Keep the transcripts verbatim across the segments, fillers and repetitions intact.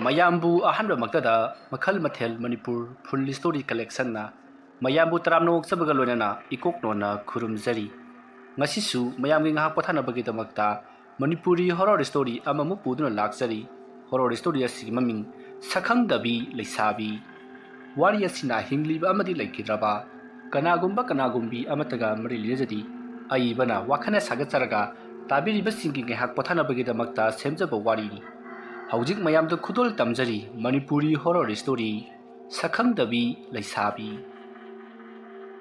ꯃꯌꯥꯝꯕꯨ ꯑꯍꯥꯟꯕꯃꯛꯇꯗ ꯃꯈꯜ ꯃꯊꯦꯜ ꯃꯅꯤꯄꯨꯔ ꯐꯨꯜ ꯁ꯭ꯇꯣꯔꯤ ꯀꯂꯦꯛꯁꯟꯅ ꯃꯌꯥꯝꯕꯨ ꯇꯔꯥꯝꯅ ꯑꯣꯛꯆꯕꯒ ꯂꯣꯏꯅꯅ ꯏꯀꯣꯛ ꯅꯣꯟꯅ ꯈꯨꯔꯨꯝꯖꯔꯤ꯫ ꯉꯁꯤꯁꯨ ꯃꯌꯥꯝꯒꯤ ꯉꯥꯏꯍꯥꯛ ꯄꯣꯊꯥꯅꯕꯒꯤꯗꯃꯛꯇ ꯃꯅꯤꯄꯨꯔꯤ ꯍꯣꯔꯣꯔ ꯁ꯭ꯇꯣꯔꯤ ꯑꯃꯃꯨꯛ ꯄꯨꯗꯨꯅ ꯂꯥꯛꯆꯔꯤ꯫ ꯍꯣꯔꯣꯔ ꯁ꯭ꯇꯣꯔꯤ ꯑꯁꯤꯒꯤ ꯃꯃꯤꯡ ꯁꯛꯈꯪꯗꯕꯤ ꯂꯩꯁꯥꯕꯤ꯫ ꯋꯥꯔꯤ ꯑꯁꯤꯅ ꯍꯤꯡꯂꯤꯕ ꯑꯃꯗꯤ ꯂꯩꯈꯤꯗ꯭ꯔꯕ ꯀꯅꯥꯒꯨꯝꯕ ꯀꯅꯥꯒꯨꯝꯕꯤ ꯑꯃꯠꯇꯒ ꯃꯔꯤ ꯂꯩꯅꯖꯗꯦ꯫ ꯑꯏꯕꯅ ꯋꯥꯈꯜꯅ ꯁꯥꯒꯠꯆꯔꯒ ꯇꯥꯕꯤꯔꯤꯕꯁꯤꯡꯒꯤ ꯉꯥꯏꯍꯥꯛ ꯄꯣꯊꯥꯅꯕꯒꯤꯗꯃꯛꯇ ꯁꯦꯝꯖꯕ ꯋꯥꯔꯤꯅꯤ꯫ ꯍꯧꯖꯤꯛ ꯃꯌꯥꯝꯗ ꯈꯨꯗꯣꯜ ꯇꯝꯖꯔꯤ ꯃꯅꯤꯄꯨꯔꯤ ꯍꯣꯔꯣꯔ ꯁ꯭ꯇꯣꯔꯤ ꯁꯛꯈꯪꯗꯕꯤ ꯂꯩꯁꯥꯕꯤ꯫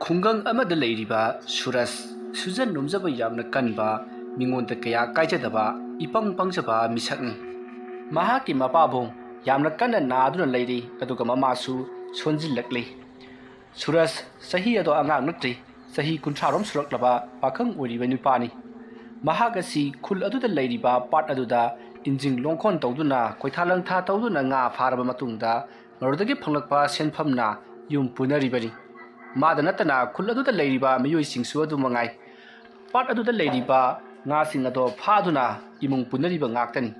ꯈꯨꯡꯒꯪ ꯑꯃꯗ ꯂꯩꯔꯤꯕ ꯁꯨꯔꯖ, ꯁꯨꯖꯟ ꯅꯣꯝꯖꯕ ꯌꯥꯝꯅ ꯀꯟꯕ, ꯃꯤꯉꯣꯟꯗ ꯀꯌꯥ ꯀꯥꯏꯖꯗꯕ, ꯏꯄꯪ ꯄꯪꯖꯕ ꯃꯤꯁꯛꯅꯤ꯫ ꯃꯍꯥꯛꯀꯤ ꯃꯄꯥꯕꯨꯡ ꯌꯥꯝꯅ ꯀꯟꯅ ꯅꯥꯗꯨꯅ ꯂꯩꯔꯤ, ꯑꯗꯨꯒ ꯃꯃꯥꯁꯨ ꯁꯣꯟꯖꯤꯜꯂꯛꯂꯤ꯫ ꯁꯨꯔꯖ ꯆꯍꯤ ꯑꯗꯣ ꯑꯉꯥꯡ ꯅꯠꯇ꯭ꯔꯤ, ꯆꯍꯤ ꯀꯨꯟꯊ꯭ꯔꯥꯔꯣꯝ ꯁꯨꯔꯛꯂꯕ ꯄꯥꯈꯪ ꯑꯣꯏꯔꯤꯕ ꯅꯨꯄꯥꯅꯤ꯫ ꯃꯍꯥꯛ ꯑꯁꯤ ꯈꯨꯜ ꯑꯗꯨꯗ ꯂꯩꯔꯤꯕ ꯄꯥꯠ ꯑꯗꯨꯗ ꯏꯟꯖꯤꯟ ꯂꯣꯡꯈꯣꯟ ꯇꯧꯗꯨꯅ, ꯈꯣꯏꯊꯥ ꯂꯪꯊꯥ ꯇꯧꯗꯨꯅ ꯉꯥ ꯐꯥꯔꯕ ꯃꯇꯨꯡꯗ, ꯃꯗꯨꯗꯒꯤ ꯐꯪꯂꯛꯄ ꯁꯦꯟꯐꯝꯅ ꯌꯨꯝ ꯄꯨꯅꯔꯤꯕꯅꯤ꯫ ꯃꯥꯗ ꯅꯠꯇꯅ ꯈꯨꯜ ꯑꯗꯨꯗ ꯂꯩꯔꯤꯕ ꯃꯤꯑꯣꯏꯁꯤꯡꯁꯨ ꯑꯗꯨ ꯃꯉꯥꯏ꯫ ꯄꯥꯠ ꯑꯗꯨꯗ ꯂꯩꯔꯤꯕ ꯉꯥꯁꯤꯡ ꯑꯗꯣ ꯐꯥꯗꯨꯅ ꯏꯃꯨꯡ ꯄꯨꯅꯔꯤꯕ ꯉꯥꯛꯇꯅꯤ꯫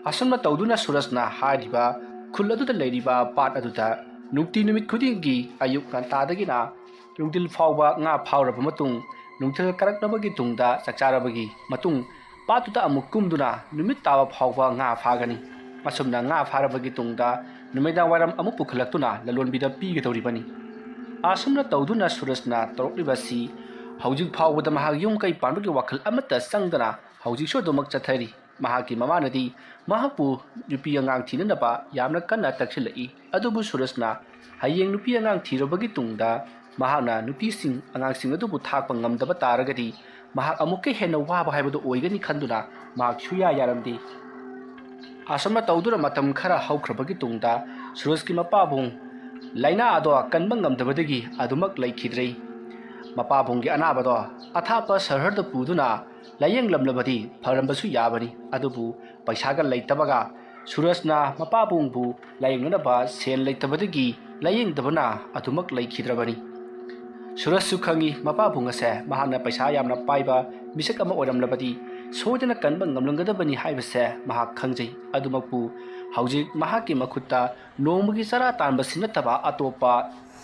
ꯑꯁꯨꯝꯅ ꯇꯧꯗꯨꯅ ꯁꯨꯔꯖꯅ ꯍꯥꯏꯔꯤꯕ ꯈꯨꯜ ꯑꯗꯨꯗ ꯂꯩꯔꯤꯕ ꯄꯥꯠ ꯑꯗꯨꯗ ꯅꯨꯡꯇꯤ ꯅꯨꯃꯤꯠ ꯈꯨꯗꯤꯡꯒꯤ ꯑꯌꯨꯛ ꯉꯟꯇꯥꯗꯒꯤꯅ ꯅꯨꯡꯊꯤꯜ ꯐꯥꯎꯕ ꯉꯥ ꯐꯥꯎꯔꯕ ꯃꯇꯨꯡ, ꯅꯨꯡꯊꯤꯜ ꯀꯥꯔꯛꯂꯕꯒꯤ ꯇꯨꯡꯗ ꯆꯥꯛ ꯆꯥꯔꯕꯒꯤ ꯃꯇꯨꯡ, ꯄꯥꯠꯇꯨꯗ ꯑꯃꯨꯛ ꯀꯨꯝꯗꯨꯅ ꯅꯨꯃꯤꯠ ꯇꯥꯕ ꯐꯥꯎꯕ ꯉꯥ ꯐꯥꯒꯅꯤ꯫ ꯑꯁꯨꯝꯅ ꯉꯥ ꯐꯥꯔꯕꯒꯤ ꯇꯨꯡꯗ ꯅꯨꯃꯤꯗꯥꯡ ꯋꯥꯏꯔꯝ ꯑꯃꯨꯛ ꯄꯨꯈꯠꯂꯛꯇꯨꯅ ꯂꯂꯣꯟꯕꯤꯗ ꯄꯤꯒꯗꯧꯔꯤꯕꯅꯤ꯫ ꯑꯁꯨꯝꯅ ꯇꯧꯗꯨꯅ ꯁꯨꯔꯖꯅ ꯇꯧꯔꯛꯂꯤꯕꯁꯤ ꯍꯧꯖꯤꯛ ꯐꯥꯎꯕꯗ ꯃꯍꯥꯛ ꯌꯨꯝ ꯀꯩ ꯄꯥꯟꯕꯒꯤ ꯋꯥꯈꯜ ꯑꯃꯠꯇ ꯆꯪꯗꯅ ꯍꯧꯖꯤꯛꯁꯨ ꯑꯗꯨꯃꯛ ꯆꯠꯊꯔꯤ꯫ ꯃꯍꯥꯛꯀꯤ ꯃꯃꯥꯅꯗꯤ ꯃꯍꯥꯛꯄꯨ ꯅꯨꯄꯤ ꯑꯉꯥꯡ ꯊꯤꯅꯅꯕ ꯌꯥꯝꯅ ꯀꯟꯅ ꯇꯛꯁꯤꯜꯂꯛꯏ꯫ ꯑꯗꯨꯕꯨ ꯁꯨꯔꯖꯅ ꯍꯌꯦꯡ ꯅꯨꯄꯤ ꯑꯉꯥꯡ ꯊꯤꯔꯕꯒꯤ ꯇꯨꯡꯗ ꯃꯍꯥꯛꯅ ꯅꯨꯄꯤꯁꯤꯡ, ꯑꯉꯥꯡꯁꯤꯡ ꯑꯗꯨꯕꯨ ꯊꯥꯛꯄ ꯉꯝꯗꯕ ꯇꯥꯔꯒꯗꯤ ꯃꯍꯥꯛ ꯑꯃꯨꯛꯀ ꯍꯦꯟꯅ ꯋꯥꯕ ꯍꯥꯏꯕꯗꯨ ꯑꯣꯏꯒꯅꯤ ꯈꯟꯗꯨꯅ ꯃꯍꯥꯛ ꯁꯨꯌꯥ ꯌꯥꯔꯝꯗꯦ꯫ ꯑꯁꯨꯝꯅ ꯇꯧꯗꯨꯅ ꯃꯇꯝ ꯈꯔ ꯍꯧꯈ꯭ꯔꯕꯒꯤ ꯇꯨꯡꯗ ꯁꯨꯔꯖꯀꯤ ꯃꯄꯥꯕꯨꯡ ꯂꯥꯏꯅꯥ ꯑꯗꯣ ꯀꯟꯕ ꯉꯝꯗꯕꯗꯒꯤ ꯑꯗꯨꯃꯛ ꯂꯩꯈꯤꯗ꯭ꯔꯦ꯫ ꯃꯄꯥꯕꯨꯡꯒꯤ ꯑꯅꯥꯕꯗꯣ ꯑꯊꯥꯞꯄ ꯁꯍꯔꯗ ꯄꯨꯗꯨꯅ ꯂꯥꯌꯦꯡꯂꯝꯂꯕꯗꯤ ꯐꯔꯝꯕꯁꯨ ꯌꯥꯕꯅꯤ꯫ ꯑꯗꯨꯕꯨ ꯄꯩꯁꯥꯒ ꯂꯩꯇꯕꯒ ꯁꯨꯔꯖꯅ ꯃꯄꯥꯕꯨꯡꯕꯨ ꯂꯥꯌꯦꯡꯅꯅꯕ ꯁꯦꯜ ꯂꯩꯇꯕꯗꯒꯤ ꯂꯥꯌꯦꯡꯗꯕꯅ ꯑꯗꯨꯃꯛ ꯂꯩꯈꯤꯗ꯭ꯔꯕꯅꯤ꯫ ꯁꯨꯔꯖꯁꯨ ꯈꯪꯏ, ꯃꯄꯥꯕꯨꯡ ꯑꯁꯦ ꯃꯍꯥꯛꯅ ꯄꯩꯁꯥ ꯌꯥꯝꯅ ꯄꯥꯏꯕ ꯃꯤꯁꯛ ꯑꯃ ꯑꯣꯏꯔꯝꯂꯕꯗꯤ ꯁꯣꯏꯗꯅ ꯀꯟꯕ ꯉꯝꯂꯝꯒꯗꯕꯅꯤ ꯍꯥꯏꯕꯁꯦ ꯃꯍꯥꯛ ꯈꯪꯖꯩ꯫ ꯑꯗꯨꯃꯛꯄꯨ ꯍꯧꯖꯤꯛ ꯃꯍꯥꯛꯀꯤ ꯃꯈꯨꯠꯇ ꯅꯣꯡꯃꯒꯤ ꯆꯔꯥ ꯇꯥꯟꯕꯁꯤ ꯅꯠꯇꯕ ꯑꯇꯣꯞꯄ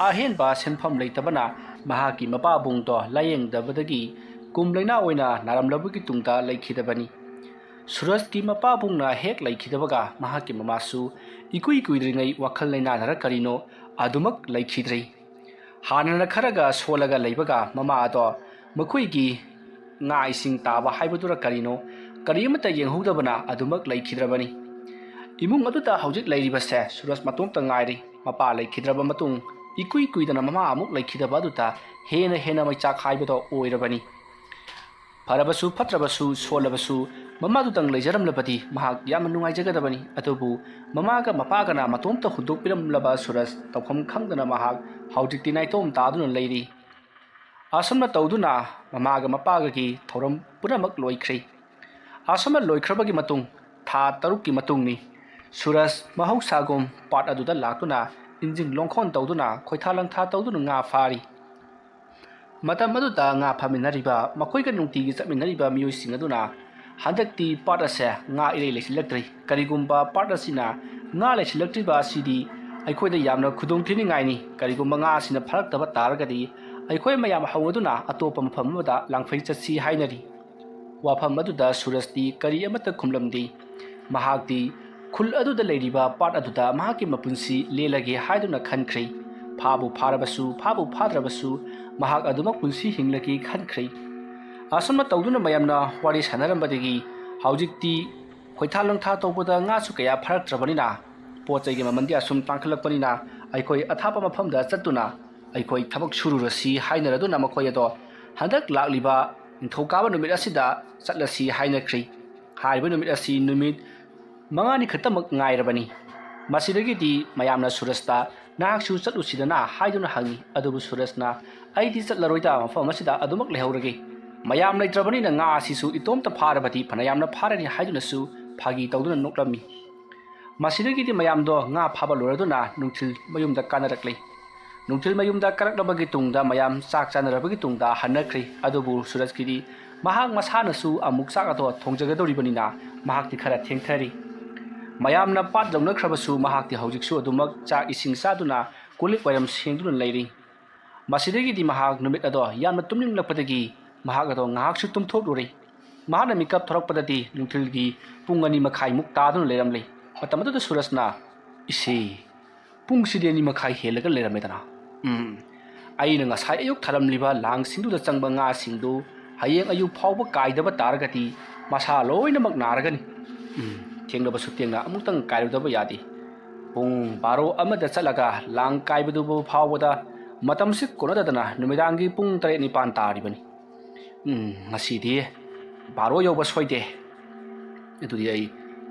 ꯑꯍꯦꯟꯕ ꯁꯦꯟꯐꯝ ꯂꯩꯇꯕꯅ ꯃꯍꯥꯛꯀꯤ ꯃꯄꯥꯕꯨꯡꯗꯣ ꯂꯥꯌꯦꯡꯗꯕꯗꯒꯤ ꯀꯨꯝ ꯂꯩꯅꯥ ꯑꯣꯏꯅ ꯅꯥꯔꯝꯂꯕꯒꯤ ꯇꯨꯡꯗ ꯂꯩꯈꯤꯗꯕꯅꯤ꯫ ꯁꯨꯔꯖꯀꯤ ꯃꯄꯥꯕꯨꯡꯅ ꯍꯦꯛ ꯂꯩꯈꯤꯗꯕꯒ ꯃꯍꯥꯛꯀꯤ ꯃꯃꯥꯁꯨ ꯏꯀꯨꯏ ꯀꯨꯏꯗ꯭ꯔꯤꯉꯩ ꯋꯥꯈꯜ ꯂꯩꯅꯥꯅꯔ ꯀꯔꯤꯅꯣ ꯑꯗꯨꯃꯛ ꯂꯩꯈꯤꯗ꯭ꯔꯦ꯫ ꯍꯥꯟꯅꯅ ꯈꯔꯒ ꯁꯣꯜꯂꯒ ꯂꯩꯕꯒ ꯃꯃꯥ ꯑꯗꯣ ꯃꯈꯣꯏꯒꯤ ꯉꯥ ꯏꯁꯤꯡ ꯇꯥꯕ ꯍꯥꯏꯕꯗꯨꯔ ꯀꯔꯤꯅꯣ, ꯀꯔꯤ ꯑꯃꯠꯇ ꯌꯦꯡꯍꯧꯗꯕꯅ ꯑꯗꯨꯃꯛ ꯂꯩꯈꯤꯗ꯭ꯔꯕꯅꯤ꯫ ꯏꯃꯨꯡ ꯑꯗꯨꯗ ꯍꯧꯖꯤꯛ ꯂꯩꯔꯤꯕꯁꯦ ꯁꯨꯔꯖ ꯃꯇꯣꯝꯇ ꯉꯥꯏꯔꯤ꯫ ꯃꯄꯥ ꯂꯩꯈꯤꯗ꯭ꯔꯕ ꯃꯇꯨꯡ ꯏꯀꯨꯏ ꯀꯨꯏꯗꯅ ꯃꯃꯥ ꯑꯃꯨꯛ ꯂꯩꯈꯤꯗꯕ ꯑꯗꯨꯗ ꯍꯦꯟꯅ ꯍꯦꯟꯅ ꯃꯩꯆꯥꯛ ꯍꯥꯏꯕꯗꯣ ꯑꯣꯏꯔꯕꯅꯤ꯫ ꯐꯔꯕꯁꯨ ꯐꯠꯇ꯭ꯔꯕꯁꯨ ꯁꯣꯜꯂꯕꯁꯨ ꯃꯃꯥꯗꯨꯇꯪ ꯂꯩꯖꯔꯝꯂꯕꯗꯤ ꯃꯍꯥꯛ ꯌꯥꯝꯅ ꯅꯨꯡꯉꯥꯏꯖꯒꯗꯕꯅꯤ꯫ ꯑꯗꯨꯕꯨ ꯃꯃꯥꯒ ꯃꯄꯥꯒꯅ ꯃꯇꯣꯝꯇ ꯍꯨꯟꯗꯣꯛꯄꯤꯔꯝꯂꯕ ꯁꯨꯔꯖ ꯇꯧꯐꯝ ꯈꯪꯗꯅ ꯃꯍꯥꯛ ꯍꯧꯖꯤꯛꯇꯤ ꯅꯥꯏꯇꯣꯝ ꯇꯥꯗꯨꯅ ꯂꯩꯔꯤ꯫ ꯑꯁꯨꯝꯅ ꯇꯧꯗꯨꯅ ꯃꯃꯥꯒ ꯃꯄꯥꯒꯒꯤ ꯊꯧꯔꯝ ꯄꯨꯝꯅꯃꯛ ꯂꯣꯏꯈ꯭ꯔꯦ꯫ ꯑꯁꯨꯝꯅ ꯂꯣꯏꯈ꯭ꯔꯕꯒꯤ ꯃꯇꯨꯡ ꯊꯥ ꯇꯔꯨꯛꯀꯤ ꯃꯇꯨꯡꯅꯤ꯫ ꯁꯨꯔꯖ ꯃꯍꯧꯁꯥꯒꯨꯝ ꯄꯥꯠ ꯑꯗꯨꯗ ꯂꯥꯛꯇꯨꯅ ꯏꯟꯖꯤꯟ ꯂꯣꯡꯈꯣꯟ ꯇꯧꯗꯨꯅ ꯈꯣꯏꯊꯥ ꯂꯪꯊꯥ ꯇꯧꯗꯨꯅ ꯉꯥ ꯐꯥꯔꯤ꯫ ꯃꯇꯝ ꯑꯗꯨꯗ ꯉꯥ ꯐꯥꯃꯤꯟꯅꯔꯤꯕ ꯃꯈꯣꯏꯒ ꯅꯨꯡꯇꯤꯒꯤ ꯆꯠꯃꯤꯟꯅꯔꯤꯕ ꯃꯤꯑꯣꯏꯁꯤꯡ ꯑꯗꯨꯅ ꯍꯟꯗꯛꯇꯤ ꯄꯥꯠ ꯑꯁꯦ ꯉꯥ ꯏꯔꯩ ꯂꯩꯁꯤꯜꯂꯛꯇ꯭ꯔꯦ꯫ ꯀꯔꯤꯒꯨꯝꯕ ꯄꯥꯠ ꯑꯁꯤꯅ ꯉꯥ ꯂꯩꯁꯤꯜꯂꯛꯇ꯭ꯔꯤꯕ ꯑꯁꯤꯗꯤ ꯑꯩꯈꯣꯏꯗ ꯌꯥꯝꯅ ꯈꯨꯗꯣꯡ ꯊꯤꯅꯤꯡꯉꯥꯏꯅꯤ꯫ ꯀꯔꯤꯒꯨꯝꯕ ꯉꯥ ꯑꯁꯤꯅ ꯐꯥꯔꯛꯇꯕ ꯇꯥꯔꯒꯗꯤ ꯑꯩꯈꯣꯏ ꯃꯌꯥꯝ ꯍꯧꯅꯗꯨꯅ ꯑꯇꯣꯞꯄ ꯃꯐꯝ ꯑꯃꯗ ꯂꯥꯡꯐꯩ ꯆꯠꯁꯤ ꯍꯥꯏꯅꯔꯤ꯫ ꯋꯥꯐꯝ ꯑꯗꯨꯗ ꯁꯨꯔꯖꯇꯤ ꯀꯔꯤ ꯑꯃꯠꯇ ꯈꯨꯝꯂꯝꯗꯦ꯫ ꯃꯍꯥꯛꯇꯤ ꯈꯨꯜ ꯑꯗꯨꯗ ꯂꯩꯔꯤꯕ ꯄꯥꯠ ꯑꯗꯨꯗ ꯃꯍꯥꯛꯀꯤ ꯃꯄꯨꯟꯁꯤ ꯂꯦꯜꯂꯒꯦ ꯍꯥꯏꯗꯨꯅ ꯈꯟꯈ꯭ꯔꯦ꯫ ꯐꯥꯕꯨ ꯐꯥꯔꯕꯁꯨ ꯐꯥꯕꯨ ꯐꯥꯗ꯭ꯔꯕꯁꯨ ꯃꯍꯥꯛ ꯑꯗꯨꯃꯛ ꯄꯨꯟꯁꯤ ꯍꯤꯡꯂꯒꯦ ꯈꯟꯈ꯭ꯔꯦ꯫ ꯑꯁꯨꯝꯅ ꯇꯧꯗꯨꯅ ꯃꯌꯥꯝꯅ ꯋꯥꯔꯤ ꯁꯥꯟꯅꯔꯝꯕꯗꯒꯤ ꯍꯧꯖꯤꯛꯇꯤ ꯈꯣꯏꯊꯥ ꯂꯪꯊꯥ ꯇꯧꯕꯗ ꯉꯥꯁꯨ ꯀꯌꯥ ꯐꯥꯔꯛꯇ꯭ꯔꯕꯅꯤꯅ ꯄꯣꯠ ꯆꯩꯒꯤ ꯃꯃꯜꯗꯤ ꯑꯁꯨꯝ ꯇꯥꯡꯈꯠꯂꯛꯄꯅꯤꯅ ꯑꯩꯈꯣꯏ ꯑꯊꯥꯞꯄ ꯃꯐꯝꯗ ꯆꯠꯇꯨꯅ ꯑꯩꯈꯣꯏ ꯊꯕꯛ ꯁꯨꯔꯨꯔꯁꯤ ꯍꯥꯏꯅꯔꯗꯨꯅ ꯃꯈꯣꯏ ꯑꯗꯣ ꯍꯟꯗꯛ ꯂꯥꯛꯂꯤꯕ ꯅꯤꯡꯊꯧꯀꯥꯕ ꯅꯨꯃꯤꯠ ꯑꯁꯤꯗ ꯆꯠꯂꯁꯤ ꯍꯥꯏꯅꯈ꯭ꯔꯤ꯫ ꯍꯥꯏꯔꯤꯕ ꯅꯨꯃꯤꯠ ꯑꯁꯤ ꯅꯨꯃꯤꯠ ꯃꯉꯥꯅꯤ ꯈꯛꯇꯃꯛ ꯉꯥꯏꯔꯕꯅꯤ꯫ ꯃꯁꯤꯗꯒꯤꯗꯤ ꯃꯌꯥꯝꯅ ꯁꯨꯔꯖꯇ "ꯅꯍꯥꯛꯁꯨ ꯆꯠꯂꯨꯁꯤꯗꯅ" ꯍꯥꯏꯗꯨꯅ ꯍꯪꯉꯤ꯫ ꯑꯗꯨꯕꯨ ꯁꯨꯔꯖꯅ "ꯑꯩꯗꯤ ꯆꯠꯂꯔꯣꯏꯗ, ꯃꯐꯝ ꯑꯁꯤꯗ ꯑꯗꯨꯃꯛ ꯂꯩꯍꯧꯔꯒꯦ꯫ ꯃꯌꯥꯝ ꯂꯩꯇ꯭ꯔꯕꯅꯤꯅ ꯉꯥ ꯑꯁꯤꯁꯨ ꯏꯇꯣꯝꯇ ꯐꯥꯔꯕꯗꯤ ꯐꯅꯌꯥꯝꯅ ꯐꯥꯔꯅꯤ" ꯍꯥꯏꯗꯨꯅꯁꯨ ꯐꯥꯒꯤ ꯇꯧꯗꯨꯅ ꯅꯣꯛꯂꯝꯃꯤ꯫ ꯃꯁꯤꯗꯒꯤꯗꯤ ꯃꯌꯥꯝꯗꯣ ꯉꯥ ꯐꯥꯕ ꯂꯣꯏꯔꯗꯨꯅ ꯅꯨꯡꯊꯤꯜ ꯃꯌꯨꯝꯗ ꯀꯥꯅꯔꯛꯂꯦ꯫ ꯅꯨꯡꯊꯤꯜ ꯃꯌꯨꯝꯗ ꯀꯥꯔꯛꯂꯕꯒꯤ ꯇꯨꯡꯗ ꯃꯌꯥꯝ ꯆꯥꯛ ꯆꯥꯅꯔꯕꯒꯤ ꯇꯨꯡꯗ ꯍꯟꯅꯈ꯭ꯔꯦ꯫ ꯑꯗꯨꯕꯨ ꯁꯨꯔꯖꯀꯤꯗꯤ ꯃꯍꯥꯛ ꯃꯁꯥꯅꯁꯨ ꯑꯃꯨꯛ ꯆꯥꯛ ꯑꯗꯣ ꯊꯣꯡꯖꯒꯗꯧꯔꯤꯕꯅꯤꯅ ꯃꯍꯥꯛꯇꯤ ꯈꯔ ꯊꯦꯡꯊꯔꯤ꯫ ꯃꯌꯥꯝꯅ ꯄꯥꯠ ꯌꯧꯅꯈ꯭ꯔꯕꯁꯨ ꯃꯍꯥꯛꯇꯤ ꯍꯧꯖꯤꯛꯁꯨ ꯑꯗꯨꯃꯛ ꯆꯥꯛ ꯏꯁꯤꯡ ꯆꯥꯗꯨꯅ ꯀꯣꯜꯂꯤꯛ ꯋꯥꯏꯔꯝ ꯁꯦꯡꯗꯨꯅ ꯂꯩꯔꯤ꯫ ꯃꯁꯤꯗꯒꯤꯗꯤ ꯃꯍꯥꯛ ꯅꯨꯃꯤꯠ ꯑꯗꯣ ꯌꯥꯝꯅ ꯇꯨꯝꯅꯤꯡꯂꯛꯄꯗꯒꯤ ꯃꯍꯥꯛ ꯑꯗꯣ ꯉꯥꯏꯍꯥꯛꯁꯨ ꯇꯨꯝꯊꯣꯛꯂꯨꯔꯦ꯫ ꯃꯍꯥꯛꯅ ꯃꯤꯀꯞ ꯊꯣꯔꯛꯄꯗꯗꯤ ꯅꯨꯡꯊꯤꯜꯒꯤ ꯄꯨꯡ ꯑꯅꯤ ꯃꯈꯥꯏꯃꯨꯛ ꯇꯥꯗꯨꯅ ꯂꯩꯔꯝꯂꯦ꯫ ꯃꯇꯝ ꯑꯗꯨꯗ ꯁꯨꯔꯖꯅ, "ꯏꯁꯦ, ꯄꯨꯡꯁꯤꯗꯤ ꯑꯅꯤ ꯃꯈꯥꯏ ꯍꯦꯜꯂꯒ ꯂꯩꯔꯝꯃꯦꯗꯅ꯫ ꯎꯝ, ꯑꯩꯅ ꯉꯁꯥꯏ ꯑꯌꯨꯛ ꯊꯥꯔꯝꯂꯤꯕ ꯂꯥꯡꯁꯤꯡꯗꯨꯗ ꯆꯪꯕ ꯉꯥꯁꯤꯡꯗꯨ ꯍꯌꯦꯡ ꯑꯌꯨꯛ ꯐꯥꯎꯕ ꯀꯥꯏꯗꯕ ꯇꯥꯔꯒꯗꯤ ꯃꯁꯥ ꯂꯣꯏꯅꯃꯛ ꯅꯥꯔꯒꯅꯤ꯫ ꯎꯝ, ꯊꯦꯡꯂꯕꯁꯨ ꯊꯦꯡꯅ ꯑꯃꯨꯛꯇꯪ ꯀꯥꯏꯔꯨꯗꯕ ꯌꯥꯗꯦ꯫ ꯄꯨꯡ ꯕꯥꯔꯣ ꯑꯃꯗ ꯆꯠꯂꯒ ꯂꯥꯡ ꯀꯥꯏꯕꯗꯨꯕꯨ ꯐꯥꯎꯕꯗ ꯃꯇꯝꯁꯤ ꯀꯣꯟꯅꯗꯗꯅ ꯅꯨꯃꯤꯗꯥꯡꯒꯤ ꯄꯨꯡ ꯇꯔꯦꯠ ꯅꯤꯄꯥꯟ ꯇꯥꯔꯤꯕꯅꯤ꯫ ꯎꯝ, ꯉꯁꯤꯗꯤ ꯕꯥꯔꯣ ꯌꯧꯕ ꯁꯣꯏꯗꯦ꯫ ꯑꯗꯨꯗꯤ ꯑꯩ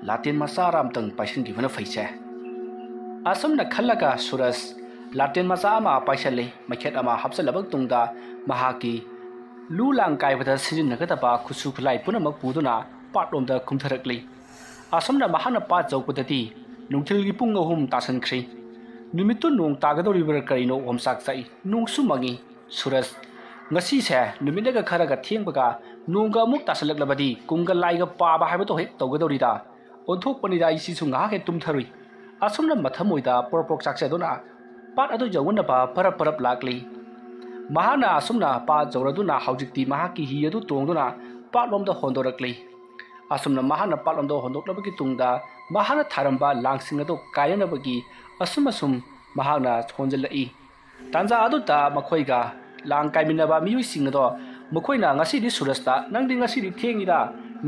ꯂꯥꯇꯦꯟ ꯃꯆꯥꯔ ꯑꯝꯇꯪ ꯄꯥꯏꯁꯤꯟꯈꯤꯕꯅ ꯐꯩꯁꯦ"꯫ ꯑꯁꯨꯝꯅ ꯈꯜꯂꯒ ꯁꯨꯔꯖ ꯂꯥꯇꯦꯟ ꯃꯆꯥ ꯑꯃ ꯄꯥꯏꯁꯜꯂꯤ꯫ ꯃꯩꯈꯦꯠ ꯑꯃ ꯍꯥꯞꯆꯜꯂꯕ ꯇꯨꯡꯗ ꯃꯍꯥꯛꯀꯤ ꯂꯨ ꯂꯥꯡ ꯀꯥꯏꯕꯗ ꯁꯤꯖꯤꯟꯅꯒꯗꯕ ꯈꯨꯠꯁꯨ ꯈꯨꯠꯂꯥꯏ ꯄꯨꯝꯅꯃꯛ ꯄꯨꯗꯨꯅ ꯄꯥꯠꯂꯣꯝꯗ ꯀꯨꯝꯊꯔꯛꯂꯤ꯫ ꯑꯁꯨꯝꯅ ꯃꯍꯥꯛꯅ ꯄꯥꯠ ꯌꯧꯕꯗꯗꯤ ꯅꯨꯡꯊꯤꯜꯒꯤ ꯄꯨꯡ ꯑꯍꯨꯝ ꯇꯥꯁꯟꯈ꯭ꯔꯤ꯫ ꯅꯨꯃꯤꯠꯇꯨ ꯅꯣꯡ ꯇꯥꯒꯗꯧꯔꯤꯕ꯭ꯔꯥ ꯀꯔꯤꯅꯣ ꯑꯣꯝꯆꯥꯛ ꯆꯥꯛꯏ꯫ ꯅꯣꯡꯁꯨ ꯃꯪꯉꯤ꯫ ꯁꯨꯔꯖ, ꯉꯁꯤꯁꯦ ꯅꯨꯃꯤꯠꯅꯒ ꯈꯔꯒ ꯊꯦꯡꯕꯒ ꯅꯣꯡꯒ ꯑꯃꯨꯛ ꯇꯥꯁꯜꯂꯛꯂꯕꯗꯤ ꯀꯨꯝꯒ ꯂꯥꯏꯒ ꯄꯥꯕ ꯍꯥꯏꯕꯗꯣ ꯍꯦꯛ ꯇꯧꯒꯗꯧꯔꯤꯗ꯫ ꯑꯣꯟꯊꯣꯛꯄꯅꯤꯗ, ꯑꯩ ꯁꯤꯁꯨ ꯉꯥꯏꯍꯥꯛ ꯍꯦꯛ ꯇꯨꯝꯊꯔꯨꯏ꯫ ꯑꯁꯨꯝꯅ ꯃꯊꯃꯣꯏꯗ ꯄꯣꯔꯣꯛ ꯄꯣꯔꯣꯛ ꯆꯥꯛꯆꯗꯨꯅ ꯄꯥꯠ ꯑꯗꯨ ꯌꯧꯅꯅꯕ ꯄꯔꯞ ꯄꯔꯞ ꯂꯥꯛꯂꯤ꯫ ꯃꯍꯥꯛꯅ ꯑꯁꯨꯝꯅ ꯄꯥꯠ ꯌꯧꯔꯗꯨꯅ ꯍꯧꯖꯤꯛꯇꯤ ꯃꯍꯥꯛꯀꯤ ꯍꯤ ꯑꯗꯨ ꯇꯣꯡꯗꯨꯅ ꯄꯥꯠꯂꯣꯝꯗ ꯍꯣꯟꯗꯣꯔꯛꯂꯤ꯫ ꯑꯁꯨꯝꯅ ꯃꯍꯥꯛꯅ ꯄꯥꯠꯂꯣꯝꯗ ꯍꯣꯟꯗꯣꯛꯂꯕꯒꯤ ꯇꯨꯡꯗ ꯃꯍꯥꯛꯅ ꯊꯥꯔꯝꯕ ꯂꯥꯡꯁꯤꯡ ꯑꯗꯨ ꯀꯥꯏꯅꯅꯕꯒꯤ ꯑꯁꯨꯝ ꯑꯁꯨꯝ ꯃꯍꯥꯛꯅ ꯍꯣꯟꯖꯤꯜꯂꯛꯏ꯫ ꯇꯥꯟꯖꯥ ꯑꯗꯨꯗ ꯃꯈꯣꯏꯒ ꯂꯥꯡ ꯀꯥꯏꯃꯤꯟꯅꯕ ꯃꯤꯑꯣꯏꯁꯤꯡ ꯑꯗꯣ ꯃꯈꯣꯏꯅ ꯉꯁꯤꯗꯤ ꯁꯨꯔꯖꯇ, "ꯅꯪꯗꯤ ꯉꯁꯤꯗꯤ ꯊꯦꯡꯉꯤꯗ,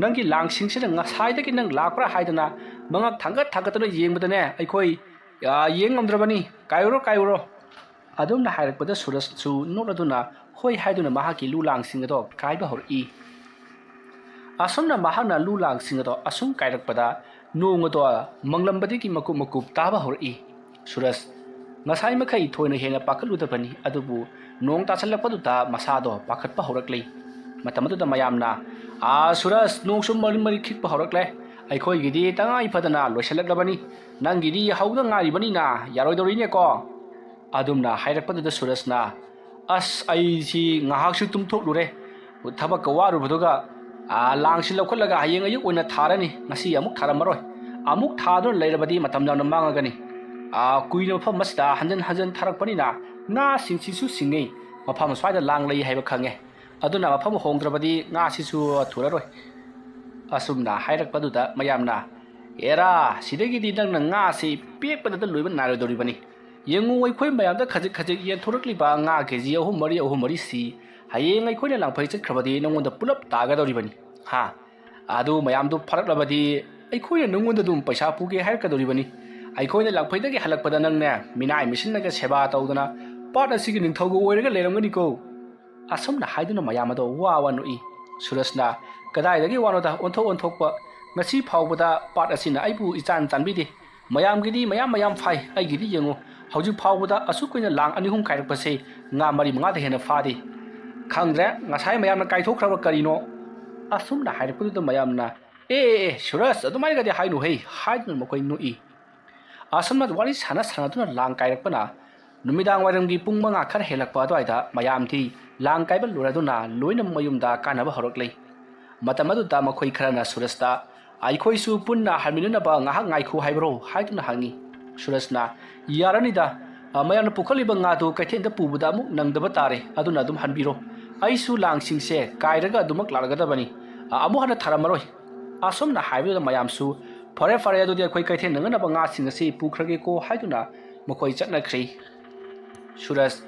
ꯅꯪꯒꯤ ꯂꯥꯡꯁꯤꯡꯁꯤꯅ ꯉꯁꯥꯏꯗꯒꯤ ꯅꯪ ꯂꯥꯛꯄ꯭ꯔꯥ?" ꯍꯥꯏꯗꯅ ꯃꯉꯛ ꯊꯥꯡꯒꯠ ꯊꯥꯡꯒꯠꯇꯨꯅ ꯌꯦꯡꯕꯗꯅꯦ, "ꯑꯩꯈꯣꯏ, ꯑ, ꯌꯦꯡ ꯉꯝꯗ꯭ꯔꯕꯅꯤ, ꯀꯥꯏꯔꯨꯔꯣ, ꯀꯥꯏꯔꯨꯔꯣ"꯫ ꯑꯗꯨꯝꯅ ꯍꯥꯏꯔꯛꯄꯗ ꯁꯨꯔꯖꯁꯨ ꯅꯣꯛꯂꯗꯨꯅ ꯍꯣꯏ ꯍꯥꯏꯗꯨꯅ ꯃꯍꯥꯛꯀꯤ ꯂꯨ ꯂꯥꯡꯁꯤꯡ ꯑꯗꯣ ꯀꯥꯏꯕ ꯍꯧꯔꯛꯏ꯫ ꯑꯁꯨꯝꯅ ꯃꯍꯥꯛꯅ ꯂꯨ ꯂꯥꯡꯁꯤꯡ ꯑꯗꯣ ꯑꯁꯨꯝ ꯀꯥꯏꯔꯛꯄꯗ ꯅꯣꯡ ꯑꯗꯣ ꯃꯪꯂꯝꯕꯗꯒꯤ ꯃꯀꯨꯞ ꯃꯀꯨꯞ ꯇꯥꯕ ꯍꯧꯔꯛꯏ꯫ ꯁꯨꯔꯖ ꯉꯁꯥꯏ ꯃꯈꯩ ꯊꯣꯏꯅ ꯍꯦꯟꯅ ꯄꯥꯈꯠꯂꯨꯗꯕꯅꯤ, ꯑꯗꯨꯕꯨ ꯅꯣꯡ ꯇꯥꯁꯜꯂꯛꯄꯗꯨꯗ ꯃꯁꯥꯗꯣ ꯄꯥꯈꯠꯄ ꯍꯧꯔꯛꯂꯤ꯫ ꯃꯇꯝ ꯑꯗꯨꯗ ꯃꯌꯥꯝꯅ, "ꯑꯥ ꯁꯨꯔꯖ, ꯅꯣꯡꯁꯨ ꯃꯔꯤ ꯃꯔꯤ ꯈꯤꯛꯄ ꯍꯧꯔꯛꯂꯦ, ꯑꯩꯈꯣꯏꯒꯤꯗꯤ ꯇꯉꯥꯏ ꯐꯗꯅ ꯂꯣꯏꯁꯤꯜꯂꯛꯂꯕꯅꯤ, ꯅꯪꯒꯤꯗꯤ ꯍꯧꯗ ꯉꯥꯏꯔꯤꯕꯅꯤꯅ ꯌꯥꯔꯣꯏꯗꯧꯔꯤꯅꯦꯀꯣ"꯫ ꯑꯗꯨꯝꯅ ꯍꯥꯏꯔꯛꯄꯗꯨꯗ ꯁꯨꯔꯖꯅ, "ꯑꯁ, ꯑꯩꯁꯤ ꯉꯥꯏꯍꯥꯛꯁꯨ ꯇꯨꯝꯊꯣꯛꯂꯨꯔꯦ, ꯊꯕꯛꯀ ꯋꯥꯔꯨꯕꯗꯨꯒ, ꯑꯥ, ꯂꯥꯡꯁꯤ ꯂꯧꯈꯠꯂꯒ ꯍꯌꯦꯡ ꯑꯌꯨꯛ ꯑꯣꯏꯅ ꯊꯥꯔꯅꯤ, ꯉꯁꯤ ꯑꯃꯨꯛ ꯊꯥꯔꯝꯃꯔꯣꯏ꯫ ꯑꯃꯨꯛ ꯊꯥꯗꯨꯅ ꯂꯩꯔꯕꯗꯤ ꯃꯇꯝ ꯌꯥꯝꯅ ꯃꯥꯡꯉꯒꯅꯤ꯫ ꯑꯥ, ꯀꯨꯏꯅ ꯃꯐꯝ ꯑꯁꯤꯗ ꯍꯟꯖꯟ ꯍꯟꯖꯟ ꯊꯥꯔꯛꯄꯅꯤꯅ ꯉꯥꯁꯤꯡꯁꯤꯁꯨ ꯁꯤꯡꯉꯤ꯫ ꯃꯐꯝ ꯑꯁ꯭ꯋꯥꯏꯗ ꯂꯥꯡ ꯂꯩ ꯍꯥꯏꯕ ꯈꯪꯉꯦ꯫ ꯑꯗꯨꯅ ꯃꯐꯝ ꯍꯣꯡꯗ꯭ꯔꯕꯗꯤ ꯉꯥꯁꯤꯁꯨ ꯊꯨꯔꯔꯣꯏ꯫ ꯑꯁꯨꯝꯅ ꯍꯥꯏꯔꯛꯄꯗꯨꯗ ꯃꯌꯥꯝꯅ, "ꯑꯦꯔꯥ, ꯁꯤꯗꯒꯤꯗꯤ ꯅꯪꯅ ꯉꯥꯁꯤ ꯄꯦꯛꯄꯗꯇ ꯂꯣꯏꯕ ꯅꯥꯏꯔꯣꯏꯗꯧꯔꯤꯕꯅꯤ꯫ ꯌꯦꯡꯉꯨ, ꯑꯩꯈꯣꯏ ꯃꯌꯥꯝꯗ ꯈꯖꯤꯛ ꯈꯖꯤꯛ ꯌꯦꯟꯊꯣꯔꯛꯂꯤꯕ ꯉꯥ ꯀꯦ ꯖꯤ ꯑꯍꯨꯝ ꯃꯔꯤ, ꯑꯍꯨꯝ ꯃꯔꯤꯁꯤ ꯍꯌꯦꯡ ꯑꯩꯈꯣꯏꯅ ꯂꯥꯡꯐꯩ ꯆꯠꯈ꯭ꯔꯕꯗꯤ ꯅꯉꯣꯟꯗ ꯄꯨꯂꯞ ꯇꯥꯒꯗꯧꯔꯤꯕꯅꯤ꯫ ꯍꯥ? ꯑꯗꯨ ꯃꯌꯥꯝꯗꯨ ꯐꯥꯔꯛꯂꯕꯗꯤ ꯑꯩꯈꯣꯏꯅ ꯅꯉꯣꯟꯗ ꯑꯗꯨꯝ ꯄꯩꯁꯥ ꯄꯨꯒꯦ ꯍꯥꯏꯔꯛꯀꯗꯧꯔꯤꯕꯅꯤ꯫ ꯑꯩꯈꯣꯏꯅ ꯂꯥꯡꯐꯩꯗꯒꯤ ꯍꯜꯂꯛꯄꯗ ꯅꯪꯅꯦ, ꯃꯤꯅꯥꯏ ꯃꯤꯁꯤꯟꯅꯒ ꯁꯦꯕꯥ ꯇꯧꯗꯅ ꯄꯥꯠ ꯑꯁꯤꯒꯤ ꯅꯤꯡꯊꯧꯒ ꯑꯣꯏꯔꯒ ꯂꯩꯔꯝꯒꯅꯤꯀꯣ"꯫ ꯑꯁꯨꯝꯅ ꯍꯥꯏꯗꯨꯅ ꯃꯌꯥꯝ ꯑꯗꯣ ꯋꯥ ꯋꯥ ꯅꯣꯛꯏ꯫ ꯁꯨꯔꯖꯅ, "ꯀꯗꯥꯏꯗꯒꯤ ꯋꯥꯅꯣꯗ, ꯑꯣꯟꯊꯣꯛ ꯑꯣꯟꯊꯣꯛꯄ꯫ ꯉꯁꯤ ꯐꯥꯎꯕꯗ ꯄꯥꯠ ꯑꯁꯤꯅ ꯑꯩꯕꯨ ꯏꯆꯥꯟ ꯆꯥꯟꯕꯤꯗꯦ꯫ ꯃꯌꯥꯝꯒꯤꯗꯤ ꯃꯌꯥꯝ ꯃꯌꯥꯝ ꯐꯥꯏ, ꯑꯩꯒꯤꯗꯤ ꯌꯦꯡꯉꯨ, ꯍꯧꯖꯤꯛ ꯐꯥꯎꯕꯗ ꯑꯁꯨꯛ ꯀꯨꯏꯅ ꯂꯥꯡ ꯑꯅꯤ ꯑꯍꯨꯝ ꯀꯥꯏꯔꯛꯄꯁꯦ ꯉꯥ ꯃꯔꯤ ꯃꯉꯥꯗ ꯍꯦꯟꯅ ꯐꯥꯗꯦ꯫ ꯈꯪꯗ꯭ꯔꯦ, ꯉꯁꯥꯏ ꯃꯌꯥꯝꯅ ꯀꯥꯏꯊꯣꯛꯈ꯭ꯔꯕ ꯀꯔꯤꯅꯣ?" ꯑꯁꯨꯝꯅ ꯍꯥꯏꯔꯛꯄꯗꯨꯗ ꯃꯌꯥꯝꯅ, "ꯑꯦ, ꯑꯦ, ꯑꯦ, ꯁꯨꯔꯖ, ꯑꯗꯨꯃꯥꯏꯅꯒꯗꯤ ꯍꯥꯏꯅꯨꯍꯩ" ꯍꯥꯏꯗꯨꯅ ꯃꯈꯣꯏ ꯅꯣꯛꯏ꯫ ꯑꯁꯨꯝꯅ ꯋꯥꯔꯤ ꯁꯥꯟꯅ ꯁꯥꯟꯅꯗꯨꯅ ꯂꯥꯡ ꯀꯥꯏꯔꯛꯄꯅ ꯅꯨꯃꯤꯗꯥꯡ ꯋꯥꯏꯔꯝꯒꯤ ꯄꯨꯡ ꯃꯉꯥ ꯈꯔ ꯍꯦꯜꯂꯛꯄ ꯑꯗꯨꯋꯥꯏꯗ ꯃꯌꯥꯝꯗꯤ ꯂꯥꯡ ꯀꯥꯏꯕ ꯂꯣꯏꯔꯗꯨꯅ ꯂꯣꯏꯅ ꯃꯌꯨꯝꯗ ꯀꯥꯅꯕ ꯍꯧꯔꯛꯂꯦ꯫ ꯃꯇꯝ ꯑꯗꯨꯗ ꯃꯈꯣꯏ ꯈꯔꯅ ꯁꯨꯔꯖꯇ, "ꯑꯩꯈꯣꯏꯁꯨ ꯄꯨꯟꯅ ꯍꯟꯃꯤꯟꯅꯅꯕ ꯉꯥꯏꯍꯥꯛ ꯉꯥꯏꯈꯣ ꯍꯥꯏꯕ꯭ꯔꯣ?" ꯍꯥꯏꯗꯨꯅ ꯍꯪꯉꯤ꯫ ꯁꯨꯔꯖꯅ, "ꯌꯥꯔꯅꯤꯗ, ꯑ, ꯃꯌꯥꯝꯅ ꯄꯨꯈꯠꯂꯤꯕ ꯉꯥꯗꯨ ꯀꯩꯊꯦꯜꯗ ꯄꯨꯕꯗ ꯑꯃꯨꯛ ꯅꯪꯗꯕ ꯇꯥꯔꯦ, ꯑꯗꯨꯅ ꯑꯗꯨꯝ ꯍꯟꯕꯤꯔꯣ꯫ ꯑꯩꯁꯨ ꯂꯥꯡꯁꯤꯡꯁꯦ ꯀꯥꯏꯔꯒ ꯑꯗꯨꯃꯛ ꯂꯥꯛꯂꯒꯗꯕꯅꯤ, ꯑ, ꯑꯃꯨꯛ ꯍꯟꯅ ꯊꯥꯔꯝꯃꯔꯣꯏ"꯫ ꯑꯁꯨꯝꯅ ꯍꯥꯏꯕꯗꯨꯗ ꯃꯌꯥꯝꯁꯨ, "ꯐꯔꯦ, ꯐꯔꯦ, ꯑꯗꯨꯗꯤ ꯑꯩꯈꯣꯏ ꯀꯩꯊꯦꯜ ꯅꯪꯅꯅꯕ ꯉꯥꯁꯤꯡ ꯑꯁꯤ ꯄꯨꯈ꯭ꯔꯒꯦꯀꯣ" ꯍꯥꯏꯗꯨꯅ ꯃꯈꯣꯏ ꯆꯠꯅꯈ꯭ꯔꯤ꯫ ꯁꯨꯔꯖ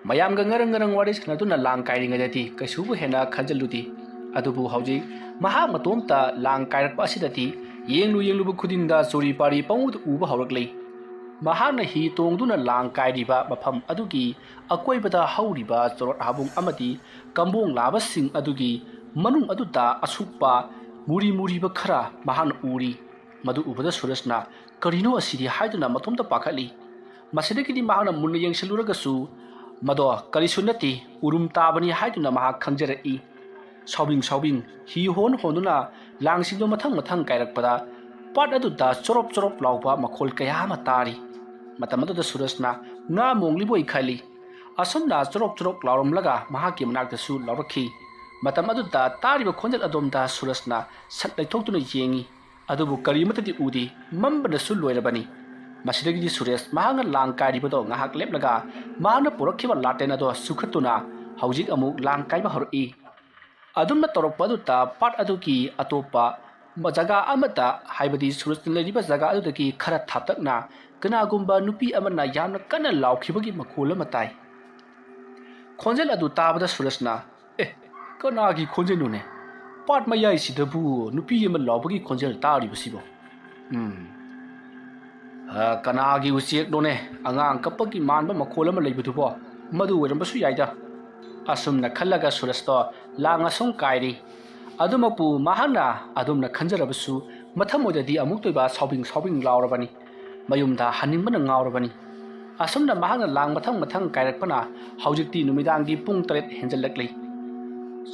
ꯃꯌꯥꯝꯒ ꯉꯔꯪ ꯉꯔꯪ ꯋꯥꯔꯤ ꯁꯥꯟꯅꯗꯨꯅ ꯂꯥꯡ ꯀꯥꯏꯔꯤꯉꯩꯗꯗꯤ ꯀꯩꯁꯨꯕꯨ ꯍꯦꯟꯅ ꯈꯟꯖꯤꯜꯂꯨꯗꯦ꯫ ꯑꯗꯨꯕꯨ ꯍꯧꯖꯤꯛ ꯃꯍꯥꯛ ꯃꯇꯣꯝꯇ ꯂꯥꯡ ꯀꯥꯏꯔꯛꯄ ꯑꯁꯤꯗꯗꯤ ꯌꯦꯡꯂꯨ ꯌꯦꯡꯂꯨꯕ ꯈꯨꯗꯤꯡꯗ ꯆꯨꯔꯤ ꯄꯥꯔꯤ ꯄꯪꯎꯗ ꯎꯕ ꯍꯧꯔꯛꯂꯦ꯫ ꯃꯍꯥꯛꯅ ꯍꯤ ꯇꯣꯡꯗꯨꯅ ꯂꯥꯡ ꯀꯥꯏꯔꯤꯕ ꯃꯐꯝ ꯑꯗꯨꯒꯤ ꯑꯀꯣꯏꯕꯗ ꯍꯧꯔꯤꯕ ꯆꯣꯔꯣꯠ ꯍꯥꯕꯨꯡ ꯑꯃꯗꯤ ꯀꯝꯕꯣꯡ ꯂꯥꯕꯁꯤꯡ ꯑꯗꯨꯒꯤ ꯃꯅꯨꯡ ꯑꯗꯨꯗ ꯑꯁꯨꯛꯄ ꯃꯨꯔꯤ ꯃꯨꯔꯤꯕ ꯈꯔ ꯃꯍꯥꯛꯅ ꯎꯔꯤ꯫ ꯃꯗꯨ ꯎꯕꯗ ꯁꯨꯔꯖꯅ, "ꯀꯔꯤꯅꯣ ꯑꯁꯤꯗꯤ?" ꯍꯥꯏꯗꯨꯅ ꯃꯇꯣꯝꯇ ꯄꯥꯈꯠꯂꯤ꯫ ꯃꯁꯤꯗꯒꯤꯗꯤ ꯃꯍꯥꯛꯅ ꯃꯨꯟꯅ ꯌꯦꯡꯁꯤꯜꯂꯨꯔꯒꯁꯨ ꯃꯗꯣ ꯀꯔꯤꯁꯨ ꯅꯠꯇꯦ, ꯎꯔꯨꯝ ꯇꯥꯕꯅꯤ ꯍꯥꯏꯗꯨꯅ ꯃꯍꯥꯛ ꯈꯪꯖꯔꯛꯏ꯫ ꯁꯥꯎꯕꯤꯡ ꯁꯥꯎꯕꯤꯡ ꯍꯤ ꯍꯣꯟ ꯍꯣꯟꯗꯨꯅ ꯂꯥꯡꯁꯤꯡꯗꯨ ꯃꯊꯪ ꯃꯊꯪ ꯀꯥꯏꯔꯛꯄꯗ ꯄꯥꯠ ꯑꯗꯨꯗ ꯆꯣꯔꯣꯞ ꯆꯣꯔꯣꯞ ꯂꯥꯎꯕ ꯃꯈꯣꯜ ꯀꯌꯥ ꯑꯃ ꯇꯥꯔꯤ꯫ ꯃꯇꯝ ꯑꯗꯨꯗ ꯁꯨꯔꯖꯅ ꯉꯥ ꯃꯣꯡꯂꯤꯕꯣꯏ ꯈꯜꯂꯤ꯫ ꯑꯁꯨꯝꯅ ꯆꯣꯔꯣꯛ ꯆꯣꯔꯣꯛ ꯂꯥꯎꯔꯝꯂꯒ ꯃꯍꯥꯛꯀꯤ ꯃꯅꯥꯛꯇꯁꯨ ꯂꯥꯎꯔꯛꯈꯤ꯫ ꯃꯇꯝ ꯑꯗꯨꯗ ꯇꯥꯔꯤꯕ ꯈꯣꯟꯖꯦꯜ ꯑꯗꯣꯝꯗ ꯁꯨꯔꯖꯅ ꯁꯠ ꯂꯩꯊꯣꯛꯇꯨꯅ ꯌꯦꯡꯏ꯫ ꯑꯗꯨꯕꯨ ꯀꯔꯤꯃꯠꯇꯗꯤ ꯎꯗꯦ꯫ ꯃꯝꯕꯅꯁꯨ ꯂꯣꯏꯔꯕꯅꯤ꯫ ꯃꯁꯤꯗꯒꯤꯗꯤ ꯁꯨꯔꯦꯁ ꯃꯍꯥꯛꯅ ꯂꯥꯡ ꯀꯥꯏꯔꯤꯕꯗꯣ ꯉꯥꯏꯍꯥꯛ ꯂꯦꯞꯂꯒ ꯃꯍꯥꯛꯅ ꯄꯨꯔꯛꯈꯤꯕ ꯂꯥꯇꯦꯟ ꯑꯗꯣ ꯁꯨꯈꯠꯇꯨꯅ ꯍꯧꯖꯤꯛ ꯑꯃꯨꯛ ꯂꯥꯡ ꯀꯥꯏꯕ ꯍꯧꯔꯛꯏ꯫ ꯑꯗꯨꯝꯅ ꯇꯧꯔꯛꯄ ꯑꯗꯨꯗ ꯄꯥꯠ ꯑꯗꯨꯒꯤ ꯑꯇꯣꯞꯄ ꯖꯒꯥ ꯑꯃꯗ, ꯍꯥꯏꯕꯗꯤ ꯁꯨꯔꯖꯅ ꯂꯩꯔꯤꯕ ꯖꯒꯥ ꯑꯗꯨꯗꯒꯤ ꯈꯔ ꯊꯥꯞꯇꯛꯅ ꯀꯅꯥꯒꯨꯝꯕ ꯅꯨꯄꯤ ꯑꯃꯅ ꯌꯥꯝꯅ ꯀꯟꯅ ꯂꯥꯎꯈꯤꯕꯒꯤ ꯃꯈꯣꯜ ꯑꯃ ꯇꯥꯏ꯫ ꯈꯣꯟꯖꯦꯜ ꯑꯗꯨ ꯇꯥꯕꯗ ꯁꯨꯔꯖꯅ, "ꯑꯦ, ꯀꯅꯥꯒꯤ ꯈꯣꯟꯖꯦꯜꯅꯣꯅꯦ? ꯄꯥꯠ ꯃꯌꯥꯏꯁꯤꯗꯕꯨ ꯅꯨꯄꯤ ꯑꯃ ꯂꯥꯎꯕꯒꯤ ꯈꯣꯟꯖꯦꯜ ꯇꯥꯔꯤꯕꯁꯤꯕꯣ? ꯎꯝ, ꯑ, ꯀꯅꯥꯒꯤ ꯎꯆꯦꯛꯅꯣꯅꯦ? ꯑꯉꯥꯡ ꯀꯞꯄꯒꯤ ꯃꯥꯟꯕ ꯃꯈꯣꯜ ꯑꯃ ꯂꯩꯕꯗꯨꯕꯣ? ꯃꯗꯨ ꯑꯣꯏꯔꯝꯕꯁꯨ ꯌꯥꯏꯗ"꯫ ꯑꯁꯨꯝꯅ ꯈꯜꯂꯒ ꯁꯨꯔꯖꯇꯣ ꯂꯥꯡ ꯑꯁꯨꯝ ꯀꯥꯏꯔꯤ꯫ ꯑꯗꯨꯃꯛꯄꯨ ꯃꯍꯥꯛꯅ ꯑꯗꯨꯝꯅ ꯈꯟꯖꯔꯕꯁꯨ, ꯃꯊꯃꯣꯏꯗꯗꯤ ꯑꯃꯨꯛꯇꯣꯏꯕ ꯁꯥꯎꯕꯤꯡ ꯁꯥꯎꯕꯤꯡ ꯂꯥꯎꯔꯕꯅꯤ꯫ ꯃꯌꯨꯝꯗ ꯍꯟꯅꯤꯡꯕꯅ ꯉꯥꯎꯔꯕꯅꯤ꯫ ꯑꯁꯨꯝꯅ ꯃꯍꯥꯛꯅ ꯂꯥꯡ ꯃꯊꯪ ꯃꯊꯪ ꯀꯥꯏꯔꯛꯄꯅ ꯍꯧꯖꯤꯛꯇꯤ ꯅꯨꯃꯤꯗꯥꯡꯒꯤ ꯄꯨꯡ ꯇꯔꯦꯠ ꯍꯦꯟꯖꯜꯂꯛꯂꯤ꯫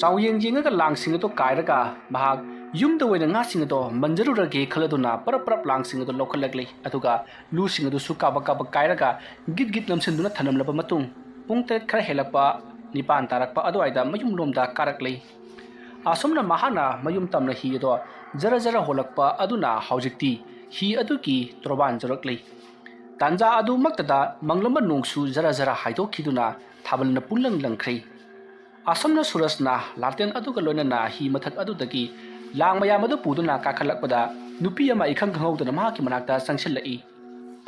ꯆꯥꯎꯌꯦꯡ ꯌꯦꯡꯉꯒ ꯂꯥꯡꯁꯤꯡ ꯑꯗꯨ ꯀꯥꯏꯔꯒ ꯃꯍꯥꯛ ꯌꯨꯝꯗ ꯑꯣꯏꯅ ꯉꯥꯁꯤꯡ ꯑꯗꯣ ꯃꯟꯖꯔꯨꯔꯒꯦ ꯈꯜꯂꯗꯨꯅ ꯄꯔꯞ ꯄꯔꯞ ꯂꯥꯡꯁꯤꯡ ꯑꯗꯨ ꯂꯧꯈꯠꯂꯛꯂꯤ꯫ ꯑꯗꯨꯒ ꯂꯨꯁꯤꯡ ꯑꯗꯨꯁꯨ ꯀꯥꯕꯛ ꯀꯥꯕꯛ ꯀꯥꯏꯔꯒ ꯒꯤꯠ ꯒꯤꯠ ꯅꯝꯁꯤꯟꯗꯨꯅ ꯊꯅꯝꯂꯕ ꯃꯇꯨꯡ, ꯄꯨꯡ ꯇꯔꯦꯠ ꯈꯔ ꯍꯦꯜꯂꯛꯄ, ꯅꯤꯄꯥꯟ ꯇꯥꯔꯛꯄ ꯑꯗꯨꯋꯥꯏꯗ ꯃꯌꯨꯝꯂꯣꯝꯗ ꯀꯥꯔꯛꯂꯤ꯫ ꯑꯁꯨꯝꯅ ꯃꯍꯥꯛꯅ ꯃꯌꯨꯝ ꯇꯝꯅ ꯍꯤ ꯑꯗꯣ ꯖꯔ ꯖꯔ ꯍꯣꯜꯂꯛꯄ ꯑꯗꯨꯅ ꯍꯧꯖꯤꯛꯇꯤ ꯍꯤ ꯑꯗꯨꯒꯤ ꯇꯣꯔꯕꯥꯟ ꯌꯧꯔꯛꯂꯤ꯫ ꯇꯥꯟꯖꯥ ꯑꯗꯨꯃꯛꯇꯗ ꯃꯪꯂꯝꯕ ꯅꯣꯡꯁꯨ ꯖꯔ ꯖꯔ ꯍꯥꯏꯗꯣꯛꯈꯤꯗꯨꯅ ꯊꯥꯕꯜꯅ ꯄꯨꯡꯂꯪ ꯂꯪꯈ꯭ꯔꯦ꯫ ꯑꯁꯨꯝꯅ ꯁꯨꯔꯖꯅ ꯂꯥꯇꯦꯟ ꯑꯗꯨꯒ ꯂꯣꯏꯅꯅ ꯍꯤ ꯃꯊꯛ ꯑꯗꯨꯗꯒꯤ ꯂꯥꯡ ꯃꯌꯥꯝ ꯑꯗꯨ ꯄꯨꯗꯨꯅ ꯀꯥꯈꯠꯂꯛꯄꯗ, ꯅꯨꯄꯤ ꯑꯃ ꯏꯈꯪ ꯈꯪꯍꯧꯗꯅ ꯃꯍꯥꯛꯀꯤ ꯃꯅꯥꯛꯇ ꯆꯪꯁꯤꯜꯂꯛꯏ꯫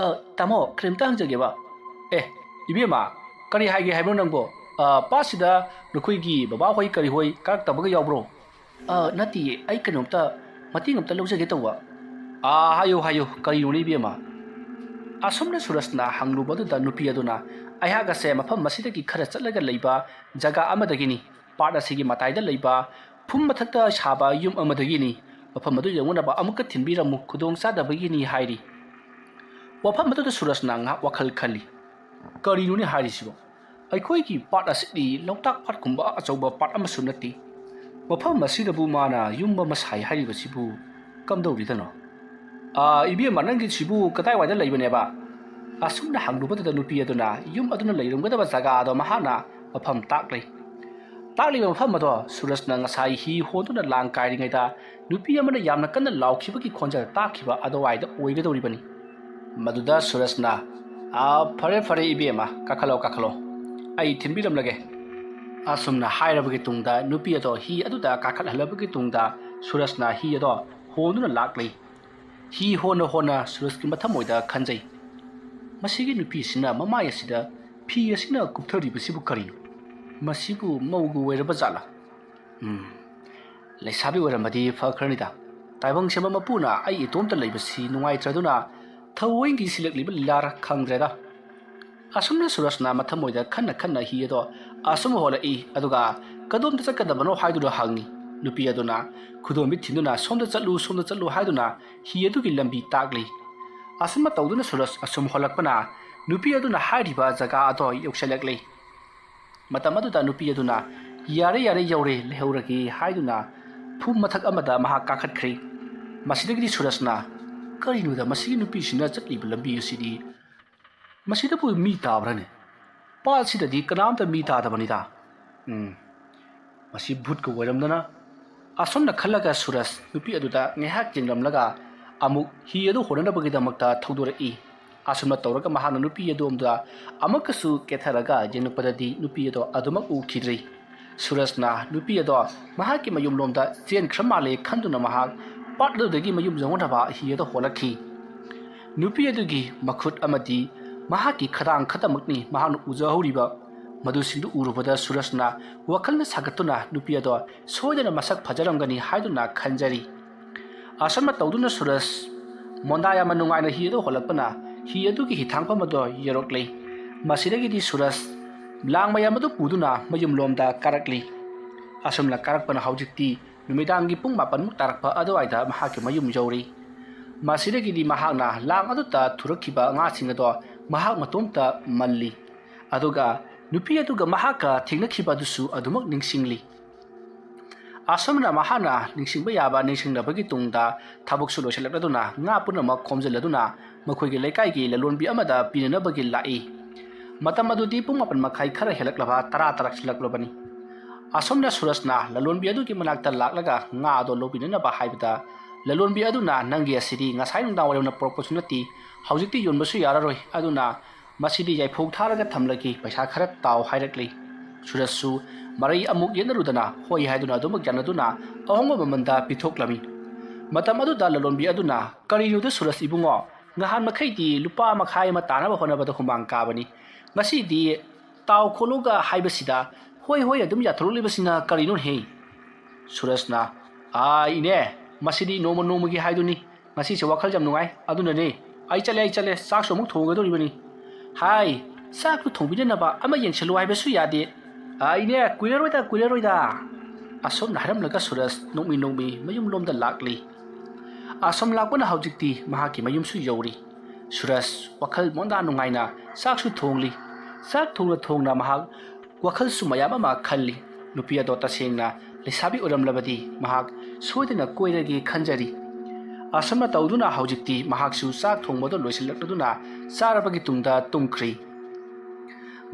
"ꯑ, ꯇꯥꯃꯣ, ꯀꯔꯤꯝꯇ ꯍꯪꯖꯒꯦꯕ?" "ꯑꯦ, ꯏꯕꯦꯝꯃ, ꯀꯔꯤ ꯍꯥꯏꯒꯦ ꯍꯥꯏꯕꯅꯣ ꯅꯪꯕꯣ? ꯑ, ꯄꯥꯠꯁꯤꯗ ꯅꯈꯣꯏꯒꯤ ꯕꯕꯥꯍꯣꯏ ꯀꯔꯤꯍꯣꯏ ꯀꯥꯔꯛꯇꯕꯒ ꯌꯥꯎꯕ꯭ꯔꯣ?" "ꯑ, ꯅꯠꯇꯤꯌꯦ, ꯑꯩ ꯀꯩꯅꯣꯝꯇ, ꯃꯇꯦꯡ ꯑꯝꯇ ꯂꯧꯖꯒꯦ ꯇꯧꯕ"꯫ "ꯑ, ꯍꯥꯏꯌꯨ, ꯍꯥꯏꯌꯨ, ꯀꯔꯤꯅꯣꯅꯦ ꯏꯕꯦꯝꯃ?" ꯑꯁꯨꯝꯅ ꯁꯨꯔꯖꯅ ꯍꯪꯂꯨꯕꯗꯨꯗ ꯅꯨꯄꯤ ꯑꯗꯨꯅ, "ꯑꯩꯍꯥꯛ ꯑꯁꯦ ꯃꯐꯝ ꯑꯁꯤꯗꯒꯤ ꯈꯔ ꯆꯠꯂꯒ ꯂꯩꯕ ꯖꯒꯥ ꯑꯃꯗꯒꯤꯅꯤ꯫ ꯄꯥꯠ ꯑꯁꯤꯒꯤ ꯃꯇꯥꯏꯗ ꯂꯩꯕ ꯐꯨꯝ ꯃꯊꯛꯇ ꯁꯥꯕ ꯌꯨꯝ ꯑꯃꯗꯒꯤꯅꯤ꯫ ꯃꯐꯝ ꯑꯗꯨ ꯌꯧꯅꯅꯕ ꯑꯃꯨꯛꯀ ꯊꯤꯟꯕꯤꯔꯝꯃꯨ, ꯈꯨꯗꯣꯡ ꯆꯥꯗꯕꯒꯤꯅꯤ" ꯍꯥꯏꯔꯤ꯫ ꯋꯥꯐꯝ ꯑꯗꯨꯗ ꯁꯨꯔꯖꯅ ꯉꯥꯏꯍꯥꯛ ꯋꯥꯈꯜ ꯈꯜꯂꯤ꯫ "ꯀꯔꯤꯅꯣꯅꯦ ꯍꯥꯏꯔꯤꯁꯤꯕꯣ? ꯑꯩꯈꯣꯏꯒꯤ ꯄꯥꯠ ꯑꯁꯤꯗꯤ ꯂꯣꯛꯇꯥꯛ ꯄꯥꯠꯀꯨꯝꯕ ꯑꯆꯧꯕ ꯄꯥꯠ ꯑꯃꯁꯨ ꯅꯠꯇꯦ꯫ ꯃꯐꯝ ꯑꯁꯤꯗꯕꯨ ꯃꯥꯅ ꯌꯨꯝ ꯑꯃ ꯁꯥꯏ ꯍꯥꯏꯔꯤꯕꯁꯤꯕꯨ ꯀꯝꯗꯧꯔꯤꯗꯅꯣ? ꯑꯥ, ꯏꯕꯦꯝꯃ, ꯅꯪꯒꯤꯁꯤꯕꯨ ꯀꯗꯥꯏꯋꯥꯏꯗ ꯂꯩꯕꯅꯦꯕ?" ꯑꯁꯨꯝꯅ ꯍꯪꯂꯨꯕꯗꯨꯗ ꯅꯨꯄꯤ ꯑꯗꯨꯅ ꯌꯨꯝ ꯑꯗꯨꯅ ꯂꯩꯔꯝꯒꯗꯕ ꯖꯒꯥ ꯑꯗꯣ ꯃꯍꯥꯛꯅ ꯃꯐꯝ ꯇꯥꯛꯂꯦ꯫ ꯇꯥꯛꯂꯤꯕ ꯃꯐꯝ ꯑꯗꯣ ꯁꯨꯔꯖꯅ ꯉꯁꯥꯏ ꯍꯤ ꯍꯣꯟꯗꯨꯅ ꯂꯥꯡ ꯀꯥꯏꯔꯤꯉꯩꯗ ꯅꯨꯄꯤ ꯑꯃꯅ ꯌꯥꯝꯅ ꯀꯟꯅ ꯂꯥꯎꯈꯤꯕꯒꯤ ꯈꯣꯟꯖꯦꯜ ꯇꯥꯈꯤꯕ ꯑꯗꯨꯋꯥꯏꯗ ꯑꯣꯏꯒꯗꯧꯔꯤꯕꯅꯤ꯫ ꯃꯗꯨꯗ ꯁꯨꯔꯖꯅ, "ꯑꯥ, ꯐꯔꯦ, ꯐꯔꯦ, ꯏꯕꯦꯝꯃ, ꯀꯥꯈꯠꯂꯣ, ꯀꯥꯈꯠꯂꯣ, ꯑꯩ ꯊꯤꯟꯕꯤꯔꯝꯂꯒꯦ"꯫ ꯑꯁꯨꯝꯅ ꯍꯥꯏꯔꯕꯒꯤ ꯇꯨꯡꯗ ꯅꯨꯄꯤ ꯑꯗꯣ ꯍꯤ ꯑꯗꯨꯗ ꯀꯥꯈꯠꯍꯜꯂꯕꯒꯤ ꯇꯨꯡꯗ ꯁꯨꯔꯖꯅ ꯍꯤ ꯑꯗꯣ ꯍꯣꯟꯗꯨꯅ ꯂꯥꯛꯂꯤ꯫ ꯍꯤ ꯍꯣꯟꯅ ꯍꯣꯟꯅ ꯁꯨꯔꯖꯀꯤ ꯃꯊꯃꯣꯏꯗ ꯈꯟꯖꯩ, "ꯃꯁꯤꯒꯤ ꯅꯨꯄꯤꯁꯤꯅ ꯃꯃꯥꯏ ꯑꯁꯤꯗ ꯐꯤ ꯑꯁꯤꯅ ꯀꯨꯞꯊꯔꯤꯕꯁꯤꯕꯨ ꯀꯔꯤꯅꯣ? ꯃꯁꯤꯕꯨ ꯃꯧꯒ ꯑꯣꯏꯔꯕ ꯖꯥꯠꯂꯥ? ꯎꯝ, ꯂꯩꯁꯥꯕꯤ ꯑꯣꯏꯔꯝꯃꯗꯤ ꯐꯈ꯭ꯔꯅꯤꯗ꯫ ꯇꯥꯏꯕꯪ ꯁꯦꯝꯕ ꯃꯄꯨꯅ ꯑꯩ ꯏꯇꯣꯝꯇ ꯂꯩꯕꯁꯤ ꯅꯨꯡꯉꯥꯏꯇ꯭ꯔꯗꯨꯅ ꯊꯑꯣꯏꯒꯤ ꯁꯤꯜꯂꯛꯂꯤꯕ ꯂꯤꯂꯥꯔ ꯈꯪꯗ꯭ꯔꯦꯗ"꯫ ꯑꯁꯨꯝꯅ ꯁꯨꯔꯖꯅ ꯃꯊꯃꯣꯏꯗ ꯈꯟꯅ ꯈꯟꯅ ꯍꯤ ꯑꯗꯣ ꯑꯁꯨꯝ ꯍꯣꯜꯂꯛꯏ, ꯑꯗꯨꯒ "ꯀꯗꯣꯝꯗ ꯆꯠꯀꯗꯕꯅꯣ?" ꯍꯥꯏꯗꯨꯅ ꯍꯪꯉꯤ꯫ ꯅꯨꯄꯤ ꯑꯗꯨꯅ ꯈꯨꯗꯣꯝꯕꯤ ꯊꯤꯟꯗꯨꯅ, "ꯁꯣꯝꯗ ꯆꯠꯂꯨ, ꯁꯣꯝꯗ ꯆꯠꯂꯨ" ꯍꯥꯏꯗꯨꯅ ꯍꯤ ꯑꯗꯨꯒꯤ ꯂꯝꯕꯤ ꯇꯥꯛꯂꯤ꯫ ꯑꯁꯨꯝꯅ ꯇꯧꯗꯨꯅ ꯁꯨꯔꯖ ꯑꯁꯨꯝ ꯍꯣꯜꯂꯛꯄꯅ ꯅꯨꯄꯤ ꯑꯗꯨꯅ ꯍꯥꯏꯔꯤꯕ ꯖꯒꯥ ꯑꯗꯣ ꯌꯧꯁꯤꯜꯂꯛꯂꯤ꯫ ꯃꯇꯝ ꯑꯗꯨꯗ ꯅꯨꯄꯤ ꯑꯗꯨꯅ "ꯌꯥꯔꯦ, ꯌꯥꯔꯦ, ꯌꯧꯔꯦ, ꯂꯩꯍꯧꯔꯒꯦ" ꯍꯥꯏꯗꯨꯅ ꯐꯨꯝ ꯃꯊꯛ ꯑꯃꯗ ꯃꯍꯥꯛ ꯀꯥꯈꯠꯈ꯭ꯔꯦ꯫ ꯃꯁꯤꯗꯒꯤꯗꯤ ꯁꯨꯔꯖꯅ, "ꯀꯔꯤꯅꯣꯗ, ꯃꯁꯤꯒꯤ ꯅꯨꯄꯤꯁꯤꯅ ꯆꯠꯂꯤꯕ ꯂꯝꯕꯤ ꯑꯁꯤꯗꯤ? ꯃꯁꯤꯗꯕꯨ ꯃꯤ ꯇꯥꯕ꯭ꯔꯅꯦ? ꯄꯥꯠꯁꯤꯗꯗꯤ ꯀꯅꯥꯝꯇ ꯃꯤ ꯇꯥꯗꯕꯅꯤꯗ꯫ ꯎꯝ, ꯃꯁꯤ ꯚꯨꯠꯀ ꯑꯣꯏꯔꯝꯗꯅ"꯫ ꯑꯁꯨꯝꯅ ꯈꯜꯂꯒ ꯁꯨꯔꯖ ꯅꯨꯄꯤ ꯑꯗꯨꯗ ꯉꯥꯏꯍꯥꯛ ꯌꯦꯡꯂꯝꯂꯒ ꯑꯃꯨꯛ ꯍꯤ ꯑꯗꯨ ꯍꯣꯟꯅꯅꯕꯒꯤꯗꯃꯛꯇ ꯊꯧꯗꯣꯔꯛꯏ꯫ ꯑꯁꯨꯝꯅ ꯇꯧꯔꯒ ꯃꯍꯥꯛꯅ ꯅꯨꯄꯤ ꯑꯗꯣꯝꯗ ꯑꯃꯨꯛꯀꯁꯨ ꯀꯦꯊꯔꯒ ꯌꯦꯡꯂꯛꯄꯗꯗꯤ ꯅꯨꯄꯤ ꯑꯗꯣ ꯑꯗꯨꯃꯛ ꯎꯈꯤꯗ꯭ꯔꯤ꯫ ꯁꯨꯔꯖꯅ ꯅꯨꯄꯤ ꯑꯗꯣ ꯃꯍꯥꯛꯀꯤ ꯃꯌꯨꯝꯂꯣꯝꯗ ꯆꯦꯟꯈ꯭ꯔ ꯃꯥꯜꯂꯦ ꯈꯟꯗꯨꯅ ꯃꯍꯥꯛ ꯄꯥꯠ ꯑꯗꯨꯗꯒꯤ ꯃꯌꯨꯝ ꯌꯧꯅꯅꯕ ꯍꯤ ꯑꯗꯣ ꯍꯣꯜꯂꯛꯈꯤ꯫ ꯅꯨꯄꯤ ꯑꯗꯨꯒꯤ ꯃꯈꯨꯠ ꯑꯃꯗꯤ ꯃꯍꯥꯛꯀꯤ ꯈꯗꯥꯡ ꯈꯛꯇꯃꯛꯅꯤ ꯃꯍꯥꯛꯅ ꯎꯖꯍꯧꯔꯤꯕ꯫ ꯃꯗꯨꯁꯤꯡꯗꯨ ꯎꯔꯨꯕꯗ ꯁꯨꯔꯖꯅ ꯋꯥꯈꯜꯅ ꯁꯥꯒꯠꯇꯨꯅ ꯅꯨꯄꯤ ꯑꯗꯣ ꯁꯣꯏꯗꯅ ꯃꯁꯛ ꯐꯖꯔꯝꯒꯅꯤ ꯍꯥꯏꯗꯨꯅ ꯈꯟꯖꯔꯤ꯫ ꯑꯁꯨꯝꯅ ꯇꯧꯗꯨꯅ ꯁꯨꯔꯖ ꯃꯣꯟꯗꯥ ꯌꯥꯝꯅ ꯅꯨꯡꯉꯥꯏꯅ ꯍꯤ ꯑꯗꯨ ꯍꯣꯜꯂꯛꯄꯅ ꯍꯤ ꯑꯗꯨꯒꯤ ꯍꯤꯊꯥꯡꯐꯝ ꯑꯗꯣ ꯌꯧꯔꯛꯂꯤ꯫ ꯃꯁꯤꯗꯒꯤꯗꯤ ꯁꯨꯔꯖ ꯂꯥꯡ ꯃꯌꯥꯝ ꯑꯗꯨ ꯄꯨꯗꯨꯅ ꯃꯌꯨꯝꯂꯣꯝꯗ ꯀꯥꯔꯛꯂꯤ꯫ ꯑꯁꯨꯝꯅ ꯀꯥꯔꯛꯄꯅ ꯍꯧꯖꯤꯛꯇꯤ ꯅꯨꯃꯤꯗꯥꯡꯒꯤ ꯄꯨꯡ ꯃꯥꯄꯟꯃꯨꯛ ꯇꯥꯔꯛꯄ ꯑꯗꯨꯋꯥꯏꯗ ꯃꯍꯥꯛꯀꯤ ꯃꯌꯨꯝ ꯌꯧꯔꯤ꯫ ꯃꯁꯤꯗꯒꯤꯗꯤ ꯃꯍꯥꯛꯅ ꯂꯥꯡ ꯑꯗꯨꯗ ꯊꯨꯔꯛꯈꯤꯕ ꯉꯥꯁꯤꯡ ꯑꯗꯣ ꯃꯍꯥꯛ ꯃꯇꯣꯝꯇ ꯃꯜꯂꯤ꯫ ꯑꯗꯨꯒ ꯅꯨꯄꯤ ꯑꯗꯨꯒ ꯃꯍꯥꯛꯀ ꯊꯦꯡꯅꯈꯤꯕ ꯑꯗꯨꯁꯨ ꯑꯗꯨꯃꯛ ꯅꯤꯡꯁꯤꯡꯂꯤ꯫ ꯑꯁꯨꯝꯅ ꯃꯍꯥꯛꯅ ꯅꯤꯡꯁꯤꯡꯕ ꯌꯥꯕ ꯅꯤꯡꯁꯤꯡꯂꯕꯒꯤ ꯇꯨꯡꯗ ꯊꯕꯛꯁꯨ ꯂꯣꯏꯁꯤꯜꯂꯛꯂꯗꯨꯅ ꯉꯥ ꯄꯨꯝꯅꯃꯛ ꯈꯣꯝꯖꯤꯜꯂꯗꯨꯅ ꯃꯈꯣꯏꯒꯤ ꯂꯩꯀꯥꯏꯒꯤ ꯂꯂꯣꯟꯕꯤ ꯑꯃꯗ ꯄꯤꯅꯅꯕꯒꯤ ꯂꯥꯛꯏ꯫ ꯃꯇꯝ ꯑꯗꯨꯗꯤ ꯄꯨꯡ ꯃꯥꯄꯟ ꯃꯈꯥꯏ ꯈꯔ ꯍꯦꯜꯂꯛꯂꯕ ꯇꯔꯥ ꯇꯥꯔꯛꯁꯤꯜꯂꯛꯂꯕꯅꯤ꯫ ꯑꯁꯨꯝꯅ ꯁꯨꯔꯖꯅ ꯂꯂꯣꯟꯕꯤ ꯑꯗꯨꯒꯤ ꯃꯅꯥꯛꯇ ꯂꯥꯛꯂꯒ ꯉꯥ ꯑꯗꯣ ꯂꯧꯕꯤꯅꯅꯕ ꯍꯥꯏꯕꯗ, ꯂꯂꯣꯟꯕꯤ ꯑꯗꯨꯅ, "ꯅꯪꯒꯤ ꯑꯁꯤꯗꯤ ꯉꯁꯥꯏ ꯅꯨꯡꯗꯥꯡ ꯋꯥꯏꯔꯝꯅ ꯄꯨꯔꯛꯄꯁꯨ ꯅꯠꯇꯦ, ꯍꯧꯖꯤꯛꯇꯤ ꯌꯣꯟꯕꯁꯨ ꯌꯥꯔꯔꯣꯏ, ꯑꯗꯨꯅ ꯃꯁꯤꯗꯤ ꯌꯥꯏꯐꯧ ꯊꯥꯔꯒ ꯊꯝꯂꯒꯦ, ꯄꯩꯁꯥ ꯈꯔ ꯇꯥꯎ" ꯍꯥꯏꯔꯛꯂꯤ꯫ ꯁꯨꯔꯖꯁꯨ ꯃꯔꯩ ꯑꯃꯨꯛ ꯌꯦꯠꯅꯔꯨꯗꯅ ꯍꯣꯏ ꯍꯥꯏꯗꯨꯅ ꯑꯗꯨꯃꯛ ꯌꯥꯅꯗꯨꯅ ꯑꯍꯣꯡꯕ ꯃꯃꯜꯗ ꯄꯤꯊꯣꯛꯂꯝꯃꯤ꯫ ꯃꯇꯝ ꯑꯗꯨꯗ ꯂꯂꯣꯟꯕꯤ ꯑꯗꯨꯅ, "ꯀꯔꯤꯅꯣꯗ ꯁꯨꯔꯖ ꯏꯕꯨꯡꯉꯣ, ꯅꯍꯥꯟ ꯃꯈꯩꯗꯤ ꯂꯨꯄꯥ ꯃꯈꯥꯏ ꯑꯃ ꯇꯥꯅꯕ ꯍꯣꯠꯅꯕꯗ ꯍꯨꯃꯥꯡ ꯀꯥꯕꯅꯤ, ꯉꯁꯤꯗꯤ ꯇꯥꯎ ꯈꯣꯠꯂꯨꯒ ꯍꯥꯏꯕꯁꯤꯗ ꯍꯣꯏ ꯍꯣꯏ ꯑꯗꯨꯝ ꯌꯥꯊꯣꯔꯛꯂꯤꯕꯁꯤꯅ ꯀꯔꯤꯅꯣꯅꯦꯍꯦ?" ꯁꯨꯔꯖꯅ, "ꯑꯥ ꯏꯅꯦ, ꯃꯁꯤꯗꯤ ꯅꯣꯡꯃ ꯅꯣꯡꯃꯒꯤ ꯍꯥꯏꯗꯨꯅꯤ, ꯉꯁꯤꯁꯦ ꯋꯥꯈꯜ ꯌꯥꯝ ꯅꯨꯡꯉꯥꯏ, ꯑꯗꯨꯅꯅꯦ꯫ ꯑꯩ ꯆꯠꯂꯦ, ꯑꯩ ꯆꯠꯂꯦ, ꯆꯥꯛꯁꯨ ꯑꯃꯨꯛ ꯊꯣꯡꯒꯗꯧꯔꯤꯕꯅꯤ꯫ ꯍꯥꯏ, ꯆꯥꯛꯇꯨ ꯊꯣꯡꯕꯤꯅꯅꯕ ꯑꯃ ꯌꯦꯡꯁꯤꯜꯂꯨ ꯍꯥꯏꯕꯁꯨ ꯌꯥꯗꯦ꯫ ꯑꯥ ꯏꯅꯦ, ꯀꯨꯏꯔꯔꯣꯏꯗ, ꯀꯨꯏꯔꯔꯣꯏꯗ꯫" ꯑꯁꯨꯝꯅ ꯍꯥꯏꯔꯝꯂꯒ ꯁꯨꯔꯖ ꯅꯣꯛꯃꯤ ꯅꯣꯛꯃꯤ ꯃꯌꯨꯝꯂꯣꯝꯗ ꯂꯥꯛꯂꯤ꯫ ꯑꯁꯨꯝ ꯂꯥꯛꯄꯅ ꯍꯧꯖꯤꯛꯇꯤ ꯃꯍꯥꯛꯀꯤ ꯃꯌꯨꯝꯁꯨ ꯌꯧꯔꯤ꯫ ꯁꯨꯔꯖ ꯋꯥꯈꯜ ꯃꯣꯟꯗꯥ ꯅꯨꯡꯉꯥꯏꯅ ꯆꯥꯛꯁꯨ ꯊꯣꯡꯂꯤ꯫ ꯆꯥꯛ ꯊꯣꯡꯅ ꯊꯣꯡꯅ ꯃꯍꯥꯛ ꯋꯥꯈꯜꯁꯨ ꯃꯌꯥꯝ ꯑꯃ ꯈꯜꯂꯤ꯫ ꯅꯨꯄꯤ ꯑꯗꯣ ꯇꯁꯦꯡꯅ ꯂꯩꯁꯥꯕꯤ ꯑꯣꯏꯔꯝꯂꯕꯗꯤ ꯃꯍꯥꯛ ꯁꯣꯏꯗꯅ ꯀꯣꯏꯔꯒꯦ ꯈꯟꯖꯔꯤ꯫ ꯑꯁꯨꯝꯅ ꯇꯧꯗꯨꯅ ꯍꯧꯖꯤꯛꯇꯤ ꯃꯍꯥꯛꯁꯨ ꯆꯥꯛ ꯊꯣꯡꯕꯗꯣ ꯂꯣꯏꯁꯤꯜꯂꯛꯂꯗꯨꯅ ꯆꯥꯔꯕꯒꯤ ꯇꯨꯡꯗ ꯇꯨꯝꯈ꯭ꯔꯤ꯫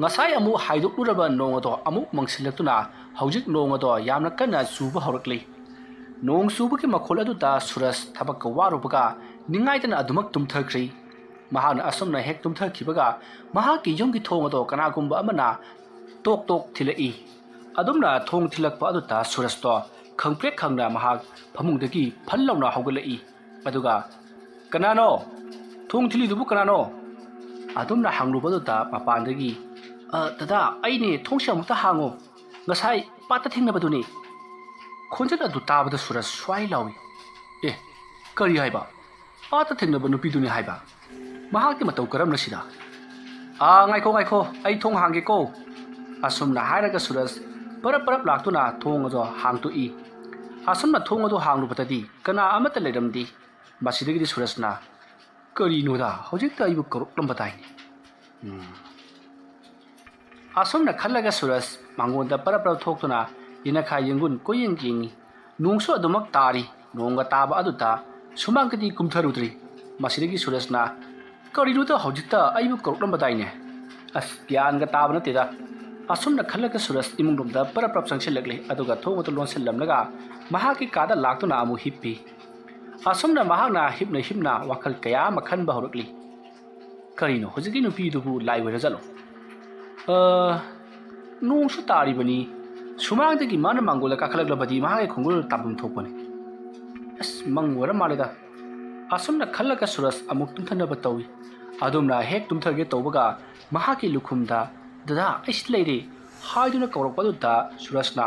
ꯉꯁꯥꯏ ꯑꯃꯨꯛ ꯍꯥꯏꯗꯣꯛꯂꯨꯔꯕ ꯅꯣꯡ ꯑꯗꯣ ꯑꯃꯨꯛ ꯃꯪꯁꯤꯜꯂꯛꯇꯨꯅ ꯍꯧꯖꯤꯛ ꯅꯣꯡ ꯑꯗꯣ ꯌꯥꯝꯅ ꯀꯟꯅ ꯆꯨꯕ ꯍꯧꯔꯛꯂꯤ꯫ ꯅꯣꯡ ꯆꯨꯕꯒꯤ ꯃꯈꯣꯜ ꯑꯗꯨꯗ ꯁꯨꯔꯖ ꯊꯕꯛꯀ ꯋꯥꯔꯨꯕꯒ ꯅꯤꯡꯉꯥꯏꯗꯅ ꯑꯗꯨꯃꯛ ꯇꯨꯝꯊꯈ꯭ꯔꯤ꯫ ꯃꯍꯥꯛꯅ ꯑꯁꯨꯝꯅ ꯍꯦꯛ ꯇꯨꯝꯊꯈꯤꯕꯒ ꯃꯍꯥꯛꯀꯤ ꯌꯨꯝꯒꯤ ꯊꯣꯡ ꯑꯗꯣ ꯀꯅꯥꯒꯨꯝꯕ ꯑꯃꯅ ꯇꯣꯛ ꯇꯣꯛ ꯊꯤꯜꯂꯛꯏ꯫ ꯑꯗꯨꯝꯅ ꯊꯣꯡ ꯊꯤꯜꯂꯛꯄ ꯑꯗꯨꯗ ꯁꯨꯔꯖꯇꯣ ꯈꯪꯄ꯭ꯔꯦꯛ ꯈꯪꯅ ꯃꯍꯥꯛ ꯐꯃꯨꯡꯗꯒꯤ ꯐꯜ ꯂꯥꯎꯅ ꯍꯧꯒꯠꯂꯛꯏ꯫ ꯑꯗꯨꯒ, "ꯀꯅꯥꯅꯣ? ꯊꯣꯡ ꯊꯤꯜꯂꯤꯗꯨꯕꯨ ꯀꯅꯥꯅꯣ?" ꯑꯗꯨꯝꯅ ꯍꯪꯂꯨꯕꯗꯨꯗ ꯃꯄꯥꯟꯗꯒꯤ, "ꯑ, ꯗꯗꯥ, ꯑꯩꯅꯦ, ꯊꯣꯡꯁꯦ ꯑꯃꯨꯛꯇ ꯍꯥꯡꯉꯣ, ꯉꯁꯥꯏ ꯄꯥꯠꯇ ꯊꯦꯡꯅꯕꯗꯨꯅꯤ꯫" ꯈꯣꯟꯖꯦꯜ ꯑꯗꯨ ꯇꯥꯕꯗ ꯁꯨꯔꯖ ꯁ꯭ꯋꯥꯏ ꯂꯥꯎꯏ꯫ "ꯑꯦ, ꯀꯔꯤ ꯍꯥꯏꯕ? ꯄꯥꯠꯇ ꯊꯦꯡꯅꯕ ꯅꯨꯄꯤꯗꯨꯅꯤ ꯍꯥꯏꯕ? ꯃꯍꯥꯛꯇꯤ ꯃꯇꯧ ꯀꯔꯝꯅ ꯁꯤꯗ?" "ꯑꯥ, ꯉꯥꯏꯈꯣ, ꯉꯥꯏꯈꯣ, ꯑꯩ ꯊꯣꯡ ꯍꯥꯡꯒꯦꯀꯣ꯫" ꯑꯁꯨꯝꯅ ꯍꯥꯏꯔꯒ ꯁꯨꯔꯖ ꯄꯔꯞ ꯄꯔꯞ ꯂꯥꯛꯇꯨꯅ ꯊꯣꯡ ꯑꯗꯨ ꯍꯥꯡꯗꯣꯛꯏ꯫ ꯑꯁꯨꯝꯅ ꯊꯣꯡ ꯑꯗꯨ ꯍꯥꯡꯂꯨꯕꯗꯗꯤ ꯀꯅꯥ ꯑꯃꯠꯇ ꯂꯩꯔꯝꯗꯦ꯫ ꯃꯁꯤꯗꯒꯤꯗꯤ ꯁꯨꯔꯖꯅ, "ꯀꯔꯤꯅꯣꯗ, ꯍꯧꯖꯤꯛꯇ ꯑꯩꯕꯨ ꯀꯧꯔꯛꯂꯝꯕꯗꯥꯏꯅꯦ?" ꯎꯝ꯫ ꯑꯁꯨꯝꯅ ꯈꯜꯂꯒ ꯁꯨꯔꯖ ꯃꯉꯣꯟꯗ ꯄꯔꯞ ꯄꯔꯞ ꯊꯣꯛꯇꯨꯅ ꯌꯦꯅꯈꯥ ꯌꯦꯡꯒꯨꯟ ꯀꯣꯏꯌꯦꯡ ꯌꯦꯡꯉꯤ꯫ ꯅꯣꯡꯁꯨ ꯑꯗꯨꯃꯛ ꯇꯥꯔꯤ꯫ ꯅꯣꯡꯒ ꯇꯥꯕ ꯑꯗꯨꯗ ꯁꯨꯃꯥꯡꯒꯗꯤ ꯀꯨꯝꯊꯔꯨꯗ꯭ꯔꯤ꯫ ꯃꯁꯤꯗꯒꯤ ꯁꯨꯔꯖꯅ, "ꯀꯔꯤꯅꯣꯗ, ꯍꯧꯖꯤꯛꯇ ꯑꯩꯕꯨ ꯀꯧꯔꯛꯂꯝꯕꯗꯥꯏꯅꯦ? ꯑꯁ, ꯒ꯭ꯌꯥꯟꯒ ꯇꯥꯕ ꯅꯠꯇꯦꯗ꯫ ꯑꯁꯨꯝꯅ ꯈꯜꯂꯒ ꯁꯨꯔꯖ ꯏꯃꯨꯡ ꯔꯣꯝꯗ ꯄꯔꯞ ꯄꯔꯞ ꯆꯪꯁꯤꯜꯂꯛꯂꯤ, ꯑꯗꯨꯒ ꯊꯣꯡ ꯑꯗꯨ ꯂꯣꯟꯁꯤꯜꯂꯝꯂꯒ ꯃꯍꯥꯛꯀꯤ ꯀꯥꯗ ꯂꯥꯛꯇꯨꯅ ꯑꯃꯨꯛ ꯍꯤꯞꯄꯤ꯫ ꯑꯁꯨꯝꯅ ꯃꯍꯥꯛꯅ ꯍꯤꯞꯅ ꯍꯤꯞꯅ ꯋꯥꯈꯜ ꯀꯌꯥ ꯑꯃ ꯈꯟꯕ ꯍꯧꯔꯛꯂꯤ꯫ ꯀꯔꯤꯅꯣ ꯍꯧꯖꯤꯛꯀꯤ ꯅꯨꯄꯤꯗꯨꯕꯨ ꯂꯥꯏ ꯑꯣꯏꯔꯖꯥꯠꯂꯣ? ꯑ, ꯅꯣꯡꯁꯨ ꯇꯥꯔꯤꯕꯅꯤ꯫ ꯁꯨꯃꯥꯡꯗꯒꯤ ꯃꯥꯅ ꯃꯥꯡꯒꯣꯜꯗ ꯀꯥꯈꯠꯂꯛꯂꯕꯗꯤ ꯃꯍꯥꯛꯀꯤ ꯈꯣꯡꯒꯨꯜ ꯇꯥꯐꯝ ꯊꯣꯛꯄꯅꯤ꯫ ꯑꯁ, ꯃꯪ ꯑꯣꯏꯔ ꯃꯥꯜꯂꯦꯗ꯫ ꯑꯁꯨꯝꯅ ꯈꯜꯂꯒ ꯁꯨꯔꯖ ꯑꯃꯨꯛ ꯇꯨꯝꯊꯅꯕ ꯇꯧꯏ꯫ ꯑꯗꯨꯝꯅ ꯍꯦꯛ ꯇꯨꯝꯊꯒꯦ ꯇꯧꯕꯒ ꯃꯍꯥꯛꯀꯤ ꯂꯨꯈꯨꯝꯗ, "ꯗꯗꯥ, ꯑꯩ ꯁꯤ ꯂꯩꯔꯦ" ꯍꯥꯏꯗꯨꯅ ꯀꯧꯔꯛꯄꯗꯨꯗ ꯁꯨꯔꯖꯅ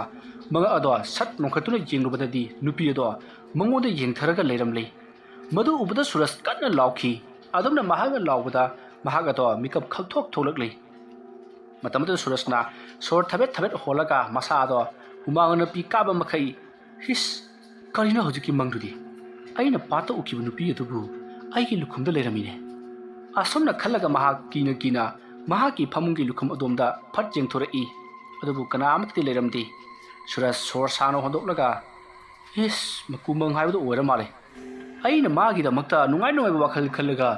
ꯃꯉꯛ ꯑꯗꯣ ꯁꯠ ꯅꯣꯡꯈꯠꯇꯨꯅ ꯌꯦꯡꯂꯨꯕꯗꯗꯤ ꯅꯨꯄꯤ ꯑꯗꯣ ꯃꯉꯣꯟꯗ ꯌꯦꯡꯊꯔꯒ ꯂꯩꯔꯝꯂꯦ꯫ ꯃꯗꯨ ꯎꯕꯗ ꯁꯨꯔꯖ ꯀꯟꯅ ꯂꯥꯎꯈꯤ꯫ ꯑꯗꯨꯝꯅ ꯃꯍꯥꯛꯅ ꯂꯥꯎꯕꯗ ꯃꯍꯥꯛ ꯑꯗꯣ ꯃꯤꯀꯞ ꯈꯪꯊꯣꯛ ꯊꯣꯛꯂꯛꯂꯤ꯫ ꯃꯇꯝ ꯑꯗꯨꯗ ꯁꯨꯔꯖꯅ ꯁꯣꯔ ꯊꯕꯦꯠ ꯊꯕꯦꯠ ꯍꯣꯜꯂꯒ ꯃꯁꯥ ꯑꯗꯣ ꯍꯨꯃꯥꯡ ꯅꯥꯄꯤ ꯀꯥꯕ ꯃꯈꯩ, "ꯍꯤꯁ, ꯀꯔꯤꯅꯣ ꯍꯧꯖꯤꯛꯀꯤ ꯃꯪꯗꯨꯗꯤ? ꯑꯩꯅ ꯄꯥꯠꯇ ꯎꯈꯤꯕ ꯅꯨꯄꯤ ꯑꯗꯨꯕꯨ ꯑꯩꯒꯤ ꯂꯨꯈꯨꯝꯗ ꯂꯩꯔꯝꯃꯤꯅꯦ"꯫ ꯑꯁꯨꯝꯅ ꯈꯜꯂꯒ ꯃꯍꯥꯛ ꯀꯤꯅ ꯀꯤꯅ ꯃꯍꯥꯛꯀꯤ ꯐꯃꯨꯡꯒꯤ ꯂꯨꯈꯨꯝ ꯑꯗꯣꯝꯗ ꯐꯠ ꯌꯦꯡꯊꯣꯔꯛꯏ꯫ ꯑꯗꯨꯕꯨ ꯀꯅꯥ ꯑꯃꯠꯇꯗꯤ ꯂꯩꯔꯝꯗꯦ꯫ ꯁꯨꯔꯖ ꯁꯣꯔ ꯁꯥꯡꯅ ꯍꯣꯟꯗꯣꯛꯂꯒ, "ꯏꯁ, ꯃꯀꯨ ꯃꯪ ꯍꯥꯏꯕꯗꯨ ꯑꯣꯏꯔ ꯃꯥꯜꯂꯦ꯫ ꯑꯩꯅ ꯃꯥꯒꯤꯗꯃꯛꯇ ꯅꯨꯡꯉꯥꯏ ꯅꯨꯡꯉꯥꯏꯕ ꯋꯥꯈꯜ ꯈꯜꯂꯒ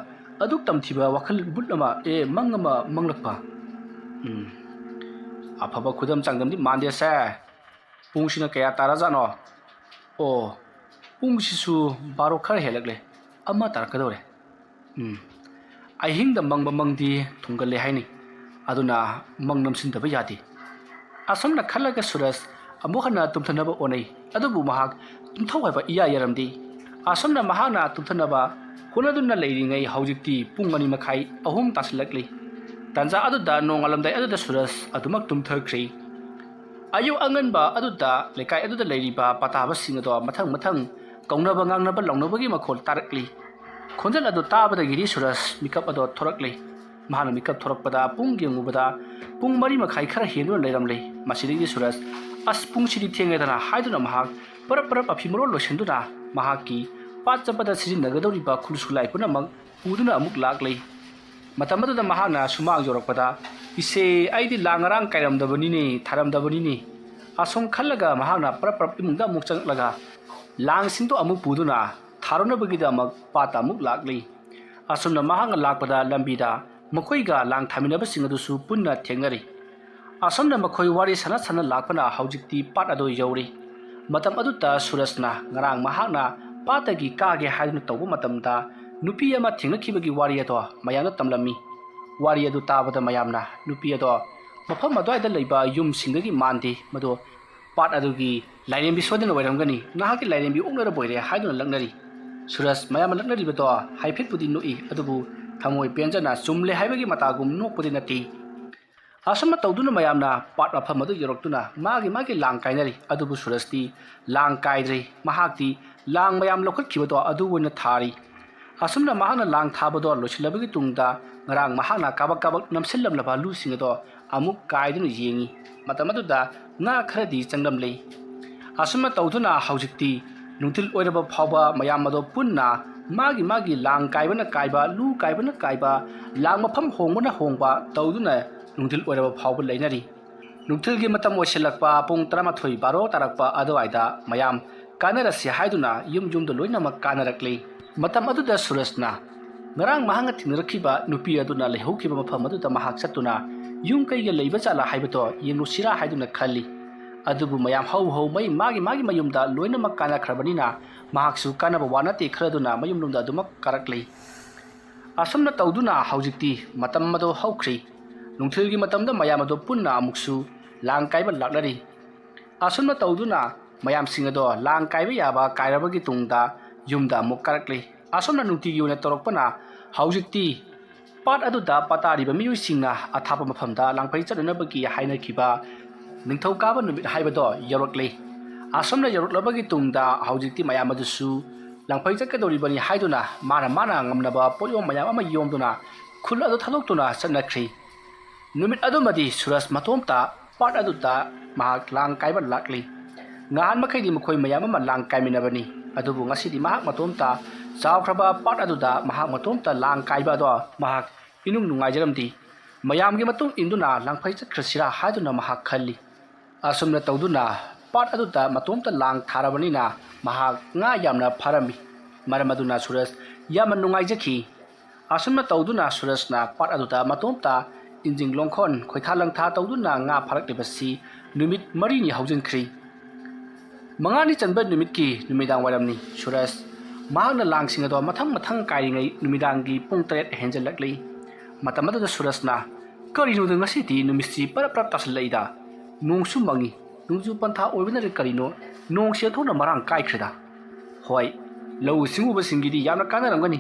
ꯑꯗꯨꯛ ꯇꯝꯊꯤꯕ ꯋꯥꯈꯜ ꯕꯨꯠ ꯑꯃ, ꯑꯦ, ꯃꯪ ꯑꯃ ꯃꯪꯂꯛꯄ꯫ ꯎꯝ, ꯑꯐꯕ ꯈꯨꯗꯝ ꯆꯥꯡꯗꯝꯗꯤ ꯃꯥꯟꯗꯦꯁꯦ꯫ ꯄꯨꯡꯁꯤꯅ ꯀꯌꯥ ꯇꯥꯔꯖꯥꯠꯅꯣ? ꯑꯣ, ꯄꯨꯡꯁꯤꯁꯨ ꯕꯥꯔꯣ ꯈꯔ ꯍꯦꯜꯂꯛꯂꯦ꯫ ꯑꯃ ꯇꯥꯔꯛꯀꯗꯧꯔꯦ꯫ ꯎꯝ, ꯑꯍꯤꯡꯗ ꯃꯪꯕ ꯃꯪꯗꯤ ꯊꯨꯡꯒꯜꯂꯦ ꯍꯥꯏꯅꯤ꯫ ꯑꯗꯨꯅ ꯃꯪ ꯅꯝꯁꯤꯟꯗꯕ ꯌꯥꯗꯦ"꯫ ꯑꯁꯨꯝꯅ ꯈꯜꯂꯒ ꯁꯨꯔꯖ ꯑꯃꯨꯛ ꯍꯟꯅ ꯇꯨꯝꯊꯅꯕ ꯍꯣꯠꯅꯩ꯫ ꯑꯗꯨꯕꯨ ꯃꯍꯥꯛ ꯇꯨꯝꯊꯧ ꯍꯥꯏꯕ ꯏꯌꯥ ꯌꯥꯔꯝꯗꯦ꯫ ꯑꯁꯨꯝꯅ ꯃꯍꯥꯛꯅ ꯇꯨꯝꯊꯅꯕ ꯍꯣꯠꯅꯗꯨꯅ ꯂꯩꯔꯤꯉꯩ ꯍꯧꯖꯤꯛꯇꯤ ꯄꯨꯡ ꯑꯅꯤ ꯃꯈꯥꯏ, ꯑꯍꯨꯝ ꯇꯥꯁꯤꯜꯂꯛꯂꯤ꯫ ꯇꯥꯟꯖꯥ ꯑꯗꯨꯗ ꯅꯣꯡꯉꯥꯜꯂꯝꯗꯥꯏ ꯑꯗꯨꯗ ꯁꯨꯔꯖ ꯑꯗꯨꯃꯛ ꯇꯨꯝꯊꯈ꯭ꯔꯦ꯫ ꯑꯌꯨꯛ ꯑꯉꯟꯕ ꯑꯗꯨꯗ ꯂꯩꯀꯥꯏ ꯑꯗꯨꯗ ꯂꯩꯔꯤꯕ ꯄꯇꯥꯕꯁꯤꯡ ꯑꯗꯣ ꯃꯊꯪ ꯃꯊꯪ ꯀꯧꯅꯕ ꯉꯥꯡꯅꯕ ꯂꯥꯎꯅꯕꯒꯤ ꯃꯈꯣꯜ ꯇꯥꯔꯛꯂꯤ꯫ ꯈꯣꯟꯖꯦꯜ ꯑꯗꯨ ꯇꯥꯕꯗꯒꯤꯗꯤ ꯁꯨꯔꯖ ꯃꯤꯀꯞ ꯑꯗꯣ ꯊꯣꯔꯛꯂꯦ꯫ ꯃꯍꯥꯛꯅ ꯃꯤꯀꯞ ꯊꯣꯔꯛꯄꯗ ꯄꯨꯡ ꯌꯦꯡꯉꯨꯕꯗ ꯄꯨꯡ ꯃꯔꯤ ꯃꯈꯥꯏ ꯈꯔ ꯍꯦꯟꯗꯨꯅ ꯂꯩꯔꯝꯂꯦ꯫ ꯃꯁꯤꯗꯒꯤꯗꯤ ꯁꯨꯔꯖ, "ꯑꯁ, ꯄꯨꯡꯁꯤꯗꯤ ꯊꯦꯡꯉꯦꯗꯅ" ꯍꯥꯏꯗꯨꯅ ꯃꯍꯥꯛ ꯄꯔꯞ ꯄꯔꯞ ꯑꯐꯤ ꯃꯔꯣꯜ ꯂꯣꯏꯁꯤꯟꯗꯨꯅ ꯃꯍꯥꯛꯀꯤ ꯄꯥꯠ ꯆꯠꯄꯗ ꯁꯤꯖꯤꯟꯅꯒꯗꯧꯔꯤꯕ ꯈꯨꯠꯁꯨ ꯈꯨꯠꯂꯥꯏ ꯄꯨꯝꯅꯃꯛ ꯄꯨꯗꯨꯅ ꯑꯃꯨꯛ ꯂꯥꯛꯂꯦ꯫ ꯃꯇꯝ ꯑꯗꯨꯗ ꯃꯍꯥꯛꯅ ꯁꯨꯃꯥꯡ ꯌꯧꯔꯛꯄꯗ, "ꯏꯆꯦ, ꯑꯩꯗꯤ ꯂꯥꯡ ꯉꯔꯥꯡ ꯀꯥꯏꯔꯝꯗꯕꯅꯤꯅꯦ, ꯊꯥꯔꯝꯗꯕꯅꯤꯅꯦ"꯫ ꯑꯁꯨꯝ ꯈꯜꯂꯒ ꯃꯍꯥꯛꯅ ꯄꯔꯞ ꯄꯔꯞ ꯏꯃꯨꯡꯗ ꯑꯃꯨꯛ ꯆꯪꯂꯛꯂꯒ ꯂꯥꯡꯁꯤꯡꯗꯨ ꯑꯃꯨꯛ ꯄꯨꯗꯨꯅ ꯊꯥꯔꯨꯅꯕꯒꯤꯗꯃꯛ ꯄꯥꯠꯇ ꯑꯃꯨꯛ ꯂꯥꯛꯂꯤ꯫ ꯑꯁꯨꯝꯅ ꯃꯍꯥꯛꯅ ꯂꯥꯛꯄꯗ ꯂꯝꯕꯤꯗ ꯃꯈꯣꯏꯒ ꯂꯥꯡ ꯊꯥꯃꯤꯟꯅꯕꯁꯤꯡ ꯑꯗꯨꯁꯨ ꯄꯨꯟꯅ ꯊꯦꯡꯅꯔꯤ꯫ ꯑꯁꯨꯝꯅ ꯃꯈꯣꯏ ꯋꯥꯔꯤ ꯁꯥꯟꯅ ꯁꯥꯟꯅ ꯂꯥꯛꯄꯅ ꯍꯧꯖꯤꯛꯇꯤ ꯄꯥꯠ ꯑꯗꯨ ꯌꯧꯔꯤ꯫ ꯃꯇꯝ ꯑꯗꯨꯗ ꯁꯨꯔꯖꯅ ꯉꯔꯥꯡ ꯃꯍꯥꯛꯅ ꯄꯥꯠꯇꯒꯤ ꯀꯥꯒꯦ ꯍꯥꯏꯗꯨꯅ ꯇꯧꯕ ꯃꯇꯝꯗ ꯅꯨꯄꯤ ꯑꯃ ꯊꯦꯡꯅꯈꯤꯕꯒꯤ ꯋꯥꯔꯤ ꯑꯗꯣ ꯃꯌꯥꯝꯗ ꯇꯝꯂꯝꯃꯤ꯫ ꯋꯥꯔꯤ ꯑꯗꯨ ꯇꯥꯕꯗ ꯃꯌꯥꯝꯅ ꯅꯨꯄꯤ ꯑꯗꯣ ꯃꯐꯝ ꯑꯗꯨꯋꯥꯏꯗ ꯂꯩꯕ ꯌꯨꯝꯁꯤꯡꯗꯒꯤ ꯃꯥꯟꯗꯦ, ꯃꯗꯨ ꯄꯥꯠ ꯑꯗꯨꯒꯤ ꯂꯥꯏꯔꯦꯝꯕꯤ ꯁꯣꯏꯗꯅ ꯑꯣꯏꯔꯝꯒꯅꯤ, ꯅꯍꯥꯛꯀꯤ ꯂꯥꯏꯔꯦꯝꯕꯤ ꯑꯣꯛꯅꯔꯕ ꯑꯣꯏꯔꯦ ꯍꯥꯏꯗꯨꯅ ꯂꯛꯅꯔꯤ꯫ ꯁꯨꯔꯖ ꯃꯌꯥꯝꯅ ꯂꯛꯅꯔꯤꯕꯗꯣ ꯍꯥꯏꯐꯦꯠꯄꯨꯗꯤ ꯅꯣꯛꯏ, ꯑꯗꯨꯕꯨ ꯊꯃꯣꯏ ꯄꯦꯟꯖꯅ ꯆꯨꯝꯂꯦ ꯍꯥꯏꯕꯒꯤ ꯃꯇꯥꯒꯨꯝ ꯅꯣꯛꯄꯗꯤ ꯅꯠꯇꯦ꯫ ꯑꯁꯨꯝꯅ ꯇꯧꯗꯨꯅ ꯃꯌꯥꯝꯅ ꯄꯥꯠ ꯃꯐꯝ ꯑꯗꯨ ꯌꯧꯔꯛꯇꯨꯅ ꯃꯥꯒꯤ ꯃꯥꯒꯤ ꯂꯥꯡ ꯀꯥꯏꯅꯔꯤ, ꯑꯗꯨꯕꯨ ꯁꯨꯔꯖꯇꯤ ꯂꯥꯡ ꯀꯥꯏꯗ꯭ꯔꯤ꯫ ꯃꯍꯥꯛꯇꯤ ꯂꯥꯡ ꯃꯌꯥꯝ ꯂꯧꯈꯠꯈꯤꯕꯗꯣ ꯑꯗꯨ ꯑꯣꯏꯅ ꯊꯥꯔꯤ꯫ ꯑꯁꯨꯝꯅ ꯃꯍꯥꯛꯅ ꯂꯥꯡ ꯊꯥꯕꯗꯣ ꯂꯣꯏꯁꯤꯜꯂꯕꯒꯤ ꯇꯨꯡꯗ ꯉꯔꯥꯡ ꯃꯍꯥꯛꯅ ꯀꯥꯕꯛ ꯀꯥꯕꯛ ꯅꯝꯁꯤꯜꯂꯝꯂꯕ ꯂꯨꯁꯤꯡ ꯑꯗꯣ ꯑꯃꯨꯛ ꯀꯥꯏꯗꯨꯅ ꯌꯦꯡꯉꯤ꯫ ꯃꯇꯝ ꯑꯗꯨꯗ ꯉꯥ ꯈꯔꯗꯤ ꯆꯪꯂꯝꯂꯦ꯫ ꯑꯁꯨꯝꯅ ꯇꯧꯗꯨꯅ ꯍꯧꯖꯤꯛꯇꯤ ꯅꯨꯡꯊꯤꯜ ꯑꯣꯏꯔꯕ ꯐꯥꯎꯕ ꯃꯌꯥꯝ ꯑꯗꯣ ꯄꯨꯟꯅ ꯃꯥꯒꯤ ꯃꯥꯒꯤ ꯂꯥꯡ ꯀꯥꯏꯕꯅ ꯀꯥꯏꯕ, ꯂꯨ ꯀꯥꯏꯕꯅ ꯀꯥꯏꯕ, ꯂꯥꯡ ꯃꯐꯝ ꯍꯣꯡꯕꯅ ꯍꯣꯡꯕ ꯇꯧꯗꯨꯅ ꯅꯨꯡꯊꯤꯜ ꯑꯣꯏꯔꯕ ꯐꯥꯎꯕ ꯂꯩꯅꯔꯤ꯫ ꯅꯨꯡꯊꯤꯜꯒꯤ ꯃꯇꯝ ꯑꯣꯏꯁꯤꯜꯂꯛꯄ ꯄꯨꯡ ꯇꯔꯥꯃꯥꯊꯣꯏ ꯕꯥꯔꯣ ꯇꯥꯔꯛꯄ ꯑꯗꯨꯋꯥꯏꯗ ꯃꯌꯥꯝ ꯀꯥꯟꯅꯔꯁꯤ ꯍꯥꯏꯗꯨꯅ ꯌꯨꯝ ꯌꯨꯝꯗ ꯂꯣꯏꯅꯃꯛ ꯀꯥꯟꯅꯔꯛꯂꯤ꯫ ꯃꯇꯝ ꯑꯗꯨꯗ ꯁꯨꯔꯖꯅ ꯉꯔꯥꯡ ꯃꯍꯥꯛꯅ ꯊꯦꯡꯅꯔꯛꯈꯤꯕ ꯅꯨꯄꯤ ꯑꯗꯨꯅ ꯂꯩꯍꯧꯈꯤꯕ ꯃꯐꯝ ꯑꯗꯨꯗ ꯃꯍꯥꯛ ꯆꯠꯇꯨꯅ ꯌꯨꯝ ꯀꯩꯒ ꯂꯩꯕ ꯖꯥꯠꯂꯥ ꯍꯥꯏꯕꯗꯣ ꯌꯦꯡꯂꯨꯁꯤꯔꯥ ꯍꯥꯏꯗꯨꯅ ꯈꯜꯂꯤ꯫ ꯑꯗꯨꯕꯨ ꯃꯌꯥꯝ ꯍꯧ ꯍꯧ ꯃꯩ ꯃꯥꯒꯤ ꯃꯥꯒꯤ ꯃꯌꯨꯝꯗ ꯂꯣꯏꯅꯃꯛ ꯀꯥꯟꯅꯈ꯭ꯔꯕꯅꯤꯅ ꯃꯍꯥꯛꯁꯨ ꯀꯥꯟꯅꯕ ꯋꯥ ꯅꯠꯇꯦ ꯈꯜꯂꯗꯨꯅ ꯃꯌꯨꯝꯂꯣꯝꯗ ꯑꯗꯨꯃꯛ ꯀꯥꯔꯛꯂꯤ꯫ ꯑꯁꯨꯝꯅ ꯇꯧꯗꯨꯅ ꯍꯧꯖꯤꯛꯇꯤ ꯃꯇꯝ ꯑꯗꯨ ꯍꯧꯈ꯭ꯔꯤ꯫ ꯅꯨꯡꯊꯤꯜꯒꯤ ꯃꯇꯝꯗ ꯃꯌꯥꯝ ꯑꯗꯨ ꯄꯨꯟꯅ ꯑꯃꯨꯛꯁꯨ ꯂꯥꯡ ꯀꯥꯏꯕ ꯂꯥꯛꯅꯔꯤ꯫ ꯑꯁꯨꯝꯅ ꯇꯧꯗꯨꯅ ꯃꯌꯥꯝꯁꯤꯡ ꯑꯗꯣ ꯂꯥꯡ ꯀꯥꯏꯕ ꯌꯥꯕ ꯀꯥꯏꯔꯕꯒꯤ ꯇꯨꯡꯗ ꯌꯨꯝꯗ ꯑꯃꯨꯛ ꯀꯥꯔꯛꯂꯤ꯫ ꯑꯁꯨꯝꯅ ꯅꯨꯡꯇꯤꯒꯤ ꯑꯣꯏꯅ ꯇꯧꯔꯛꯄꯅ ꯍꯧꯖꯤꯛꯇꯤ ꯄꯥꯠ ꯑꯗꯨꯗ ꯄꯥꯇꯥꯔꯤꯕ ꯃꯤꯑꯣꯏꯁꯤꯡꯅ ꯑꯊꯥꯞꯄ ꯃꯐꯝꯗ ꯂꯥꯡꯐꯩ ꯆꯠꯅꯅꯕꯒꯤ ꯍꯥꯏꯅꯈꯤꯕ ꯅꯤꯡꯊꯧꯀꯥꯕ ꯅꯨꯃꯤꯠ ꯍꯥꯏꯕꯗꯣ ꯌꯧꯔꯛꯂꯤ꯫ ꯑꯁꯨꯝꯅ ꯌꯧꯔꯛꯂꯕꯒꯤ ꯇꯨꯡꯗ ꯍꯧꯖꯤꯛꯇꯤ ꯃꯌꯥꯝ ꯑꯗꯨꯁꯨ ꯂꯥꯡꯐꯩ ꯆꯠꯀꯗꯧꯔꯤꯕꯅꯤ ꯍꯥꯏꯗꯨꯅ ꯃꯥꯅ ꯃꯥꯅ ꯉꯝꯅꯕ ꯄꯣꯠꯌꯣꯝ ꯃꯌꯥꯝ ꯑꯃ ꯌꯣꯝꯗꯨꯅ ꯈꯨꯜ ꯑꯗꯨ ꯊꯥꯗꯣꯛꯇꯨꯅ ꯆꯠꯅꯈ꯭ꯔꯤ꯫ ꯅꯨꯃꯤꯠ ꯑꯗꯨꯃꯗꯤ ꯁꯨꯔꯖ ꯃꯇꯣꯝꯇ ꯄꯥꯠ ꯑꯗꯨꯗ ꯃꯍꯥꯛ ꯂꯥꯡ ꯀꯥꯏꯕ ꯂꯥꯛꯂꯤ꯫ ꯉꯍꯥꯟ ꯃꯈꯩꯗꯤ ꯃꯈꯣꯏ ꯃꯌꯥꯝ ꯑꯃ ꯂꯥꯡ ꯀꯥꯏꯃꯤꯟꯅꯕꯅꯤ, ꯑꯗꯨꯕꯨ ꯉꯁꯤꯗꯤ ꯃꯍꯥꯛ ꯃꯇꯣꯝꯇ ꯆꯥꯎꯈ꯭ꯔꯕ ꯄꯥꯠ ꯑꯗꯨꯗ ꯃꯍꯥꯛ ꯃꯇꯣꯝꯇ ꯂꯥꯡ ꯀꯥꯏꯕ ꯑꯗꯣ ꯃꯍꯥꯛ ꯏꯅꯨꯡ ꯅꯨꯡꯉꯥꯏꯖꯔꯝꯗꯦ꯫ ꯃꯌꯥꯝꯒꯤ ꯃꯇꯨꯡ ꯏꯟꯗꯨꯅ ꯂꯥꯡꯐꯩ ꯆꯠꯈ꯭ꯔꯁꯤꯔꯥ ꯍꯥꯏꯗꯨꯅ ꯃꯍꯥꯛ ꯈꯜꯂꯤ꯫ ꯑꯁꯨꯝꯅ ꯇꯧꯗꯨꯅ ꯄꯥꯠ ꯑꯗꯨꯗ ꯃꯇꯣꯝꯇ ꯂꯥꯡ ꯊꯥꯔꯕꯅꯤꯅ ꯃꯍꯥꯛ ꯉꯥ ꯌꯥꯝꯅ ꯐꯥꯔꯝꯃꯤ꯫ ꯃꯔꯝ ꯑꯗꯨꯅ ꯁꯨꯔꯖ ꯌꯥꯝꯅ ꯅꯨꯡꯉꯥꯏꯖꯈꯤ꯫ ꯑꯁꯨꯝꯅ ꯇꯧꯗꯨꯅ ꯁꯨꯔꯖꯅ ꯄꯥꯠ ꯑꯗꯨꯗ ꯃꯇꯣꯝꯇ ꯏꯟꯖꯤꯡ ꯂꯣꯡꯈꯣꯟ ꯈꯣꯏꯊꯥ ꯂꯪꯊꯥ ꯇꯧꯗꯨꯅ ꯉꯥ ꯐꯥꯔꯛꯂꯤꯕꯁꯤ ꯅꯨꯃꯤꯠ ꯃꯔꯤꯅꯤ ꯍꯧꯖꯤꯟꯈ꯭ꯔꯤ꯫ ꯃꯉꯥꯅꯤ ꯆꯟꯕ ꯅꯨꯃꯤꯠꯀꯤ ꯅꯨꯃꯤꯗꯥꯡ ꯋꯥꯏꯔꯝꯅꯤ꯫ ꯁꯨꯔꯖ ꯃꯍꯥꯛꯅ ꯂꯥꯡꯁꯤꯡ ꯑꯗꯣ ꯃꯊꯪ ꯃꯊꯪ ꯀꯥꯏꯔꯤꯉꯩ ꯅꯨꯃꯤꯗꯥꯡꯒꯤ ꯄꯨꯡ ꯇꯔꯦꯠ ꯍꯦꯟꯖꯜꯂꯛꯂꯤ꯫ ꯃꯇꯝ ꯑꯗꯨꯗ ꯁꯨꯔꯖꯅ, "ꯀꯔꯤꯅꯣꯗ ꯉꯁꯤꯗꯤ ꯅꯨꯃꯤꯠꯁꯤ ꯄꯔꯞ ꯄꯔꯞ ꯇꯥꯁꯤꯜꯂꯛꯏꯗ? ꯅꯣꯡꯁꯨ ꯃꯪꯉꯤ, ꯅꯣꯡꯖꯨ ꯄꯟꯊꯥ ꯑꯣꯏꯕꯅꯔ ꯀꯔꯤꯅꯣ, ꯅꯣꯡꯁꯤ ꯑꯣꯟꯊꯣꯛꯅ ꯃꯔꯥꯡ ꯀꯥꯏꯈ꯭ꯔꯦꯗ꯫ ꯍꯣꯏ, ꯂꯧꯎ ꯁꯤꯡꯎꯕꯁꯤꯡꯒꯤꯗꯤ ꯌꯥꯝꯅ ꯀꯥꯟꯅꯔꯝꯒꯅꯤ,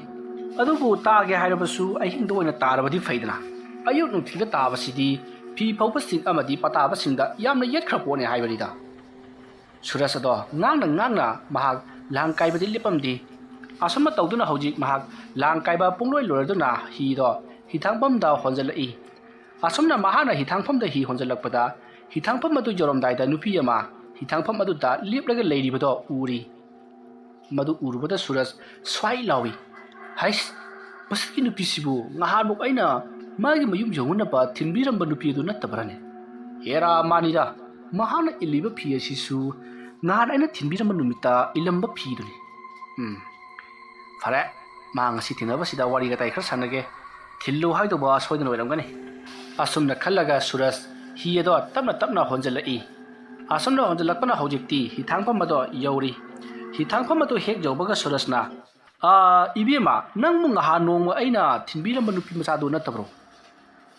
ꯑꯗꯨꯕꯨ ꯇꯥꯒꯦ ꯍꯥꯏꯔꯕꯁꯨ ꯑꯍꯤꯡꯗ ꯑꯣꯏꯅ ꯇꯥꯔꯕꯗꯤ ꯐꯩꯗꯅ꯫ ꯑꯌꯨꯛ ꯅꯨꯡꯊꯤꯜꯗ ꯇꯥꯕꯁꯤꯗꯤ ꯐꯤ ꯐꯧꯕꯁꯤꯡ ꯑꯃꯗꯤ ꯄꯇꯥꯕꯁꯤꯡꯗ ꯌꯥꯝꯅ ꯌꯦꯠꯈ꯭ꯔ ꯄꯣꯠꯅꯤ" ꯍꯥꯏꯕꯅꯤꯗ꯫ ꯁꯨꯔꯖ ꯑꯗꯣ ꯉꯥꯡꯅ ꯉꯥꯡꯅ ꯃꯍꯥꯛ ꯂꯥꯡ ꯀꯥꯏꯕꯗꯤ ꯂꯦꯞꯄꯝꯗꯦ꯫ ꯑꯁꯨꯝꯅ ꯇꯧꯗꯨꯅ ꯍꯧꯖꯤꯛ ꯃꯍꯥꯛ ꯂꯥꯡ ꯀꯥꯏꯕ ꯄꯨꯡꯂꯣꯏ ꯂꯣꯏꯔꯗꯨꯅ ꯍꯤꯗꯣ ꯍꯤꯊꯥꯡꯐꯝꯗ ꯍꯣꯟꯖꯜꯂꯛꯏ꯫ ꯑꯁꯨꯝꯅ ꯃꯍꯥꯛꯅ ꯍꯤꯊꯥꯡꯐꯝꯗ ꯍꯤ ꯍꯣꯟꯖꯜꯂꯛꯄꯗ, ꯍꯤꯊꯥꯡꯐꯝ ꯑꯗꯨ ꯌꯧꯔꯝꯗꯥꯏꯗ ꯅꯨꯄꯤ ꯑꯃ ꯍꯤꯊꯥꯡꯐꯝ ꯑꯗꯨꯗ ꯂꯦꯞꯂꯒ ꯂꯩꯔꯤꯕꯗꯣ ꯎꯔꯤ꯫ ꯃꯗꯨ ꯎꯔꯨꯕꯗ ꯁꯨꯔꯖ ꯁ꯭ꯋꯥꯏ ꯂꯥꯎꯏ, "ꯍꯩꯁ, ꯃꯁꯤꯒꯤ ꯅꯨꯄꯤꯁꯤꯕꯨ ꯉꯍꯥꯟꯃꯨꯛ ꯑꯩꯅ ꯃꯥꯒꯤ ꯃꯌꯨꯝ ꯌꯧꯅꯅꯕ ꯊꯤꯟꯕꯤꯔꯝꯕ ꯅꯨꯄꯤ ꯑꯗꯨ ꯅꯠꯇꯕ꯭ꯔꯅꯦ? ꯍꯦꯔꯥ ꯃꯥꯅꯤꯗ, ꯃꯍꯥꯛꯅ ꯏꯜꯂꯤꯕ ꯐꯤ ꯑꯁꯤꯁꯨ ꯅꯍꯥꯟ ꯑꯩꯅ ꯊꯤꯟꯕꯤꯔꯝꯕ ꯅꯨꯃꯤꯠꯇ ꯏꯜꯂꯝꯕ ꯐꯤꯗꯨꯅꯤ꯫ ꯎꯝ, ꯐꯔꯦ, ꯃꯥ ꯉꯁꯤ ꯊꯦꯡꯅꯕꯁꯤꯗ ꯋꯥꯔꯤ ꯋꯥꯇꯥꯏ ꯈꯔ ꯁꯥꯟꯅꯒꯦ꯫ ꯊꯤꯜꯂꯨ ꯍꯥꯏꯗꯧꯕ ꯁꯣꯏꯗꯅ ꯑꯣꯏꯔꯝꯒꯅꯤ"꯫ ꯑꯁꯨꯝꯅ ꯈꯜꯂꯒ ꯁꯨꯔꯖ ꯍꯤ ꯑꯗꯣ ꯇꯞꯅ ꯇꯞꯅ ꯍꯣꯟꯖꯜꯂꯛꯏ꯫ ꯑꯁꯨꯝꯅ ꯍꯣꯟꯖꯜꯂꯛꯄꯅ ꯍꯧꯖꯤꯛꯇꯤ ꯍꯤꯊꯥꯡꯐꯝ ꯑꯗꯣ ꯌꯧꯔꯤ꯫ ꯍꯤꯊꯥꯡꯐꯝ ꯑꯗꯨ ꯍꯦꯛ ꯌꯧꯕꯒ ꯁꯨꯔꯖꯅ, "ꯑꯥ, ꯏꯕꯦꯝꯃ, ꯅꯪꯕꯨ ꯉꯍꯥꯟ ꯅꯣꯡꯃ ꯑꯩꯅ ꯊꯤꯟꯕꯤꯔꯝꯕ ꯅꯨꯄꯤ ꯃꯆꯥꯗꯨ ꯅꯠꯇꯕ꯭ꯔꯣ?"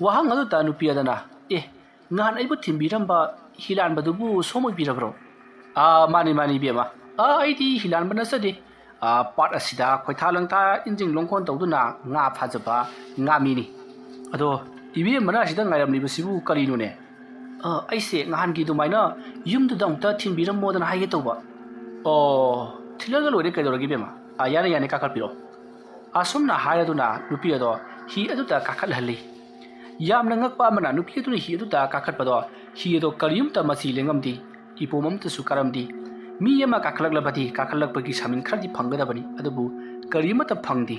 ꯋꯥꯍꯪ ꯑꯗꯨꯗ ꯅꯨꯄꯤ ꯑꯗꯨꯅ, "ꯑꯦ, ꯉꯍꯥꯟ ꯑꯩꯕꯨ ꯊꯤꯟꯕꯤꯔꯝꯕ ꯍꯤꯂꯥꯟꯕꯗꯨꯕꯨ ꯁꯣꯝ ꯑꯣꯏꯕꯤꯔꯕ꯭ꯔꯣ?" "ꯑꯥ, ꯃꯥꯅꯤ, ꯃꯥꯅꯤ, ꯏꯕꯦꯝꯃ꯫ ꯑꯥ, ꯑꯩꯗꯤ ꯍꯤꯂꯥꯟꯕ ꯅꯠꯆꯗꯦ꯫ ꯑꯥ, ꯄꯥꯠ ꯑꯁꯤꯗ ꯈꯣꯏꯊꯥ ꯂꯪꯊꯥ ꯏꯟꯖꯤꯡ ꯂꯣꯡꯈꯣꯟ ꯇꯧꯗꯨꯅ ꯉꯥ ꯐꯥꯖꯕ ꯉꯥꯃꯤꯅꯤ꯫ ꯑꯗꯣ ꯏꯕꯦꯝꯃꯅ ꯑꯁꯤꯗ ꯉꯥꯏꯔꯝꯂꯤꯕꯁꯤꯕꯨ ꯀꯔꯤꯅꯣꯅꯦ?" "ꯑꯥ, ꯑꯩꯁꯦ ꯉꯍꯥꯟꯒꯤ ꯑꯗꯨꯃꯥꯏꯅ ꯌꯨꯝꯗꯨꯗ ꯑꯃꯨꯛꯇ ꯊꯤꯟꯕꯤꯔꯝꯃꯣꯗꯅ ꯍꯥꯏꯒꯦ ꯇꯧꯕ"꯫ "ꯑꯣ, ꯊꯤꯜꯂꯒ ꯂꯣꯏꯔꯦ ꯀꯩꯗꯧꯔꯒꯦ ꯏꯕꯦꯝꯃ꯫ ꯑꯥ, ꯌꯥꯅꯤ, ꯌꯥꯅꯤ, ꯀꯥꯈꯠꯄꯤꯔꯣ"꯫ ꯑꯁꯨꯝꯅ ꯍꯥꯏꯔꯗꯨꯅ ꯅꯨꯄꯤ ꯑꯗꯣ ꯍꯤ ꯑꯗꯨꯗ ꯀꯥꯈꯠꯍꯜꯂꯤ꯫ ꯌꯥꯝꯅ ꯉꯛꯄ ꯑꯃꯅ ꯅꯨꯄꯤ ꯑꯗꯨꯅ ꯍꯤ ꯑꯗꯨꯗ ꯀꯥꯈꯠꯄꯗꯣ ꯍꯤ ꯑꯗꯣ ꯀꯔꯤꯝꯇ ꯃꯆꯤ ꯂꯦꯡꯉꯝꯗꯦ, ꯏꯄꯣꯝ ꯑꯃꯠꯇꯁꯨ ꯀꯥꯔꯝꯗꯦ꯫ ꯃꯤ ꯑꯃ ꯀꯥꯈꯠꯂꯛꯂꯕꯗꯤ ꯀꯥꯈꯠꯂꯛꯄꯒꯤ ꯁꯥꯃꯤꯟ ꯈꯔꯗꯤ ꯐꯪꯒꯗꯕꯅꯤ, ꯑꯗꯨꯕꯨ ꯀꯔꯤꯃꯠꯇ ꯐꯪꯗꯦ꯫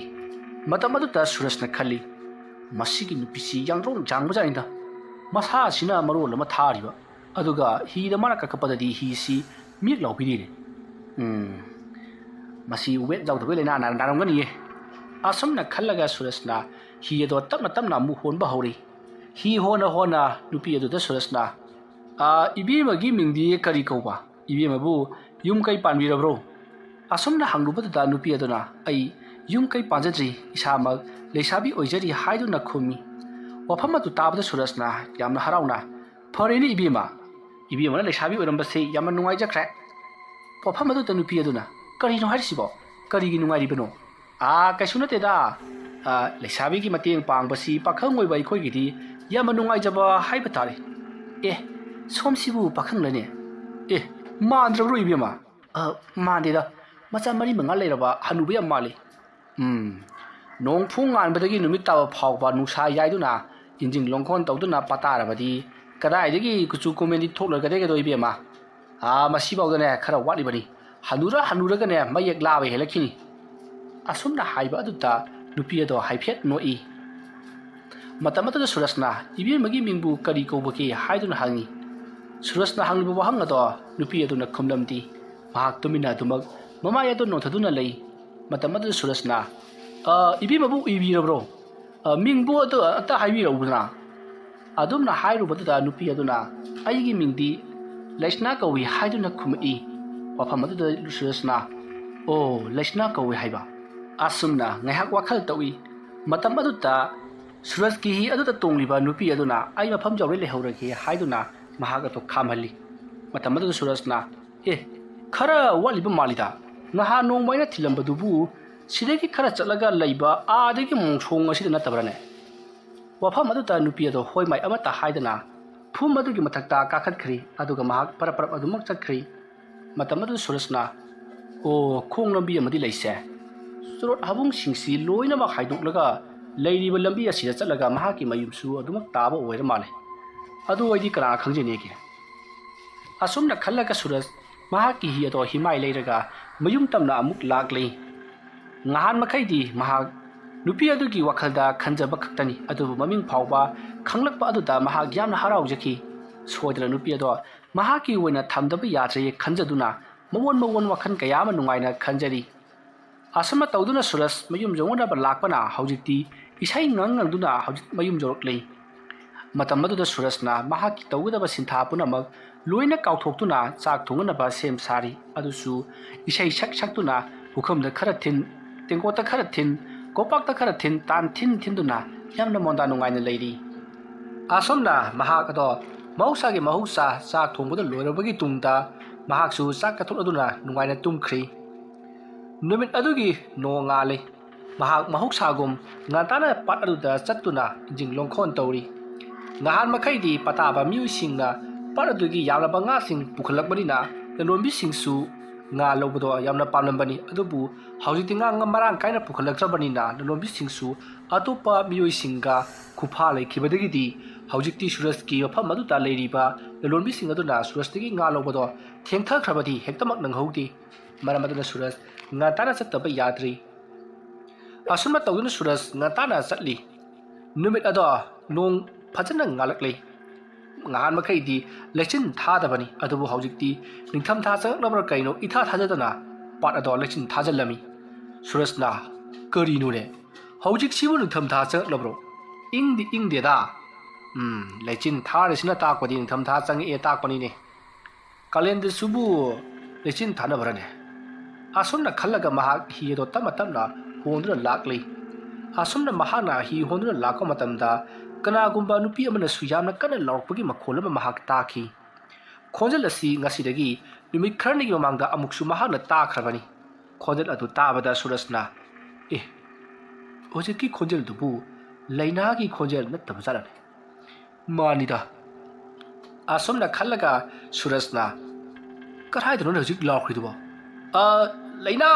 ꯃꯇꯝ ꯑꯗꯨꯗ ꯁꯨꯔꯖꯅ ꯈꯜꯂꯤ, "ꯃꯁꯤꯒꯤ ꯅꯨꯄꯤꯁꯤ ꯌꯥꯡꯗ꯭ꯔꯣꯡ ꯌꯥꯡꯕꯖꯥꯠꯅꯤꯗ꯫ ꯃꯁꯥꯁꯤꯅ ꯃꯔꯣꯜ ꯑꯃ ꯊꯥꯔꯤꯕ, ꯑꯗꯨꯒ ꯍꯤꯗ ꯃꯥꯅ ꯀꯥꯈꯠꯄꯗꯗꯤ ꯍꯤꯁꯤ ꯃꯤꯌꯦꯛ ꯂꯥꯎꯕꯤꯔꯤꯅꯦ꯫ ꯎꯝ, ꯃꯁꯤ ꯋꯦꯠ ꯌꯥꯎꯗꯕꯒꯤ ꯂꯥꯏꯅꯥ ꯅꯥ-, ꯅꯥꯔꯝꯒꯅꯤꯌꯦ"꯫ ꯑꯁꯨꯝꯅ ꯈꯜꯂꯒ ꯁꯨꯔꯖꯅ ꯍꯤ ꯑꯗꯣ ꯇꯞꯅ ꯇꯞꯅ ꯑꯃꯨꯛ ꯍꯣꯟꯕ ꯍꯧꯔꯤ꯫ ꯍꯤ ꯍꯣꯟꯅ ꯍꯣꯟꯅ ꯅꯨꯄꯤ ꯑꯗꯨꯗ ꯁꯨꯔꯖꯅ, "ꯑ, ꯏꯕꯦꯝꯃꯒꯤ ꯃꯤꯡꯗꯤ ꯀꯔꯤ ꯀꯧꯕ? ꯏꯕꯦꯝꯃꯕꯨ ꯌꯨꯝ ꯀꯩ ꯄꯥꯟꯕꯤꯔꯕ꯭ꯔꯣ?" ꯑꯁꯨꯝꯅ ꯍꯪꯂꯨꯕꯗꯨꯗ ꯅꯨꯄꯤ ꯑꯗꯨꯅ, "ꯑꯩ ꯌꯨꯝ ꯀꯩ ꯄꯥꯟꯖꯗ꯭ꯔꯤ, ꯏꯁꯥꯃꯛ ꯂꯩꯁꯥꯕꯤ ꯑꯣꯏꯖꯔꯤ" ꯍꯥꯏꯗꯨꯅ ꯈꯨꯝꯃꯤ꯫ ꯋꯥꯐꯝ ꯑꯗꯨ ꯇꯥꯕꯗ ꯁꯨꯔꯖꯅ ꯌꯥꯝꯅ ꯍꯔꯥꯎꯅ, "ꯐꯔꯦꯅꯦ ꯏꯕꯦꯝꯃ, ꯏꯕꯦꯝꯃꯅ ꯂꯩꯁꯥꯕꯤ ꯑꯣꯏꯔꯝꯕꯁꯤ ꯌꯥꯝꯅ ꯅꯨꯡꯉꯥꯏꯖꯈ꯭ꯔꯦ"꯫ ꯋꯥꯐꯝ ꯑꯗꯨꯗ ꯅꯨꯄꯤ ꯑꯗꯨꯅ, "ꯀꯔꯤꯅꯣ ꯍꯥꯏꯔꯤꯁꯤꯕꯣ? ꯀꯔꯤꯒꯤ ꯅꯨꯡꯉꯥꯏꯔꯤꯕꯅꯣ?" "ꯑꯥ, ꯀꯩꯁꯨ ꯅꯠꯇꯦꯗ꯫ ꯑꯥ, ꯂꯩꯁꯥꯕꯤꯒꯤ ꯃꯇꯦꯡ ꯄꯥꯡꯕꯁꯤ ꯄꯥꯈꯪ ꯑꯣꯏꯕ ꯑꯩꯈꯣꯏꯒꯤꯗꯤ ꯌꯥꯝꯅ ꯅꯨꯡꯉꯥꯏꯖꯕ ꯍꯥꯏꯕ ꯇꯥꯔꯦ"꯫ "ꯑꯦ, ꯁꯣꯝꯁꯤꯕꯨ ꯄꯥꯈꯪꯂꯅꯦ?" "ꯑꯦ, ꯃꯥꯟꯗ꯭ꯔꯕ꯭ꯔꯣ ꯏꯕꯦꯝꯃ?" "ꯑ, ꯃꯥꯟꯗꯦꯗ꯫ ꯃꯆꯥ ꯃꯔꯤ ꯃꯉꯥ ꯂꯩꯔꯕ ꯍꯅꯨꯕ ꯌꯥꯝ ꯃꯥꯜꯂꯤ"꯫ "ꯎꯝ, ꯅꯣꯡ ꯐꯨ ꯉꯥꯟꯕꯗꯒꯤ ꯅꯨꯃꯤꯠ ꯇꯥꯕ ꯐꯥꯎꯕ ꯅꯨꯡꯁꯥ ꯌꯥꯏꯗꯨꯅ, ꯏꯟꯖꯤꯟ ꯂꯣꯡꯈꯣꯟ ꯇꯧꯗꯨꯅ ꯄꯥꯇꯥꯔꯕꯗꯤ ꯀꯗꯥꯏꯗꯒꯤ ꯀꯨꯆꯨ ꯀꯨꯃꯦꯟꯗꯤ ꯊꯣꯛꯂꯣꯏꯒꯗꯒꯦꯗꯣ ꯏꯕꯦꯝꯃ? ꯑꯥ, ꯃꯁꯤꯐꯥꯎꯗꯅꯦ ꯈꯔ ꯋꯥꯠꯂꯤꯕꯅꯤ꯫ ꯍꯅꯨꯔ ꯍꯅꯨꯔꯒꯅꯦ ꯃꯌꯦꯛ ꯂꯥꯕ ꯍꯦꯜꯂꯛꯈꯤꯅꯤ"꯫ ꯑꯁꯨꯝꯅ ꯍꯥꯏꯕ ꯑꯗꯨꯗ ꯅꯨꯄꯤ ꯑꯗꯣ ꯍꯥꯏꯐꯦꯠ ꯅꯣꯛꯏ꯫ ꯃꯇꯝ ꯑꯗꯨꯗ ꯁꯨꯔꯖꯅ, "ꯏꯕꯦꯝꯃꯒꯤ ꯃꯤꯡꯕꯨ ꯀꯔꯤ ꯀꯧꯕꯒꯦ?" ꯍꯥꯏꯗꯨꯅ ꯍꯪꯉꯤ꯫ ꯁꯨꯔꯖꯅ ꯍꯪꯂꯤꯕ ꯋꯥꯍꯪ ꯑꯗꯣ ꯅꯨꯄꯤ ꯑꯗꯨꯅ ꯈꯨꯝꯂꯝꯗꯦ꯫ ꯃꯍꯥꯛ ꯇꯨꯃꯤꯟꯅ ꯑꯗꯨꯃꯛ ꯃꯃꯥꯏ ꯑꯗꯨ ꯅꯣꯟꯊꯗꯨꯅ ꯂꯩ꯫ ꯃꯇꯝ ꯑꯗꯨꯗ ꯁꯨꯔꯖꯅ, "ꯑ, ꯏꯕꯦꯝꯃꯕꯨ ꯎꯏꯕꯤꯔꯕ꯭ꯔꯣ? ꯑ, ꯃꯤꯡꯕꯨ ꯑꯗꯨ ꯑꯇ ꯍꯥꯏꯕꯤꯔꯛꯎꯗꯅ"꯫ ꯑꯗꯨꯝꯅ ꯍꯥꯏꯔꯨꯕꯗꯨꯗ ꯅꯨꯄꯤ ꯑꯗꯨꯅ, "ꯑꯩꯒꯤ ꯃꯤꯡꯗꯤ ꯂꯩꯁꯅꯥ ꯀꯧꯏ" ꯍꯥꯏꯗꯨꯅ ꯈꯨꯝꯃꯛꯏ꯫ ꯋꯥꯐꯝ ꯑꯗꯨꯗ ꯁꯨꯔꯖꯅ, "ꯑꯣ, ꯂꯩꯁꯅꯥ ꯀꯧꯏ ꯍꯥꯏꯕ"꯫ ꯑꯁꯨꯝꯅ ꯉꯥꯏꯍꯥꯛ ꯋꯥꯈꯜ ꯇꯧꯏ꯫ ꯃꯇꯝ ꯑꯗꯨꯗ ꯁꯨꯔꯖꯀꯤ ꯍꯤ ꯑꯗꯨꯗ ꯇꯣꯡꯂꯤꯕ ꯅꯨꯄꯤ ꯑꯗꯨꯅ, "ꯑꯩ ꯃꯐꯝ ꯌꯧꯔꯦ, ꯂꯩꯍꯧꯔꯒꯦ" ꯍꯥꯏꯗꯨꯅ ꯃꯍꯥꯛ ꯑꯗꯨ ꯈꯥꯝꯍꯜꯂꯤ꯫ ꯃꯇꯝ ꯑꯗꯨꯗ ꯁꯨꯔꯖꯅ, "ꯑꯦ, ꯈꯔ ꯋꯥꯠꯂꯤꯕ ꯃꯥꯜꯂꯤꯗ꯫ ꯅꯍꯥꯟ ꯅꯣꯡꯃ ꯑꯩꯅ ꯊꯤꯜꯂꯝꯕꯗꯨꯕꯨ ꯁꯤꯗꯒꯤ ꯈꯔ ꯆꯠꯂꯒ ꯂꯩꯕ ꯑꯥꯗꯒꯤ ꯃꯣꯡꯁꯣꯡ ꯑꯁꯤꯗ ꯅꯠꯇꯕ꯭ꯔꯅꯦ?" ꯋꯥꯐꯝ ꯑꯗꯨꯗ ꯅꯨꯄꯤ ꯑꯗꯣ ꯍꯣꯏ ꯃꯥꯏ ꯑꯃꯠꯇ ꯍꯥꯏꯗꯅ ꯐꯨꯝ ꯑꯗꯨꯒꯤ ꯃꯊꯛꯇ ꯀꯥꯈꯠꯈ꯭ꯔꯤ, ꯑꯗꯨꯒ ꯃꯍꯥꯛ ꯄꯔꯞ ꯄꯔꯞ ꯑꯗꯨꯃꯛ ꯆꯠꯈ꯭ꯔꯤ꯫ ꯃꯇꯝ ꯑꯗꯨꯗ ꯁꯨꯔꯖꯅ, "ꯑꯣ, ꯈꯣꯡ ꯂꯝꯕꯤ ꯑꯃꯗꯤ ꯂꯩꯁꯦ꯫ ꯆꯨꯔꯣꯠ ꯍꯥꯕꯨꯡꯁꯤꯡꯁꯤ ꯂꯣꯏꯅꯃꯛ ꯍꯥꯏꯗꯣꯛꯂꯒ ꯂꯩꯔꯤꯕ ꯂꯝꯕꯤ ꯑꯁꯤꯗ ꯆꯠꯂꯒ ꯃꯍꯥꯛꯀꯤ ꯃꯌꯨꯝꯁꯨ ꯑꯗꯨꯃꯛ ꯇꯥꯕ ꯑꯣꯏꯔ ꯃꯥꯜꯂꯦ꯫ ꯑꯗꯨ ꯑꯣꯏꯗꯤ ꯀꯅꯥ ꯈꯪꯖꯅꯤꯒꯦ?" ꯑꯁꯨꯝꯅ ꯈꯜꯂꯒ ꯁꯨꯔꯖ ꯃꯍꯥꯛꯀꯤ ꯍꯤ ꯑꯗꯣ ꯍꯤꯃꯥꯏ ꯂꯩꯔꯒ ꯃꯌꯨꯝ ꯇꯝꯅ ꯑꯃꯨꯛ ꯂꯥꯛꯂꯤ꯫ ꯉꯍꯥꯟ ꯃꯈꯩꯗꯤ ꯃꯍꯥꯛ ꯅꯨꯄꯤ ꯑꯗꯨꯒꯤ ꯋꯥꯈꯜꯗ ꯈꯟꯖꯕ ꯈꯛꯇꯅꯤ, ꯑꯗꯨꯕꯨ ꯃꯃꯤꯡ ꯐꯥꯎꯕ ꯈꯪꯂꯛꯄ ꯑꯗꯨꯗ ꯃꯍꯥꯛ ꯌꯥꯝꯅ ꯍꯔꯥꯎꯖꯈꯤ꯫ ꯁꯣꯏꯗꯅ ꯅꯨꯄꯤ ꯑꯗꯣ ꯃꯍꯥꯛꯀꯤ ꯑꯣꯏꯅ ꯊꯝꯗꯕ ꯌꯥꯗ꯭ꯔꯦ ꯈꯟꯖꯗꯨꯅ ꯃꯑꯣꯟ ꯃꯑꯣꯟ ꯋꯥꯈꯜ ꯀꯌꯥ ꯑꯃ ꯅꯨꯡꯉꯥꯏꯅ ꯈꯟꯖꯔꯤ꯫ ꯑꯁꯨꯝꯅ ꯇꯧꯗꯨꯅ ꯁꯨꯔꯖ ꯃꯌꯨꯝ ꯌꯧꯅꯅꯕ ꯂꯥꯛꯄꯅ ꯍꯧꯖꯤꯛꯇꯤ ꯏꯁꯩ ꯉꯪ ꯉꯪꯗꯨꯅ ꯍꯧꯖꯤꯛ ꯃꯌꯨꯝ ꯌꯧꯔꯛꯂꯤ꯫ ꯃꯇꯝ ꯑꯗꯨꯗ ꯁꯨꯔꯖꯅ ꯃꯍꯥꯛꯀꯤ ꯇꯧꯒꯗꯕ ꯁꯤꯟꯊꯥ ꯄꯨꯝꯅꯃꯛ ꯂꯣꯏꯅ ꯀꯥꯎꯊꯣꯛꯇꯨꯅ ꯆꯥꯛ ꯊꯣꯡꯅꯅꯕ ꯁꯦꯝ ꯁꯥꯔꯤ꯫ ꯑꯗꯨꯁꯨ ꯏꯁꯩ ꯁꯛ ꯁꯛꯇꯨꯅ ꯄꯨꯈꯝꯗ ꯈꯔ ꯊꯤꯟ, ꯇꯦꯡꯀꯣꯠꯇ ꯈꯔ ꯊꯤꯟ, ꯀꯣꯝꯄꯥꯛꯇ ꯈꯔ ꯊꯤꯟ, ꯇꯥꯟ ꯊꯤꯟ ꯊꯤꯟꯗꯨꯅ ꯌꯥꯝꯅ ꯃꯣꯟꯗꯥ ꯅꯨꯡꯉꯥꯏꯅ ꯂꯩꯔꯤ꯫ ꯑꯁꯨꯝꯅ ꯃꯍꯥꯛ ꯑꯗꯣ ꯃꯍꯧꯁꯥꯒꯤ ꯃꯍꯧꯁꯥ ꯆꯥꯛ ꯊꯣꯡꯕꯗ ꯂꯣꯏꯔꯕꯒꯤ ꯇꯨꯡꯗ ꯃꯍꯥꯛꯁꯨ ꯆꯥꯛ ꯆꯥꯊꯣꯛꯂꯗꯨꯅ ꯅꯨꯡꯉꯥꯏꯅ ꯇꯨꯝꯈ꯭ꯔꯤ꯫ ꯅꯨꯃꯤꯠ ꯑꯗꯨꯒꯤ ꯅꯣꯡꯉꯥꯜꯂꯤ꯫ ꯃꯍꯥꯛ ꯃꯍꯧꯁꯥꯒꯨꯝ ꯉꯟꯇꯥꯅ ꯄꯥꯠ ꯑꯗꯨꯗ ꯆꯠꯇꯨꯅ ꯏꯟꯖꯤꯟ ꯂꯣꯡꯈꯣꯟ ꯇꯧꯔꯤ꯫ ꯉꯍꯥꯟ ꯃꯈꯩꯗꯤ ꯄꯇꯥꯕ ꯃꯤꯑꯣꯏꯁꯤꯡꯅ ꯄꯥꯠ ꯑꯗꯨꯒꯤ ꯌꯥꯝꯂꯕ ꯉꯥꯁꯤꯡ ꯄꯨꯈꯠꯂꯛꯄꯅꯤꯅ ꯂꯂꯣꯟꯕꯤꯁꯤꯡꯁꯨ ꯉꯥ ꯂꯧꯕꯗꯣ ꯌꯥꯝꯅ ꯄꯥꯝꯂꯝꯕꯅꯤ꯫ ꯑꯗꯨꯕꯨ ꯍꯧꯖꯤꯛꯇꯤ ꯉꯥ ꯃꯔꯥꯡ ꯀꯥꯏꯅ ꯄꯨꯈꯠꯂꯛꯇ꯭ꯔꯕꯅꯤꯅ ꯂꯂꯣꯟꯕꯤꯁꯤꯡꯁꯨ ꯑꯇꯣꯞꯄ ꯃꯤꯑꯣꯏꯁꯤꯡꯒ ꯈꯨꯐꯥ ꯂꯩꯈꯤꯕꯗꯒꯤꯗꯤ ꯍꯧꯖꯤꯛꯇꯤ ꯁꯨꯔꯖꯀꯤ ꯃꯐꯝ ꯑꯗꯨꯗ ꯂꯩꯔꯤꯕ ꯂꯂꯣꯟꯕꯤꯁꯤꯡ ꯑꯗꯨꯅ ꯁꯨꯔꯖꯇꯒꯤ ꯉꯥ ꯂꯧꯕꯗꯣ ꯊꯦꯡꯊꯈ꯭ꯔꯕꯗꯤ ꯍꯦꯛꯇꯃꯛ ꯅꯪꯍꯧꯗꯦ꯫ ꯃꯔꯝ ꯑꯗꯨꯅ ꯁꯨꯔꯖ ꯉꯟꯇꯥꯅ ꯆꯠꯇꯕ ꯌꯥꯗ꯭ꯔꯤ꯫ ꯑꯁꯨꯝꯅ ꯇꯧꯗꯨꯅ ꯁꯨꯔꯖ ꯉꯟꯇꯥꯅ ꯆꯠꯂꯤ꯫ ꯅꯨꯃꯤꯠ ꯑꯗꯣ ꯅꯣꯡ ꯐꯖꯅ ꯉꯥꯜꯂꯛꯂꯤ꯫ ꯉꯍꯥꯟ ꯃꯈꯩꯗꯤ ꯂꯩꯆꯤꯟ ꯊꯥꯗꯕꯅꯤ, ꯑꯗꯨꯕꯨ ꯍꯧꯖꯤꯛꯇꯤ ꯅꯤꯡꯊꯝꯊꯥ ꯆꯪꯉꯛꯂꯕ꯭ꯔꯥ ꯀꯩꯅꯣ ꯏꯊꯥ ꯊꯥꯖꯗꯅ ꯄꯥꯠ ꯑꯗꯣ ꯂꯩꯆꯤꯟ ꯊꯥꯖꯤꯜꯂꯝꯃꯤ꯫ ꯁꯨꯔꯖꯅ, "ꯀꯔꯤꯅꯣꯅꯦ? ꯍꯧꯖꯤꯛꯁꯤꯕꯨ ꯅꯤꯡꯊꯝꯊꯥ ꯆꯪꯉꯛꯂꯕ꯭ꯔꯣ? ꯏꯪꯗꯤ ꯏꯪꯗꯦꯗ꯫ ꯎꯝ, ꯂꯩꯆꯤꯟ ꯊꯥꯔꯤꯁꯤꯅ ꯇꯥꯛꯄꯗꯤ ꯅꯤꯡꯊꯝꯊꯥ ꯆꯪꯉꯛꯑꯦ ꯇꯥꯛꯄꯅꯤꯅꯦ꯫ ꯀꯥꯂꯦꯟꯗꯁꯨꯕꯨ ꯂꯩꯆꯤꯟ ꯊꯥꯅꯕ꯭ꯔꯅꯦ?" ꯑꯁꯨꯝꯅ ꯈꯜꯂꯒ ꯃꯍꯥꯛ ꯍꯤ ꯑꯗꯣ ꯇꯞꯅ ꯇꯞꯅ ꯍꯣꯟꯗꯨꯅ ꯂꯥꯛꯂꯤ꯫ ꯑꯁꯨꯝꯅ ꯃꯍꯥꯛꯅ ꯍꯤ ꯍꯣꯟꯗꯨꯅ ꯂꯥꯛꯄ ꯃꯇꯝꯗ ꯀꯅꯥꯒꯨꯝꯕ ꯅꯨꯄꯤ ꯑꯃꯅꯁꯨ ꯌꯥꯝꯅ ꯀꯟꯅ ꯂꯥꯎꯔꯛꯄꯒꯤ ꯃꯈꯣꯜ ꯑꯃ ꯃꯍꯥꯛ ꯇꯥꯈꯤ꯫ ꯈꯣꯟꯖꯦꯜ ꯑꯁꯤ ꯉꯁꯤꯗꯒꯤ ꯅꯨꯃꯤꯠ ꯈꯔꯅꯤꯒꯤ ꯃꯃꯥꯡꯗ ꯑꯃꯨꯛꯁꯨ ꯃꯍꯥꯛꯅ ꯇꯥꯈ꯭ꯔꯕꯅꯤ꯫ ꯈꯣꯟꯖꯦꯜ ꯑꯗꯨ ꯇꯥꯕꯗ ꯁꯨꯔꯖꯅ, "ꯑꯦ, ꯍꯧꯖꯤꯛꯀꯤ ꯈꯣꯟꯖꯦꯜꯗꯨꯕꯨ ꯂꯩꯅꯥꯒꯤ ꯈꯣꯟꯖꯦꯜ ꯅꯠꯇꯕ ꯖꯥꯠꯂꯅꯦ?" "ꯃꯥꯅꯤꯗ꯫" ꯑꯁꯨꯝꯅ ꯈꯜꯂꯒ ꯁꯨꯔꯖꯅ, "ꯀꯗꯥꯏꯗꯅꯣꯅꯦ ꯍꯧꯖꯤꯛ ꯂꯥꯎꯈ꯭ꯔꯤꯗꯨꯕꯣ? ꯑ, ꯂꯩꯅꯥ!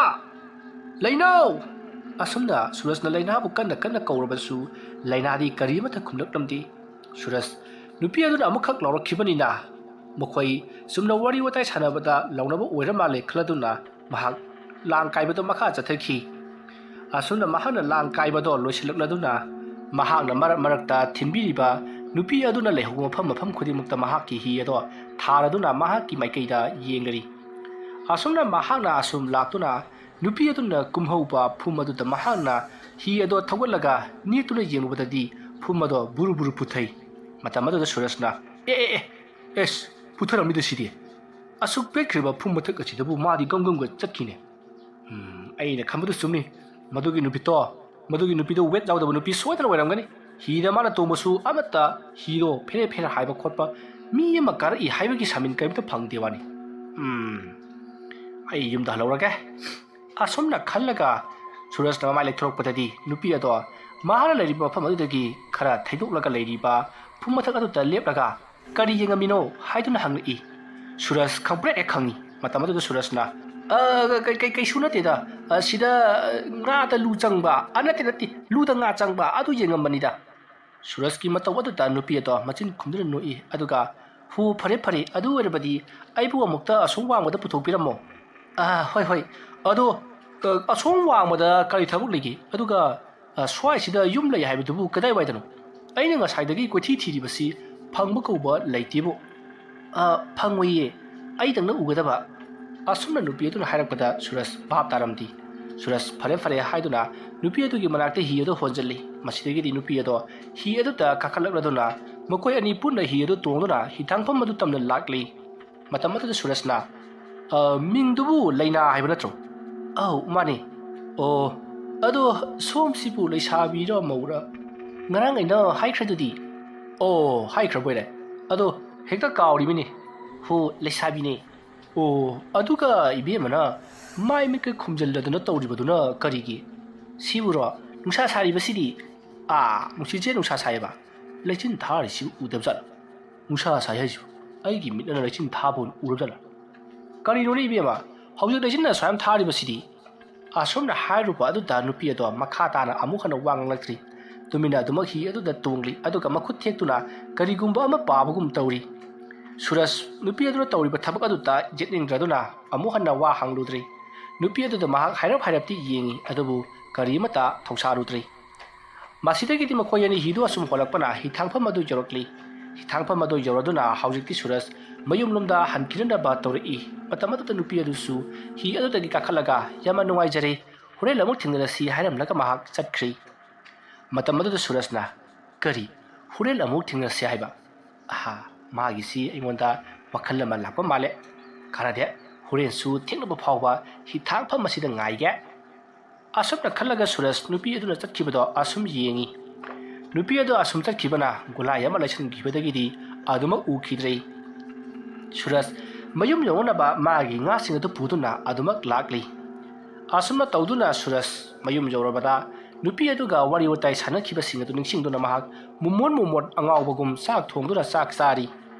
ꯂꯩꯅꯥꯎ!" ꯑꯁꯨꯝꯅ ꯁꯨꯔꯖꯅ ꯂꯩꯅꯥꯕꯨ ꯀꯟꯅ ꯀꯟꯅ ꯀꯧꯔꯕꯁꯨ ꯂꯩꯅꯥꯗꯤ ꯀꯔꯤ ꯑꯃꯠꯇ ꯈꯨꯝꯂꯛꯂꯝꯗꯦ꯫ ꯁꯨꯔꯖ ꯅꯨꯄꯤ ꯑꯗꯨꯅ ꯑꯃꯨꯛꯈꯛ ꯂꯥꯎꯔꯛꯈꯤꯕꯅꯤꯅ ꯃꯈꯣꯏ ꯆꯨꯝꯅ ꯋꯥꯔꯤ ꯋꯥꯇꯥꯏ ꯁꯥꯟꯅꯕꯗ ꯂꯥꯎꯅꯕ ꯑꯣꯏꯔ ꯃꯥꯜꯂꯦ ꯈꯜꯂꯗꯨꯅ ꯃꯍꯥꯛ ꯂꯥꯡ ꯀꯥꯏꯕꯗꯣ ꯃꯈꯥ ꯆꯠꯊꯈꯤ꯫ ꯑꯁꯨꯝꯅ ꯃꯍꯥꯛꯅ ꯂꯥꯡ ꯀꯥꯏꯕꯗꯣ ꯂꯣꯏꯁꯤꯜꯂꯛꯂꯗꯨꯅ ꯃꯍꯥꯛꯅ ꯃꯔꯛ ꯃꯔꯛꯇ ꯊꯤꯟꯕꯤꯔꯤꯕ ꯅꯨꯄꯤ ꯑꯗꯨꯅ ꯂꯩꯍꯧꯕ ꯃꯐꯝ ꯃꯐꯝ ꯈꯨꯗꯤꯡꯃꯛꯇ ꯃꯍꯥꯛꯀꯤ ꯍꯤ ꯑꯗꯣ ꯊꯥꯔꯗꯨꯅ ꯃꯍꯥꯛꯀꯤ ꯃꯥꯏꯀꯩꯗ ꯌꯦꯡꯂꯔꯤ꯫ ꯑꯁꯨꯝꯅ ꯃꯍꯥꯛꯅ ꯑꯁꯨꯝ ꯂꯥꯛꯇꯨꯅ ꯅꯨꯄꯤ ꯑꯗꯨꯅ ꯀꯨꯝꯍꯧꯕ ꯐꯨꯝ ꯑꯗꯨꯗ ꯃꯍꯥꯛꯅ ꯍꯤ ꯑꯗꯣ ꯊꯧꯒꯠꯂꯒ ꯅꯦꯠꯇꯨꯅ ꯌꯦꯡꯂꯨꯕꯗꯗꯤ ꯐꯨꯝ ꯑꯗꯣ ꯕꯨꯔꯨ ꯕꯨꯔꯨ ꯄꯨꯊꯩ꯫ ꯃꯇꯝ ꯑꯗꯨꯗ ꯁꯨꯔꯖꯅ, "ꯑꯦ ꯑꯦ ꯑꯦ, ꯑꯦꯁ, ꯄꯨꯊꯔꯝꯃꯤꯗ ꯁꯤꯗꯤ꯫ ꯑꯁꯨꯛ ꯄꯦꯠꯈ꯭ꯔꯤꯕ ꯐꯨꯝ ꯃꯊꯛ ꯑꯁꯤꯗꯕꯨ ꯃꯥꯗꯤ ꯒꯝ ꯒꯝꯒ ꯆꯠꯈꯤꯅꯦ꯫ ꯎꯝ, ꯑꯩꯅ ꯈꯟꯕꯗꯨ ꯆꯨꯝꯃꯤ꯫ ꯃꯗꯨꯒꯤ ꯅꯨꯄꯤꯗꯣ, ꯃꯗꯨꯒꯤ ꯅꯨꯄꯤꯗꯣ ꯋꯦꯠ ꯌꯥꯎꯗꯕ ꯅꯨꯄꯤ ꯁꯣꯏꯗꯅ ꯑꯣꯏꯔꯝꯒꯅꯤ꯫ ꯍꯤꯗ ꯃꯥꯅ ꯇꯣꯡꯕꯁꯨ ꯑꯃꯠꯇ ꯍꯤꯗꯣ ꯐꯦꯔꯦ ꯐꯦꯔꯦ ꯍꯥꯏꯕ ꯈꯣꯠꯄ, ꯃꯤ ꯑꯃ ꯀꯥꯔꯛꯏ ꯍꯥꯏꯕꯒꯤ ꯁꯥꯃꯤꯟ ꯀꯔꯤꯝꯇ ꯐꯪꯗꯦ ꯋꯥꯅꯤ꯫ ꯎꯝ, ꯑꯩ ꯌꯨꯝꯗ ꯍꯜꯍꯧꯔꯒꯦ"꯫ ꯑꯁꯨꯝꯅ ꯈꯜꯂꯒ ꯁꯨꯔꯖꯅ ꯃꯃꯥꯏ ꯂꯩꯊꯣꯔꯛꯄꯗꯗꯤ ꯅꯨꯄꯤ ꯑꯗꯣ ꯃꯍꯥꯛꯅ ꯂꯩꯔꯤꯕ ꯃꯐꯝ ꯑꯗꯨꯗꯒꯤ ꯈꯔ ꯊꯩꯗꯣꯛꯂꯒ ꯂꯩꯔꯤꯕ ꯐꯨꯝ ꯃꯊꯛ ꯑꯗꯨꯗ ꯂꯦꯞꯂꯒ "ꯀꯔꯤ ꯌꯦꯡꯉꯝꯃꯤꯅꯣ?" ꯍꯥꯏꯗꯨꯅ ꯍꯪꯂꯛꯏ꯫ ꯁꯨꯔꯖ ꯈꯪꯄ꯭ꯔꯦꯛ ꯍꯦꯛ ꯈꯪꯉꯤ꯫ ꯃꯇꯝ ꯑꯗꯨꯗ ꯁꯨꯔꯖꯅ, "ꯑ, ꯀ-, ꯀ-, ꯀꯩ-, ꯀꯩꯁꯨ ꯅꯠꯇꯦꯗ꯫ ꯑ, ꯁꯤꯗ, ꯑ, ꯉꯥꯗ ꯂꯨ ꯆꯪꯕ, ꯑ, ꯅꯠꯇꯦ, ꯅꯠꯇꯦ, ꯂꯨꯗ ꯉꯥ ꯆꯪꯕ ꯑꯗꯨ ꯌꯦꯡꯉꯝꯕꯅꯤꯗ"꯫ ꯁꯨꯔꯖꯀꯤ ꯃꯇꯧ ꯑꯗꯨꯗ ꯅꯨꯄꯤ ꯑꯗꯣ ꯃꯆꯤꯟ ꯈꯨꯝꯗꯨꯅ ꯅꯣꯛꯏ, ꯑꯗꯨꯒ, "ꯍꯣ, ꯐꯔꯦ, ꯐꯔꯦ, ꯑꯗꯨ ꯑꯣꯏꯔꯕꯗꯤ ꯑꯩꯕꯨ ꯑꯃꯨꯛꯇ ꯑꯁꯣꯝ ꯋꯥꯡꯃꯗ ꯄꯨꯊꯣꯛꯄꯤꯔꯝꯃꯣ"꯫ "ꯑ, ꯍꯣꯏ, ꯍꯣꯏ꯫ ꯑꯗꯣ, ꯑ, ꯑꯁꯣꯝ ꯋꯥꯡꯃꯗ ꯀꯔꯤ ꯊꯕꯛ ꯂꯩꯒꯦ? ꯑꯗꯨꯒ, ꯑ, ꯁ꯭ꯋꯥꯏꯁꯤꯗ ꯌꯨꯝ ꯂꯩ ꯍꯥꯏꯕꯗꯨꯕꯨ ꯀꯗꯥꯏꯋꯥꯏꯗꯅꯣ? ꯑꯩꯅ ꯉꯁꯥꯏꯗꯒꯤ ꯀꯣꯏꯊꯤ ꯊꯤꯔꯤꯕꯁꯤ ꯐꯪꯕ ꯀꯧꯕ ꯂꯩꯇꯦꯕꯨ"꯫ "ꯑ, ꯐꯪꯉꯣꯏꯌꯦ, ꯑꯩꯗꯪꯅ ꯎꯒꯗꯕ"꯫ ꯑꯁꯨꯝꯅ ꯅꯨꯄꯤ ꯑꯗꯨꯅ ꯍꯥꯏꯔꯛꯄꯗ ꯁꯨꯔꯖ ꯚꯥꯞ ꯇꯥꯔꯝꯗꯦ꯫ ꯁꯨꯔꯖ "ꯐꯔꯦ, ꯐꯔꯦ" ꯍꯥꯏꯗꯨꯅ ꯅꯨꯄꯤ ꯑꯗꯨꯒꯤ ꯃꯅꯥꯛꯇ ꯍꯤ ꯑꯗꯨ ꯍꯣꯟꯖꯜꯂꯤ꯫ ꯃꯁꯤꯗꯒꯤꯗꯤ ꯅꯨꯄꯤ ꯑꯗꯣ ꯍꯤ ꯑꯗꯨꯗ ꯀꯥꯈꯠꯂꯛꯂꯗꯨꯅ ꯃꯈꯣꯏ ꯑꯅꯤ ꯄꯨꯟꯅ ꯍꯤ ꯑꯗꯨ ꯇꯣꯡꯗꯨꯅ ꯍꯤꯊꯥꯡꯐꯝ ꯑꯗꯨ ꯇꯝꯅ ꯂꯥꯛꯂꯤ꯫ ꯃꯇꯝ ꯑꯗꯨꯗ ꯁꯨꯔꯖꯅ, "ꯑ, ꯃꯤꯡꯗꯨꯕꯨ ꯂꯩꯅꯥ ꯍꯥꯏꯕ ꯅꯠꯇ꯭ꯔꯣ?" "ꯑꯧ, ꯃꯥꯅꯦ"꯫ "ꯑꯣ, ꯑꯗꯣ ꯁꯣꯝꯁꯤꯕꯨ ꯂꯩꯁꯥꯕꯤꯔ ꯃꯧꯔ? ꯉꯔꯥꯡ ꯑꯩꯅ ꯍꯥꯏꯈ꯭ꯔꯗꯨꯗꯤ"꯫ "ꯑꯣ, ꯍꯥꯏꯈ꯭ꯔꯕꯣꯏꯔꯦ꯫ ꯑꯗꯣ ꯍꯦꯛꯇ ꯀꯥꯎꯔꯤꯃꯤꯅꯦ꯫ ꯍꯣ, ꯂꯩꯁꯥꯕꯤꯅꯦ"꯫ "ꯑꯣ, ꯑꯗꯨꯒ ꯏꯕꯦꯝꯃꯅ ꯃꯥꯏ ꯃꯤꯠꯀ ꯈꯨꯝꯖꯤꯜꯂꯗꯅ ꯇꯧꯔꯤꯕꯗꯨꯅ ꯀꯔꯤꯒꯤ? ꯁꯤꯕꯨꯔꯣ? ꯅꯨꯡꯁꯥ ꯁꯥꯔꯤꯕꯁꯤꯗꯤ"꯫ "ꯑꯥ, ꯅꯨꯡꯁꯤꯠꯁꯦ ꯅꯨꯡꯁꯥ ꯁꯥꯏꯌꯦꯕ꯫ ꯂꯩꯆꯤꯟ ꯊꯥꯔꯤꯁꯤꯕꯨ ꯎꯗꯕꯖꯥꯠꯂ? ꯅꯨꯡꯁꯥ ꯁꯥꯏ ꯍꯥꯏꯁꯤꯕꯨ ꯑꯩꯒꯤ ꯃꯤꯠꯅ ꯂꯩꯆꯤꯟ ꯊꯥꯕ ꯑꯣꯏꯅ ꯎꯔꯕꯖꯥꯠꯂ? ꯀꯔꯤꯅꯣꯅꯦ ꯏꯕꯦꯝꯃ, ꯍꯧꯖꯤꯛ ꯂꯩꯆꯤꯟꯅ ꯑꯁꯨꯛ ꯌꯥꯝ ꯊꯥꯔꯤꯕꯁꯤꯗꯤ?" ꯑꯁꯨꯝꯅ ꯍꯥꯏꯔꯨꯕ ꯑꯗꯨꯗ ꯅꯨꯄꯤ ꯑꯗꯣ ꯃꯈꯥ ꯇꯥꯅ ꯑꯃꯨꯛ ꯍꯟꯅ ꯋꯥ ꯉꯥꯡꯂꯛꯇ꯭ꯔꯤ꯫ ꯇꯨꯃꯤꯟꯅ ꯑꯗꯨꯃꯛ ꯍꯤ ꯑꯗꯨꯗ ꯇꯣꯡꯂꯤ, ꯑꯗꯨꯒ ꯃꯈꯨꯠ ꯊꯦꯛꯇꯨꯅ ꯀꯔꯤꯒꯨꯝꯕ ꯑꯃ ꯄꯥꯕꯒꯨꯝ ꯇꯧꯔꯤ꯫ ꯁꯨꯔꯖ ꯅꯨꯄꯤ ꯑꯗꯨꯅ ꯇꯧꯔꯤꯕ ꯊꯕꯛ ꯑꯗꯨꯗ ꯌꯦꯠꯅꯤꯡꯗ꯭ꯔꯗꯨꯅ ꯑꯃꯨꯛ ꯍꯟꯅ ꯋꯥ ꯍꯪꯂꯨꯗ꯭ꯔꯤ꯫ ꯅꯨꯄꯤ ꯑꯗꯨꯗ ꯃꯍꯥꯛ ꯍꯥꯏꯔꯞ ꯍꯥꯏꯔꯞꯇꯤ ꯌꯦꯡꯉꯤ, ꯑꯗꯨꯕꯨ ꯀꯔꯤ ꯑꯃꯠꯇ ꯊꯧꯁꯥꯔꯨꯗ꯭ꯔꯤ꯫ ꯃꯁꯤꯗꯒꯤꯗꯤ ꯃꯈꯣꯏ ꯑꯅꯤ ꯍꯤꯗꯨ ꯑꯁꯨꯝ ꯍꯣꯜꯂꯛꯄꯅ ꯍꯤꯊꯥꯡꯐꯝ ꯑꯗꯨ ꯌꯧꯔꯛꯂꯤ꯫ ꯍꯤꯊꯥꯡꯐꯝ ꯑꯗꯨ ꯌꯧꯔꯗꯨꯅ ꯍꯧꯖꯤꯛꯇꯤ ꯁꯨꯔꯖ ꯃꯌꯨꯝꯂꯣꯝꯗ ꯍꯟꯈꯤꯅꯅꯕ ꯇꯧꯔꯛꯏ꯫ ꯃꯇꯝ ꯑꯗꯨꯗ ꯅꯨꯄꯤ ꯑꯗꯨꯁꯨ ꯍꯤ ꯑꯗꯨꯗꯒꯤ ꯀꯥꯈꯠꯂꯒ "ꯌꯥꯝꯅ ꯅꯨꯡꯉꯥꯏꯖꯔꯦ, ꯍꯣꯔꯦꯟ ꯑꯃꯨꯛ ꯊꯦꯡꯅꯔꯁꯤ" ꯍꯥꯏꯔꯝꯂꯒ ꯃꯍꯥꯛ ꯆꯠꯈ꯭ꯔꯤ꯫ ꯃꯇꯝ ꯑꯗꯨꯗ ꯁꯨꯔꯖꯅ, "ꯀꯔꯤ? ꯍꯣꯔꯦꯟ ꯑꯃꯨꯛ ꯊꯦꯡꯅꯁꯦ ꯍꯥꯏꯕ꯫ ꯑꯍꯥ, ꯃꯥꯒꯤꯁꯤ ꯑꯩꯉꯣꯟꯗ ꯋꯥꯈꯜ ꯑꯃ ꯂꯥꯛꯄ ꯃꯥꯜꯂꯦ꯫ ꯀꯥꯟꯅꯗꯦ, ꯍꯣꯔꯦꯟꯁꯨ ꯊꯦꯡꯅꯕ ꯐꯥꯎꯕ ꯍꯤꯊꯥꯡꯐꯝ ꯑꯁꯤꯗ ꯉꯥꯏꯒꯦ꯫ ꯑꯁꯨꯝꯅ ꯈꯜꯂꯒ ꯁꯨꯔꯖ ꯅꯨꯄꯤ ꯑꯗꯨꯅ ꯆꯠꯈꯤꯕꯗꯣ ꯑꯁꯨꯝ ꯌꯦꯡꯉꯤ꯫ ꯅꯨꯄꯤ ꯑꯗꯨ ꯑꯁꯨꯝ ꯆꯠꯈꯤꯕꯅ ꯒꯨꯂꯥꯏ ꯑꯃ ꯂꯩꯁꯟꯈꯤꯕꯗꯒꯤꯗꯤ ꯑꯗꯨꯃꯛ ꯎꯈꯤꯗ꯭ꯔꯦ꯫ ꯁꯨꯔꯖ ꯃꯌꯨꯝ ꯌꯧꯅꯅꯕ ꯃꯥꯒꯤ ꯉꯥꯁꯤꯡ ꯑꯗꯨ ꯄꯨꯗꯨꯅ ꯑꯗꯨꯃꯛ ꯂꯥꯛꯂꯤ꯫ ꯑꯁꯨꯝꯅ ꯇꯧꯗꯨꯅ ꯁꯨꯔꯖ ꯃꯌꯨꯝ ꯌꯧꯔꯕꯗ ꯅꯨꯄꯤ ꯑꯗꯨꯒ ꯋꯥꯔꯤ ꯋꯥꯇꯥꯏ ꯁꯥꯟꯅꯈꯤꯕꯁꯤꯡ ꯑꯗꯨ ꯅꯤꯡꯁꯤꯡꯗꯨꯅ ꯃꯍꯥꯛ ꯃꯨꯃꯣꯟ ꯃꯨꯃꯣꯟ ꯑꯉꯥꯎꯕꯒꯨꯝ ꯆꯥꯛ ꯊꯣꯡꯗꯨꯅ ꯆꯥꯛ ꯆꯥꯔꯤ꯫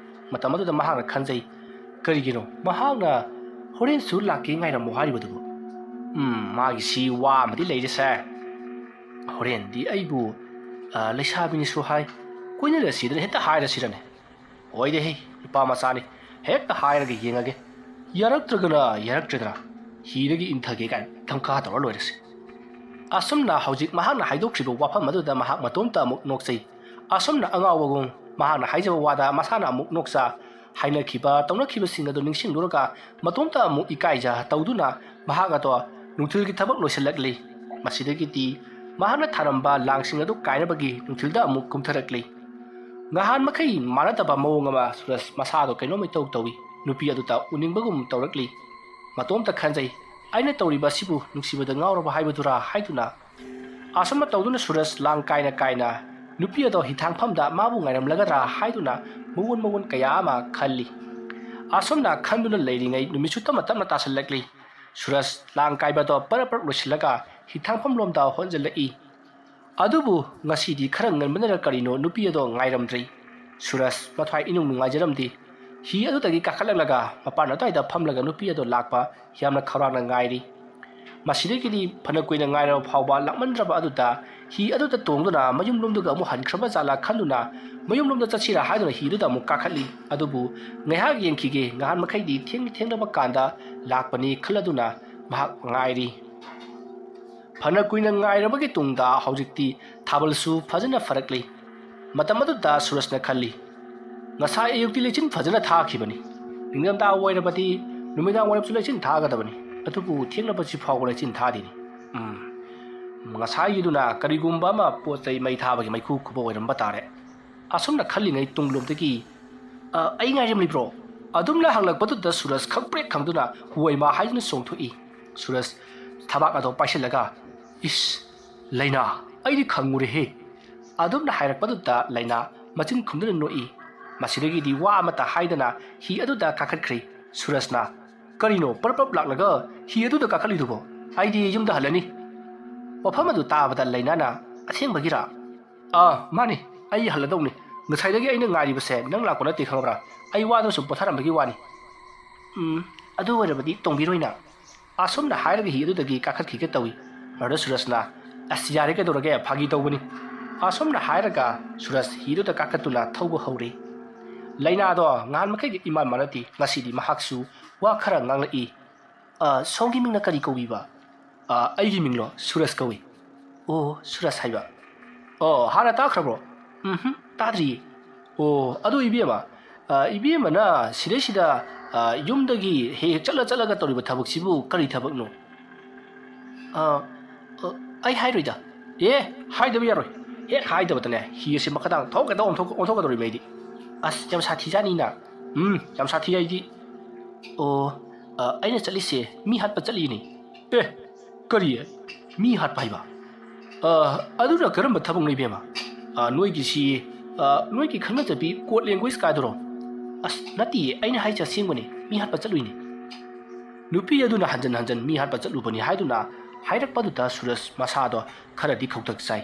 ꯃꯇꯝ ꯑꯗꯨꯗ ꯃꯍꯥꯛꯅ ꯈꯟꯖꯩ, ꯀꯔꯤꯒꯤꯅꯣ ꯃꯍꯥꯛꯅ "ꯍꯣꯔꯦꯟꯁꯨ ꯂꯥꯛꯀꯦ ꯉꯥꯏꯔꯝꯃꯨ" ꯍꯥꯏꯔꯤꯕꯗꯨꯕꯨ? ꯎꯝ, ꯃꯥꯒꯤꯁꯤ ꯋꯥ ꯑꯃꯗꯤ ꯂꯩꯔꯦꯁꯦ꯫ ꯍꯣꯔꯦꯟꯗꯤ ꯑꯩꯕꯨ, ꯑ, ꯂꯩꯁꯥꯕꯤꯅꯤꯁꯨ ꯍꯥꯏ, ꯀꯣꯏꯅꯔꯁꯤꯗꯅ ꯍꯦꯛꯇ ꯍꯥꯏꯔꯁꯤꯔꯅꯦ? ꯑꯣꯏꯔꯦꯍꯦ, ꯅꯨꯄꯥ ꯃꯆꯥꯅꯤ, ꯍꯦꯛꯇ ꯍꯥꯏꯔꯒ ꯌꯦꯡꯉꯒꯦ꯫ ꯌꯥꯔꯛꯇ꯭ꯔꯒꯅ ꯌꯥꯔꯛꯇ꯭ꯔꯦꯗꯅ, ꯍꯤꯗꯒꯤ ꯏꯟꯊꯒꯦ ꯀꯥꯏꯅ ꯊꯪꯀꯥ ꯇꯧꯔ ꯂꯣꯏꯔꯦꯁꯦ꯫ ꯑꯁꯨꯝꯅ ꯍꯧꯖꯤꯛ ꯃꯍꯥꯛꯅ ꯍꯥꯏꯗꯣꯛꯈ꯭ꯔꯤꯕ ꯋꯥꯐꯝ ꯑꯗꯨꯗ ꯃꯍꯥꯛ ꯃꯇꯣꯝꯇ ꯑꯃꯨꯛ ꯅꯣꯛꯆꯩ꯫ ꯑꯁꯨꯝꯅ ꯑꯉꯥꯎꯕꯒꯨꯝ ꯃꯍꯥꯛꯅ ꯍꯥꯏꯖꯕ ꯋꯥꯗ ꯃꯁꯥꯅ ꯑꯃꯨꯛ ꯅꯣꯛꯆ, ꯍꯥꯏꯅꯈꯤꯕ ꯇꯧꯅꯈꯤꯕꯁꯤꯡ ꯑꯗꯨ ꯅꯤꯡꯁꯤꯡꯂꯨꯔꯒ ꯃꯇꯣꯝꯇ ꯑꯃꯨꯛ ꯏꯀꯥꯏꯖ ꯇꯧꯗꯨꯅ ꯃꯍꯥꯛ ꯑꯗꯣ ꯅꯨꯡꯊꯤꯜꯒꯤ ꯊꯕꯛ ꯂꯣꯏꯁꯤꯜꯂꯛꯂꯤ꯫ ꯃꯁꯤꯗꯒꯤꯗꯤ ꯃꯍꯥꯛꯅ ꯊꯥꯔꯝꯕ ꯂꯥꯡꯁꯤꯡ ꯑꯗꯨ ꯀꯥꯏꯅꯕꯒꯤ ꯅꯨꯡꯊꯤꯜꯗ ꯑꯃꯨꯛ ꯀꯨꯝꯊꯔꯛꯂꯤ꯫ ꯉꯍꯥꯟ ꯃꯈꯩ ꯃꯥꯟꯅꯗꯕ ꯃꯑꯣꯡ ꯑꯃ ꯁꯨꯔꯖ ꯃꯁꯥꯗꯣ ꯀꯩꯅꯣꯝ ꯏꯇꯧ ꯇꯧꯏ꯫ ꯅꯨꯄꯤ ꯑꯗꯨꯗ ꯎꯅꯤꯡꯕꯒꯨꯝ ꯇꯧꯔꯛꯂꯤ꯫ ꯃꯇꯣꯝꯇ ꯈꯟꯖꯩ, "ꯑꯩꯅ ꯇꯧꯔꯤꯕ ꯑꯁꯤꯕꯨ ꯅꯨꯡꯁꯤꯕꯗ ꯉꯥꯎꯔꯕ ꯍꯥꯏꯕꯗꯨꯔꯥ?" ꯍꯥꯏꯗꯨꯅ꯫ ꯑꯁꯨꯝꯅ ꯇꯧꯗꯨꯅ ꯁꯨꯔꯖ ꯂꯥꯡ ꯀꯥꯏꯅ ꯀꯥꯏꯅ ꯅꯨꯄꯤ ꯑꯗꯣ ꯍꯤꯊꯥꯡꯐꯝꯗ ꯃꯥꯕꯨ ꯉꯥꯏꯔꯝꯂꯒꯗ꯭ꯔꯥ ꯍꯥꯏꯗꯨꯅ ꯃꯑꯣꯟ ꯃꯑꯣꯟ ꯀꯌꯥ ꯑꯃ ꯈꯜꯂꯤ꯫ ꯑꯁꯨꯝꯅ ꯈꯟꯗꯨꯅ ꯂꯩꯔꯤꯉꯩ ꯅꯨꯃꯤꯠꯁꯨ ꯇꯞꯅ ꯇꯞꯅ ꯇꯥꯁꯤꯜꯂꯛꯂꯤ꯫ ꯁꯨꯔꯖ ꯂꯥꯡ ꯀꯥꯏꯕꯗꯣ ꯄꯔꯞ ꯄꯔꯞ ꯂꯣꯏꯁꯤꯜꯂꯒ ꯍꯤꯊꯥꯡꯐꯝ ꯂꯣꯝꯗ ꯍꯣꯟꯖꯜꯂꯛꯏ꯫ ꯑꯗꯨꯕꯨ ꯉꯁꯤꯗꯤ ꯈꯔ ꯉꯟꯕꯅꯔ ꯀꯔꯤꯅꯣ ꯅꯨꯄꯤ ꯑꯗꯣ ꯉꯥꯏꯔꯝꯗ꯭ꯔꯤ꯫ ꯁꯨꯔꯖ ꯃꯊ꯭ꯋꯥꯏ ꯏꯅꯨꯡ ꯅꯨꯡꯉꯥꯏꯖꯔꯝꯗꯦ꯫ ꯍꯤ ꯑꯗꯨꯗꯒꯤ ꯀꯥꯈꯠꯂꯛꯂꯒ ꯃꯄꯥꯟ ꯑꯗꯨꯋꯥꯏꯗ ꯐꯝꯂꯒ ꯅꯨꯄꯤ ꯑꯗꯣ ꯂꯥꯛꯄ ꯌꯥꯝꯅ ꯈꯧꯔꯥꯡꯅ ꯉꯥꯏꯔꯤ꯫ ꯃꯁꯤꯗꯒꯤꯗꯤ ꯐꯅ ꯀꯨꯏꯅ ꯉꯥꯏꯔꯕ ꯐꯥꯎꯕ ꯂꯥꯛꯃꯟꯗ꯭ꯔꯕ ꯑꯗꯨꯗ ꯍꯤ ꯑꯗꯨꯗ ꯇꯣꯡꯗꯨꯅ ꯃꯌꯨꯝ ꯂꯣꯝꯗꯒ ꯑꯃꯨꯛ ꯍꯟꯈ꯭ꯔꯕ ꯖꯥꯠꯂꯥ ꯈꯟꯗꯨꯅ ꯃꯌꯨꯝ ꯂꯣꯝꯗ ꯆꯠꯁꯤꯔꯥ ꯍꯥꯏꯗꯨꯅ ꯍꯤ ꯑꯗꯨꯗ ꯑꯃꯨꯛ ꯀꯥꯈꯠꯂꯤ꯫ ꯑꯗꯨꯕꯨ ꯉꯥꯏꯍꯥꯛ ꯌꯦꯡꯈꯤꯒꯦ, ꯉꯍꯥꯟ ꯃꯈꯩꯗꯤ ꯊꯦꯡ ꯊꯦꯡꯂꯕ ꯀꯥꯟꯗ ꯂꯥꯛꯄꯅꯤ ꯈꯜꯂꯗꯨꯅ ꯃꯍꯥꯛ ꯉꯥꯏꯔꯤ꯫ ꯐꯅ ꯀꯨꯏꯅ ꯉꯥꯏꯔꯕꯒꯤ ꯇꯨꯡꯗ ꯍꯧꯖꯤꯛꯇꯤ ꯊꯥꯕꯜꯁꯨ ꯐꯖꯅ ꯐꯔꯛꯂꯤ꯫ ꯃꯇꯝ ꯑꯗꯨꯗ ꯁꯨꯔꯖꯅ ꯈꯜꯂꯤ, "ꯉꯁꯥꯏ ꯑꯌꯨꯛꯇꯤ ꯂꯩꯆꯤꯟ ꯐꯖꯅ ꯊꯥꯈꯤꯕꯅꯤ꯫ ꯅꯤꯡꯊꯝꯊꯥ ꯑꯣꯏꯔꯕꯗꯤ ꯅꯨꯃꯤꯗꯥꯡ ꯋꯥꯏꯔꯝꯁꯨ ꯂꯩꯆꯤꯟ ꯊꯥꯒꯗꯕꯅꯤ꯫ ꯑꯗꯨꯕꯨ ꯊꯦꯡꯂꯕꯁꯤ ꯐꯥꯎꯕ ꯂꯩꯆꯤꯟ ꯊꯥꯗꯦꯅꯤ꯫ ꯎꯝ, ꯉꯁꯥꯏꯒꯤꯗꯨꯅ ꯀꯔꯤꯒꯨꯝꯕ ꯑꯃ ꯄꯣꯠ ꯆꯩ ꯃꯩ ꯊꯥꯕꯒꯤ ꯃꯩꯈꯨ ꯈꯨꯕ ꯑꯣꯏꯔꯝꯕ ꯇꯥꯔꯦ"꯫ ꯑꯁꯨꯝꯅ ꯈꯜꯂꯤꯉꯩ ꯇꯨꯡꯂꯣꯝꯗꯒꯤ "ꯑ, ꯑꯩ ꯉꯥꯏꯔꯝꯂꯤꯕ꯭ꯔꯣ?" ꯑꯗꯨꯝꯅ ꯍꯪꯂꯛꯄꯗꯨꯗ ꯁꯨꯔꯖ ꯈꯪꯄ꯭ꯔꯦꯛ ꯈꯪꯗꯨꯅ ꯍꯣꯏꯃꯥ ꯍꯥꯏꯗꯨꯅ ꯆꯣꯡꯊꯣꯛꯏ꯫ ꯁꯨꯔꯖ ꯊꯕꯥꯛ ꯑꯗꯣ ꯄꯥꯏꯁꯤꯜꯂꯒ, "ꯏꯁ, ꯂꯩꯅꯥ, ꯑꯩꯗꯤ ꯈꯪꯉꯨꯔꯦꯍꯦ!" ꯑꯗꯨꯝꯅ ꯍꯥꯏꯔꯛꯄꯗꯨꯗ ꯂꯩꯅꯥ ꯃꯆꯤꯟ ꯈꯨꯝꯗꯨꯅ ꯅꯣꯛꯏ꯫ ꯃꯁꯤꯗꯒꯤꯗꯤ ꯋꯥ ꯑꯃꯠꯇ ꯍꯥꯏꯗꯅ ꯍꯤ ꯑꯗꯨꯗ ꯀꯥꯈꯠꯈ꯭ꯔꯦ꯫ ꯁꯨꯔꯖꯅ, "ꯀꯔꯤꯅꯣ ꯄꯔꯞ ꯄꯔꯞ ꯂꯥꯛꯂꯒ ꯍꯤ ꯑꯗꯨꯗ ꯀꯥꯈꯠꯂꯤꯗꯨꯕꯣ? ꯑꯩꯗꯤ ꯌꯨꯝꯗ ꯍꯜꯂꯅꯤ꯫" ꯋꯥꯐꯝ ꯑꯗꯨ ꯇꯥꯕꯗ ꯂꯩꯅꯥꯅ, "ꯑꯁꯦꯡꯕꯒꯤꯔꯥ?" "ꯑꯥ, ꯃꯥꯅꯤ, ꯑꯩ ꯍꯜꯂꯗꯧꯅꯤ꯫ ꯉꯁꯥꯏꯗꯒꯤ ꯑꯩꯅ ꯉꯥꯏꯔꯤꯕꯁꯦ ꯅꯪ ꯂꯥꯛꯄ ꯅꯠꯇꯦ, ꯈꯪꯉꯕ꯭ꯔꯥ? ꯑꯩ ꯋꯥꯗꯨꯅ ꯁꯨꯝ ꯄꯣꯊꯥꯔꯝꯕꯒꯤ ꯋꯥꯅꯤ꯫" "ꯎꯝ, ꯑꯗꯨ ꯑꯣꯏꯔꯕꯗꯤ ꯇꯣꯡꯕꯤꯔꯣꯏꯅ꯫" ꯑꯁꯨꯝꯅ ꯍꯥꯏꯔꯒ ꯍꯤ ꯑꯗꯨꯗꯒꯤ ꯀꯥꯈꯠꯈꯤꯒꯦ ꯇꯧꯏ꯫ ꯃꯗꯨꯗ ꯁꯨꯔꯖꯅ, "ꯑꯁ, ꯌꯥꯔꯦ, ꯀꯩꯗꯧꯔꯒꯦ? ꯐꯥꯒꯤ ꯇꯧꯕꯅꯤ꯫" ꯑꯁꯨꯝꯅ ꯍꯥꯏꯔꯒ ꯁꯨꯔꯖ ꯍꯤ ꯑꯗꯨꯗ ꯀꯥꯈꯠꯇꯨꯅ ꯊꯧꯕ ꯍꯧꯔꯦ꯫ ꯂꯩꯅꯥꯗꯣ ꯉꯍꯥꯟ ꯃꯈꯩꯒ ꯏꯃꯥꯟ ꯃꯥꯟꯅꯗꯦ꯫ ꯉꯁꯤꯗꯤ ꯃꯍꯥꯛꯁꯨ ꯋꯥ ꯈꯔ ꯉꯥꯡꯂꯛꯏ꯫ "ꯑ, ꯁꯣꯝꯒꯤ ꯃꯤꯡꯅ ꯀꯔꯤ ꯀꯧꯕꯤꯕ?" "ꯑ, ꯑꯩꯒꯤ ꯃꯤꯡꯂꯣ? ꯁꯨꯔꯖ ꯀꯧꯏ꯫" "ꯑꯣ, ꯁꯨꯔꯖ ꯍꯥꯏꯕ꯫ ꯑꯣ, ꯍꯥꯟꯅ ꯇꯥꯈ꯭ꯔꯕ꯭ꯔꯣ?" "ꯎꯝꯍꯨꯝ, ꯇꯥꯗ꯭ꯔꯤꯌꯦ꯫" "ꯑꯣ, ꯑꯗꯨ ꯏꯕꯦꯝꯃ, ꯑ, ꯏꯕꯦꯝꯃꯅ ꯁꯤꯗꯩꯁꯤꯗ, ꯑ, ꯌꯨꯝꯗꯒꯤ ꯍꯦꯛ ꯍꯦꯛ ꯆꯠꯂ ꯆꯠꯂꯒ ꯇꯧꯔꯤꯕ ꯊꯕꯛꯁꯤꯕꯨ ꯀꯔꯤ ꯊꯕꯛꯅꯣ?" "ꯑ, ꯑ, ꯑꯩ ꯍꯥꯏꯔꯣꯏꯗ꯫" "ꯑꯦ, ꯍꯥꯏꯗꯕ ꯌꯥꯔꯣꯏ꯫ ꯍꯦꯛ ꯍꯥꯏꯗꯕꯗꯅꯦ, ꯍꯤ ꯑꯁꯤ ꯃꯈꯥꯗꯥꯡ ꯊꯣꯛꯀꯗꯧ ꯑꯣꯟꯊꯣꯛ-, ꯑꯣꯟꯊꯣꯛꯀꯗꯧꯔꯤꯕꯅꯤ ꯑꯩꯗꯤ꯫" "ꯑꯁ, ꯌꯥꯝ ꯁꯥꯊꯤꯖꯥꯠꯅꯤꯅ꯫" "ꯎꯝ, ꯌꯥꯝ ꯁꯥꯊꯤ ꯑꯩꯗꯤ꯫" "ꯑꯣ, ꯑ, ꯑꯩꯅ ꯆꯠꯂꯤꯁꯦ ꯃꯤ ꯍꯥꯠꯄ ꯆꯠꯂꯤꯅꯦ꯫" "ꯑꯦ, ꯀꯔꯤ? ꯃꯤ ꯍꯥꯠꯄ ꯍꯥꯏꯕ? ꯑ, ꯑꯗꯨꯅ ꯀꯔꯝꯕ ꯊꯕꯛꯅꯣ, ꯏꯕꯦꯝꯃ? ꯑ, ꯅꯣꯏꯒꯤꯁꯤ, ꯑ, ꯅꯣꯏꯒꯤ ꯈꯪꯅꯖꯕꯤ code language ꯀꯥꯗꯨꯔꯣ?" "ꯑꯁ, ꯅꯠꯇꯤꯌꯦ, ꯑꯩꯅ ꯍꯥꯏꯁꯦ ꯑꯁꯦꯡꯕꯅꯦ, ꯃꯤ ꯍꯥꯠꯄ ꯆꯠꯂꯨꯏꯅꯦ꯫" ꯅꯨꯄꯤ ꯑꯗꯨꯅ ꯍꯟꯖꯟ ꯍꯟꯖꯟ "ꯃꯤ ꯍꯥꯠꯄ ꯆꯠꯂꯨꯕꯅꯤ" ꯍꯥꯏꯗꯨꯅ ꯍꯥꯏꯔꯛꯄꯗꯨꯗ ꯁꯨꯔꯖ ꯃꯁꯥꯗꯣ ꯈꯔꯗꯤ ꯈꯧꯇꯛ ꯆꯥꯏ꯫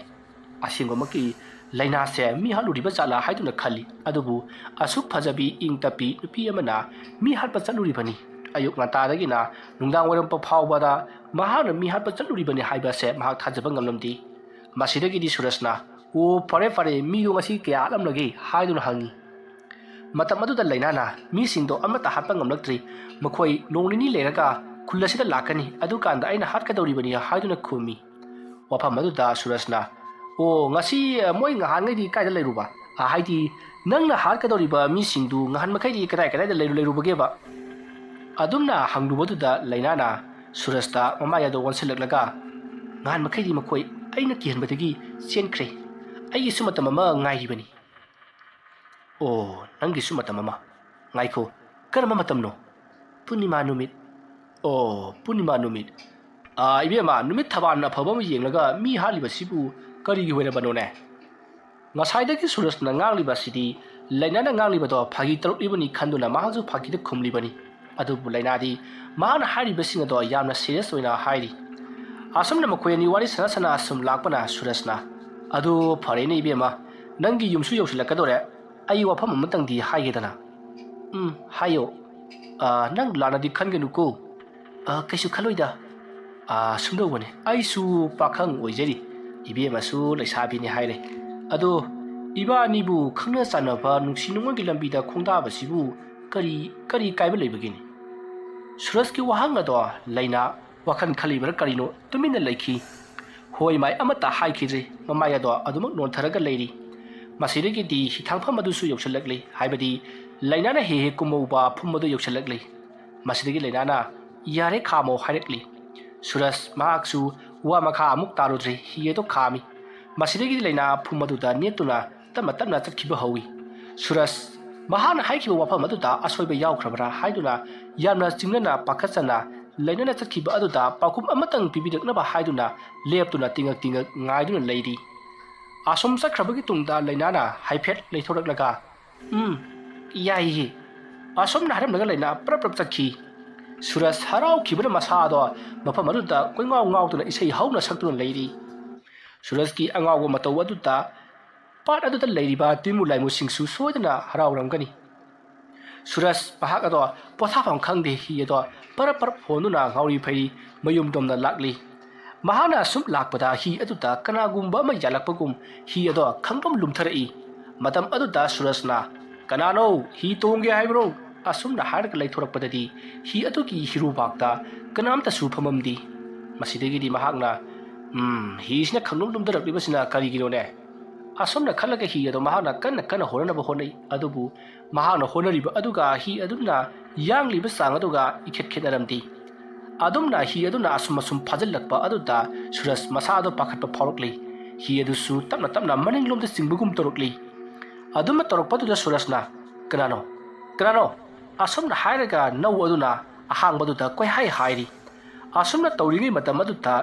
ꯑꯁꯦꯡꯕꯃꯛꯀꯤ ꯂꯩꯅꯥꯁꯦ ꯃꯤ ꯍꯥꯠꯂꯨꯔꯤꯕ ꯖꯥꯠꯂꯥ ꯍꯥꯏꯗꯨꯅ ꯈꯜꯂꯤ꯫ ꯑꯗꯨꯕꯨ ꯑꯁꯨꯛ ꯐꯖꯕꯤ, ꯏꯪ ꯇꯞꯄꯤ ꯅꯨꯄꯤ ꯑꯃꯅ "ꯃꯤ ꯍꯥꯠꯄ ꯆꯠꯂꯨꯔꯤꯕꯅꯤ, ꯑꯌꯨꯛ ꯉꯟꯇꯥꯗꯒꯤꯅ ꯅꯨꯡꯗꯥꯡ ꯋꯥꯏꯔꯝ ꯐꯥꯎꯕꯗ ꯃꯍꯥꯛꯅ ꯃꯤ ꯍꯥꯠꯄ ꯆꯠꯂꯨꯔꯤꯕꯅꯤ" ꯍꯥꯏꯕꯁꯦ ꯃꯍꯥꯛ ꯊꯥꯖꯕ ꯉꯝꯂꯝꯗꯦ꯫ ꯃꯁꯤꯗꯒꯤꯗꯤ ꯁꯨꯔꯖꯅ, "ꯑꯣ, ꯐꯔꯦ ꯐꯔꯦ, ꯃꯤꯗꯣ ꯉꯁꯤ ꯀꯌꯥ ꯍꯥꯠꯂꯝꯂꯒꯦ?" ꯍꯥꯏꯗꯨꯅ ꯍꯪꯉꯤ꯫ ꯃꯇꯝ ꯑꯗꯨꯗ ꯂꯩꯅꯥꯅ, "ꯃꯤꯁꯤꯡꯗꯣ ꯑꯃꯠꯇ ꯍꯥꯠꯄ ꯉꯝꯂꯛꯇ꯭ꯔꯤ꯫ ꯃꯈꯣꯏ ꯅꯣꯡ ꯅꯤꯅꯤ ꯂꯩꯔꯒ ꯈꯨꯜ ꯑꯁꯤꯗ ꯂꯥꯛꯀꯅꯤ, ꯑꯗꯨꯀꯥꯟꯗ ꯑꯩꯅ ꯍꯥꯠꯀꯗꯧꯔꯤꯕꯅꯤ" ꯍꯥꯏꯗꯨꯅ ꯈꯨꯝꯃꯤ꯫ ꯋꯥꯐꯝ ꯑꯗꯨꯗ ꯁꯨꯔꯖꯅ, "ꯑꯣ, ꯉꯁꯤ, ꯑ, ꯃꯣꯏ ꯉꯍꯥꯟꯉꯩꯗꯤ ꯀꯥꯏꯗ ꯂꯩꯔꯨꯕ? ꯑ, ꯍꯥꯏꯗꯤ, ꯅꯪꯅ ꯍꯥꯠꯀꯗꯧꯔꯤꯕ ꯃꯤꯁꯤꯡꯗꯨ ꯉꯍꯥꯟ ꯃꯈꯩꯗꯤ ꯀꯗꯥꯏ ꯀꯗꯥꯏꯗ ꯂꯩꯔꯨ-, ꯂꯩꯔꯨꯕꯒꯦꯕ?" ꯑꯗꯨꯝꯅ ꯍꯪꯂꯨꯕꯗꯨꯗ ꯂꯩꯅꯥꯅ ꯁꯨꯔꯖꯇ ꯃꯃꯥꯏ ꯑꯗꯨ ꯑꯣꯟꯁꯤꯜꯂꯛꯂꯒ, "ꯉꯍꯥꯟ ꯃꯈꯩꯗꯤ ꯃꯈꯣꯏ ꯑꯩꯅ ꯀꯤꯍꯟꯕꯗꯒꯤ ꯆꯦꯟꯈ꯭ꯔꯦ꯫ ꯑꯩꯒꯤꯁꯨ ꯃꯇꯝ ꯑꯃ ꯉꯥꯏꯔꯤꯕꯅꯤ꯫ "ꯑꯣ, ꯅꯪꯒꯤꯁꯨ ꯃꯇꯝ ꯑꯃ꯫ ꯉꯥꯏꯈꯣ, ꯀꯔꯝꯕ ꯃꯇꯝꯅꯣ?" "ꯄꯨꯔꯅꯤꯃꯥ ꯅꯨꯃꯤꯠ꯫" "ꯑꯣ, ꯄꯨꯔꯅꯤꯃꯥ ꯅꯨꯃꯤꯠ꯫ ꯑꯥ, ꯏꯕꯦꯝꯃ, ꯅꯨꯃꯤꯠ ꯊꯕꯥꯟ ꯑꯐꯕ ꯑꯃ ꯌꯦꯡꯂꯒ ꯃꯤ ꯍꯥꯠꯂꯤꯕꯁꯤꯕꯨ ꯀꯔꯤꯒꯤ ꯑꯣꯏꯔꯕꯅꯣꯅꯦ?" ꯉꯁꯥꯏꯗꯒꯤ ꯁꯨꯔꯖꯅ ꯉꯥꯡꯂꯤꯕ ꯑꯁꯤꯗꯤ ꯂꯩꯅꯥꯅ ꯉꯥꯡꯂꯤꯕꯗꯣ ꯐꯥꯒꯤ ꯇꯧꯔꯛꯂꯤꯕꯅꯤ ꯈꯟꯗꯨꯅ ꯃꯍꯥꯛꯁꯨ ꯐꯥꯒꯤꯗ ꯈꯨꯝꯂꯤꯕꯅꯤ꯫ ꯑꯗꯨꯕꯨ ꯂꯩꯅꯥꯗꯤ ꯃꯍꯥꯛꯅ ꯍꯥꯏꯔꯤꯕꯁꯤꯡ ꯑꯗꯣ ꯌꯥꯝꯅ ꯁꯤꯔꯤꯌꯁ ꯑꯣꯏꯅ ꯍꯥꯏꯔꯤ꯫ ꯑꯁꯨꯝꯅ ꯃꯈꯣꯏ ꯑꯅꯤ ꯋꯥꯔꯤ ꯁꯥꯟꯅ ꯁꯥꯟꯅ ꯑꯁꯨꯝ ꯂꯥꯛꯄꯅ ꯁꯨꯔꯖꯅ, "ꯑꯗꯨ ꯐꯔꯦꯅꯦ ꯏꯕꯦꯝꯃ, ꯅꯪꯒꯤ ꯌꯨꯝꯁꯨ ꯌꯧꯁꯤꯜꯂꯛꯀꯗꯧꯔꯦ꯫ ꯑꯩ ꯋꯥꯐꯝ ꯑꯃꯇꯪꯗꯤ ꯍꯥꯏꯒꯦꯗꯅ꯫" "ꯎꯝ, ꯍꯥꯏꯌꯣ꯫" "ꯑ, ꯅꯪ ꯂꯥꯟꯅꯗꯤ ꯈꯟꯒꯅꯨꯀꯣ꯫" "ꯑ, ꯀꯩꯁꯨ ꯈꯜꯂꯣꯏꯗ꯫" "ꯑ, ꯁꯨꯝꯗꯧꯕꯅꯦ, ꯑꯩꯁꯨ ꯄꯥꯈꯪ ꯑꯣꯏꯖꯔꯤ, ꯏꯕꯦꯝꯃꯁꯨ ꯂꯩꯁꯥꯕꯤꯅꯤ ꯍꯥꯏꯔꯦ꯫ ꯑꯗꯣ ꯏꯕꯥꯅꯤꯕꯨ ꯈꯪꯅ ꯆꯥꯟꯅꯕ ꯅꯨꯡꯁꯤ ꯅꯨꯡꯉꯣꯟꯒꯤ ꯂꯝꯕꯤꯗ ꯈꯣꯡꯗꯥꯕꯁꯤꯕꯨ ꯀꯔꯤ, ꯀꯔꯤ ꯀꯥꯏꯕ ꯂꯩꯕꯒꯦꯅꯦ?" ꯁꯨꯔꯖꯀꯤ ꯋꯥꯍꯪ ꯑꯗꯣ ꯂꯩꯅꯥ ꯋꯥꯈꯜ ꯈꯜꯂꯤꯕ꯭ꯔꯥ ꯀꯔꯤꯅꯣ ꯇꯨꯃꯤꯟꯅ ꯂꯩꯈꯤ꯫ ꯍꯣꯏ ꯃꯥꯏ ꯑꯃꯠꯇ ꯍꯥꯏꯈꯤꯗ꯭ꯔꯦ, ꯃꯃꯥꯏ ꯑꯗꯣ ꯑꯗꯨꯃꯛ ꯅꯣꯟꯊꯔꯒ ꯂꯩꯔꯤ꯫ ꯃꯁꯤꯗꯒꯤꯗꯤ ꯍꯤꯊꯥꯡꯐꯝ ꯑꯗꯨꯁꯨ ꯌꯧꯁꯤꯜꯂꯛꯂꯤ, ꯍꯥꯏꯕꯗꯤ ꯂꯩꯅꯥꯅ ꯍꯦꯛ ꯍꯦꯛ ꯀꯨꯝꯃꯧꯕ ꯐꯨꯝ ꯑꯗꯨ ꯌꯧꯁꯤꯜꯂꯛꯂꯤ꯫ ꯃꯁꯤꯗꯒꯤ ꯂꯩꯅꯥꯅ, "ꯌꯥꯔꯦ, ꯈꯥꯝꯃꯣ" ꯍꯥꯏꯔꯛꯂꯤ꯫ ꯁꯨꯔꯖ ꯃꯍꯥꯛꯁꯨ ꯋꯥ ꯃꯈꯥ ꯑꯃꯨꯛ ꯇꯥꯔꯨꯗ꯭ꯔꯦ, ꯍꯤ ꯑꯗꯨ ꯈꯥꯝꯃꯤ꯫ ꯃꯁꯤꯗꯒꯤꯗꯤ ꯂꯩꯅꯥ ꯐꯨꯝ ꯑꯗꯨꯗ ꯅꯦꯠꯇꯨꯅ ꯇꯞꯅ ꯇꯞꯅ ꯆꯠꯈꯤꯕ ꯍꯧꯏ꯫ ꯁꯨꯔꯖ ꯃꯍꯥꯛꯅ ꯍꯥꯏꯈꯤꯕ ꯋꯥꯐꯝ ꯑꯗꯨꯗ ꯑꯁꯣꯏꯕ ꯌꯥꯎꯈ꯭ꯔꯕ꯭ꯔꯥ ꯍꯥꯏꯗꯨꯅ ꯌꯥꯝꯅ ꯆꯤꯡꯅꯅ ꯄꯥꯈꯠꯆꯅ ꯂꯩꯅꯥꯅ ꯆꯠꯈꯤꯕ ꯑꯗꯨꯗ ꯄꯥꯎꯈꯨꯝ ꯑꯃꯇꯪ ꯄꯤꯕꯤꯔꯛꯅꯕ ꯍꯥꯏꯗꯨꯅ ꯂꯦꯞꯇꯨꯅ ꯇꯤꯡꯉꯛ ꯇꯤꯡꯉꯛ ꯉꯥꯏꯗꯨꯅ ꯂꯩꯔꯤ꯫ ꯑꯁꯨꯝ ꯆꯠꯈ꯭ꯔꯕꯒꯤ ꯇꯨꯡꯗ ꯂꯩꯅꯥꯅ ꯍꯥꯏꯐꯦꯠ ꯂꯩꯊꯣꯔꯛꯂꯒ, "ꯎꯝ, ꯌꯥꯏꯌꯦ꯫" ꯑꯁꯨꯝꯅ ꯍꯥꯏꯔꯝꯂꯒ ꯂꯩꯅꯥ ꯄ꯭ꯔꯞ ꯄ꯭ꯔꯞ ꯆꯠꯈꯤ꯫ ꯁꯨꯔꯖ ꯍꯔꯥꯎꯈꯤꯕꯅ ꯃꯁꯥꯗꯣ ꯃꯐꯝ ꯑꯗꯨꯗ ꯀꯣꯏꯉꯥꯎ ꯉꯥꯎꯗꯨꯅ ꯏꯁꯩ ꯍꯧꯅ ꯁꯛꯇꯨꯅ ꯂꯩꯔꯤ꯫ ꯁꯨꯔꯖꯀꯤ ꯑꯉꯥꯎꯕ ꯃꯇꯧ ꯑꯗꯨꯗ ꯄꯥꯠ ꯑꯗꯨꯗ ꯂꯩꯔꯤꯕ ꯇꯤꯟꯃꯨ ꯂꯥꯏꯃꯨꯁꯤꯡꯁꯨ ꯁꯣꯏꯗꯅ ꯍꯔꯥꯎꯔꯝꯒꯅꯤ꯫ ꯁꯨꯔꯖ ꯃꯍꯥꯛ ꯑꯗꯣ ꯄꯣꯊꯥꯐꯝ ꯈꯪꯗꯦ, ꯍꯤ ꯑꯗꯣ ꯄꯔꯞ ꯄꯔꯞ ꯍꯣꯟꯗꯨꯅ ꯉꯥꯎꯔꯤ ꯐꯩꯔꯤ ꯃꯌꯨꯝꯗꯣꯝꯗ ꯂꯥꯛꯂꯤ꯫ ꯃꯍꯥꯛꯅ ꯁꯨꯝ ꯂꯥꯛꯄꯗ ꯍꯤ ꯑꯗꯨꯗ ꯀꯅꯥꯒꯨꯝꯕ ꯑꯃ ꯌꯥꯜꯂꯛꯄꯒꯨꯝ ꯍꯤ ꯑꯗꯣ ꯈꯪꯗ꯭ꯔꯣꯝ ꯂꯨꯝꯊꯔꯛꯏ꯫ ꯃꯇꯝ ꯑꯗꯨꯗ ꯁꯨꯔꯖꯅ, "ꯀꯅꯥꯅꯣ? ꯍꯤ ꯇꯣꯡꯒꯦ ꯍꯥꯏꯕ꯭ꯔꯣ?" ꯑꯁꯨꯝꯅ ꯍꯥꯏꯔꯒ ꯂꯩꯊꯣꯔꯛꯄꯗꯗꯤ ꯍꯤ ꯑꯗꯨꯒꯤ ꯍꯤꯔꯨꯕꯥꯛꯇ ꯀꯅꯥꯝꯇꯁꯨ ꯐꯝꯃꯝꯗꯦ꯫ ꯃꯁꯤꯗꯒꯤꯗꯤ ꯃꯍꯥꯛꯅ, "ꯎꯝ, ꯍꯤꯁꯤꯅ ꯈꯪꯂꯨꯝ ꯂꯨꯝꯊꯔꯛꯂꯤꯕꯁꯤꯅ ꯀꯔꯤꯒꯤꯅꯣꯅꯦ?" ꯑꯁꯨꯝꯅ ꯈꯜꯂꯒ ꯍꯤ ꯑꯗꯣ ꯃꯍꯥꯛꯅ ꯀꯟꯅ ꯀꯟꯅ ꯍꯣꯟꯅꯅꯕ ꯍꯣꯠꯅꯩ꯫ ꯑꯗꯨꯕꯨ ꯃꯍꯥꯛꯅ ꯍꯣꯠꯅꯔꯤꯕ ꯑꯗꯨꯒ ꯍꯤ ꯑꯗꯨꯅ ꯌꯥꯡꯂꯤꯕ ꯆꯥꯡ ꯑꯗꯨꯒ ꯏꯈꯦꯠ ꯈꯦꯠꯅꯔꯝꯗꯦ꯫ ꯑꯗꯨꯝꯅ ꯍꯤ ꯑꯗꯨꯅ ꯑꯁꯨꯝ ꯑꯁꯨꯝ ꯐꯥꯖꯤꯜꯂꯛꯄ ꯑꯗꯨꯗ ꯁꯨꯔꯖ ꯃꯁꯥꯗꯣ ꯄꯥꯈꯠꯄ ꯐꯥꯎꯔꯛꯂꯤ꯫ ꯍꯤ ꯑꯗꯨꯁꯨ ꯇꯞꯅ ꯇꯞꯅ ꯃꯅꯤꯡꯂꯣꯝꯗ ꯆꯤꯡꯕꯒꯨꯝ ꯇꯧꯔꯛꯂꯤ꯫ ꯑꯗꯨꯝꯅ ꯇꯧꯔꯛꯄꯗꯨꯗ ꯁꯨꯔꯖꯅ, "ꯀꯅꯥꯅꯣ? ꯀꯅꯥꯅꯣ?" ꯑꯁꯨꯝꯅ ꯍꯥꯏꯔꯒ ꯅꯧ ꯑꯗꯨꯅ ꯑꯍꯥꯡꯕꯗꯨꯗ ꯀꯣꯏꯍꯥꯏ ꯍꯥꯏꯔꯤ꯫ ꯑꯁꯨꯝꯅ ꯇꯧꯔꯤꯉꯩ ꯃꯇꯝ ꯑꯗꯨꯗ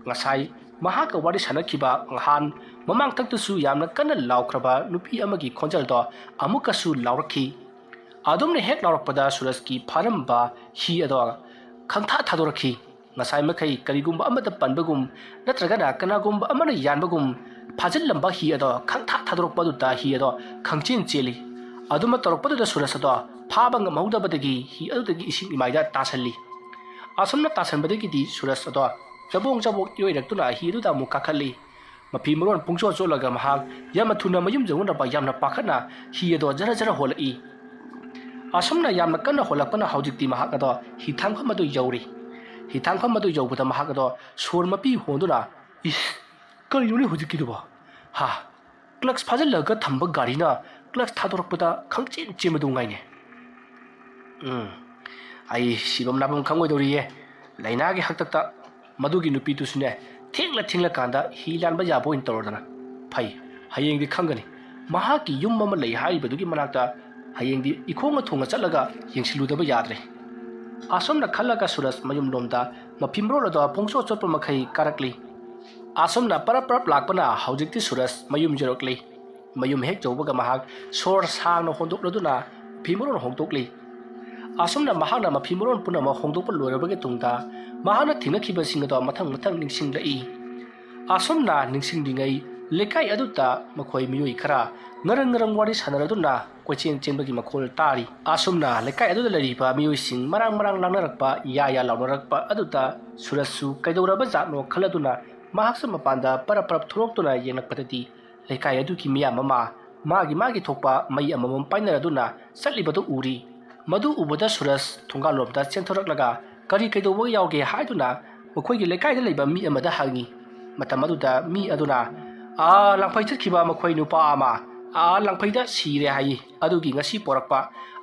ꯉꯁꯥꯏ ꯃꯍꯥꯛꯀ ꯋꯥꯔꯤ ꯁꯥꯟꯅꯈꯤꯕ ꯉꯍꯥꯟ ꯃꯃꯥꯡꯊꯛꯇꯁꯨ ꯌꯥꯝꯅ ꯀꯟꯅ ꯂꯥꯎꯈ꯭ꯔꯕ ꯅꯨꯄꯤ ꯑꯃꯒꯤ ꯈꯣꯟꯖꯦꯜꯗꯣ ꯑꯃꯨꯛꯀꯁꯨ ꯂꯥꯎꯔꯛꯈꯤ꯫ ꯑꯗꯨꯝꯅ ꯍꯦꯛ ꯂꯥꯎꯔꯛꯄꯗ ꯁꯨꯔꯖꯀꯤ ꯐꯥꯔꯝꯕ ꯍꯤ ꯑꯗꯣ ꯈꯪꯊꯥ ꯊꯥꯗꯣꯔꯛꯈꯤ꯫ ꯉꯁꯥꯏ ꯃꯈꯩ ꯀꯔꯤꯒꯨꯝꯕ ꯑꯃꯗ ꯄꯟꯕꯒꯨꯝ ꯅꯠꯇ꯭ꯔꯒꯅ ꯀꯅꯥꯒꯨꯝꯕ ꯑꯃꯅ ꯌꯥꯟꯕꯒꯨꯝ ꯐꯥꯖꯤꯜꯂꯝꯕ ꯍꯤ ꯑꯗꯣ ꯈꯪꯊꯥ ꯊꯥꯗꯣꯔꯛꯄ ꯑꯗꯨꯗ ꯍꯤ ꯑꯗꯣ ꯈꯪꯆꯦꯟ ꯆꯦꯜꯂꯤ꯫ ꯑꯗꯨꯃ ꯇꯧꯔꯛꯄꯗꯨꯗ ꯁꯨꯔꯖ ꯑꯗꯣ ꯐꯥꯕ ꯉꯝꯍꯧꯗꯕꯗꯒꯤ ꯍꯤ ꯑꯗꯨꯗꯒꯤ ꯏꯁꯤꯡ ꯏꯃꯥꯏꯗ ꯇꯥꯁꯜꯂꯤ꯫ ꯑꯁꯨꯝꯅ ꯇꯥꯁꯟꯕꯗꯒꯤꯗꯤ ꯁꯨꯔꯖ ꯑꯗꯣ ꯆꯕꯣꯡ ꯆꯕꯣꯡ ꯏꯔꯣꯏꯔꯛꯇꯨꯅ ꯍꯤ ꯑꯗꯨꯗ ꯑꯃꯨꯛ ꯀꯥꯈꯠꯂꯤ꯫ ꯃꯐꯤ ꯃꯔꯣꯟ ꯄꯨꯡꯆꯣꯠ ꯆꯣꯠꯂꯒ ꯃꯍꯥꯛ ꯌꯥꯝꯅ ꯊꯨꯅ ꯃꯌꯨꯝ ꯌꯧꯅꯅꯕ ꯌꯥꯝꯅ ꯄꯥꯈꯠꯅ ꯍꯤ ꯑꯗꯣ ꯖꯔ ꯖꯔ ꯍꯣꯜꯂꯛꯏ꯫ ꯑꯁꯨꯝꯅ ꯌꯥꯝꯅ ꯀꯟꯅ ꯍꯣꯜꯂꯛꯄꯅ ꯍꯧꯖꯤꯛꯇꯤ ꯃꯍꯥꯛ ꯑꯗꯣ ꯍꯤ ꯊꯥꯡꯐꯝ ꯑꯗꯨ ꯌꯧꯔꯤ꯫ ꯍꯤ ꯊꯥꯡꯐꯝ ꯑꯗꯨ ꯌꯧꯕꯗ ꯃꯍꯥꯛ ꯑꯗꯣ ꯁꯣꯔ ꯃꯄꯤ ꯍꯣꯟꯗꯨꯅ, "ꯏꯁ, ꯀꯔꯤꯅꯣꯅꯦ ꯍꯧꯖꯤꯛꯀꯤꯗꯨꯕꯣ? ꯍꯥ? ꯀ꯭ꯂꯆ ꯐꯥꯖꯤꯜꯂꯒ ꯊꯝꯕ ꯒꯥꯔꯤꯅ ꯀ꯭ꯂꯆ ꯊꯥꯗꯣꯔꯛꯄꯗ ꯈꯪꯆꯦꯟ ꯆꯦꯟꯕꯗꯨ ꯉꯥꯏꯅꯦ꯫ ꯎꯝ, ꯑꯩ ꯁꯤꯐꯝ ꯂꯥꯛꯐꯝ ꯈꯪꯉꯣꯏꯗꯧꯔꯤꯌꯦ꯫ ꯂꯥꯏꯅꯥꯒꯤ ꯍꯥꯛꯇꯛꯇ ꯃꯗꯨꯒꯤ ꯅꯨꯄꯤꯗꯨꯁꯨꯅꯦ ꯊꯦꯡꯂ ꯊꯦꯡꯂꯀꯥꯟꯗ ꯍꯤ ꯂꯥꯟꯕ ꯌꯥꯕ ꯑꯣꯏꯅ ꯇꯧꯔꯗꯅ꯫ ꯐꯩ, ꯍꯌꯦꯡꯗꯤ ꯈꯪꯒꯅꯤ꯫ ꯃꯍꯥꯛꯀꯤ ꯌꯨꯝ ꯑꯃ ꯂꯩ ꯍꯥꯏꯔꯤꯕꯗꯨꯒꯤ ꯃꯅꯥꯛꯇ ꯍꯌꯦꯡꯗꯤ ꯏꯈꯣꯡꯅ ꯊꯣꯡꯅ ꯆꯠꯂꯒ ꯌꯦꯡꯁꯤꯜꯂꯨꯗꯕ ꯌꯥꯗ꯭ꯔꯦ꯫" ꯑꯁꯨꯝꯅ ꯈꯜꯂꯒ ꯁꯨꯔꯖ ꯃꯌꯨꯝꯂꯣꯝꯗ ꯃꯐꯤ ꯃꯔꯣꯜ ꯑꯗꯣ ꯄꯨꯡꯆꯣꯠ ꯆꯣꯠꯄ ꯃꯈꯩ ꯀꯥꯔꯛꯂꯤ꯫ ꯑꯁꯨꯝꯅ ꯄꯔꯞ ꯄꯔꯞ ꯂꯥꯛꯄꯅ ꯍꯧꯖꯤꯛꯇꯤ ꯁꯨꯔꯖ ꯃꯌꯨꯝ ꯌꯧꯔꯛꯂꯤ꯫ ꯃꯌꯨꯝ ꯍꯦꯛ ꯌꯧꯕꯒ ꯃꯍꯥꯛ ꯁꯣꯔ ꯁꯥꯡꯅ ꯍꯣꯟꯗꯣꯛꯂꯗꯨꯅ ꯐꯤ ꯃꯔꯣꯟ ꯍꯣꯡꯗꯣꯛꯂꯤ꯫ ꯑꯁꯨꯝꯅ ꯃꯍꯥꯛꯅ ꯃꯐꯤ ꯃꯔꯣꯟ ꯄꯨꯝꯅꯃꯛ ꯍꯣꯡꯗꯣꯛꯄ ꯂꯣꯏꯔꯕꯒꯤ ꯇꯨꯡꯗ ꯃꯍꯥꯛꯅ ꯊꯦꯡꯅꯈꯤꯕꯁꯤꯡ ꯑꯗꯣ ꯃꯊꯪ ꯃꯊꯪ ꯅꯤꯡꯁꯤꯡꯂꯛꯏ꯫ ꯑꯁꯨꯝꯅ ꯅꯤꯡꯁꯤꯡꯂꯤꯉꯩ ꯂꯩꯀꯥꯏ ꯑꯗꯨꯗ ꯃꯈꯣꯏ ꯃꯤꯑꯣꯏ ꯈꯔ ꯉꯔꯪ ꯉꯔꯪ ꯋꯥꯔꯤ ꯁꯥꯟꯅꯔꯗꯨꯅ ꯀꯣꯏꯆꯦꯟ ꯆꯦꯟꯕꯒꯤ ꯃꯈꯣꯜ ꯇꯥꯔꯤ꯫ ꯑꯁꯨꯝꯅ ꯂꯩꯀꯥꯏ ꯑꯗꯨꯗ ꯂꯩꯔꯤꯕ ꯃꯤꯑꯣꯏꯁꯤꯡ ꯃꯔꯥꯡ ꯃꯔꯥꯡ ꯂꯥꯡꯅꯔꯛꯄ, ꯌꯥ ꯌꯥ ꯂꯥꯎꯅꯔꯛꯄ ꯑꯗꯨꯗ ꯁꯨꯔꯖꯁꯨ ꯀꯩꯗꯧꯔꯕ ꯖꯥꯠꯅꯣ ꯈꯜꯂꯗꯨꯅ ꯃꯍꯥꯛꯁꯨ ꯃꯄꯥꯟꯗ ꯄꯔꯞ ꯄꯔꯞ ꯊꯣꯛꯂꯛꯇꯨꯅ ꯌꯦꯡꯂꯛꯄꯗꯗꯤ ꯂꯩꯀꯥꯏ ꯑꯗꯨꯒꯤ ꯃꯤꯌꯥꯝ ꯑꯃ ꯃꯥꯒꯤ ꯃꯥꯒꯤ ꯊꯣꯛꯄ ꯃꯩ ꯑꯃꯃꯝ ꯄꯥꯏꯅꯔꯗꯨꯅ ꯆꯠꯂꯤꯕꯗꯨ ꯎꯔꯤ꯫ ꯃꯗꯨ ꯎꯕꯗ ꯁꯨꯔꯖ ꯊꯣꯡꯒꯥꯜꯂꯣꯝꯗ ꯆꯦꯟꯊꯣꯔꯛꯂꯒ ꯀꯔꯤ ꯀꯩꯗꯧꯕ ꯌꯥꯎꯒꯦ ꯍꯥꯏꯗꯨꯅ ꯃꯈꯣꯏꯒꯤ ꯂꯩꯀꯥꯏꯗ ꯂꯩꯕ ꯃꯤ ꯑꯃꯗ ꯍꯪꯉꯤ꯫ ꯃꯇꯝ ꯑꯗꯨꯗ ꯃꯤ ꯑꯗꯨꯅ, "ꯑꯥ ꯂꯥꯡꯐꯩ ꯆꯠꯈꯤꯕ ꯃꯈꯣꯏ ꯅꯨꯄꯥ ꯑꯃ ꯑꯥ ꯂꯥꯡꯐꯩꯗ ꯁꯤꯔꯦ ꯍꯥꯏꯌꯦ, ꯑꯗꯨꯒꯤ ꯉꯁꯤ ꯄꯣꯔꯛꯄ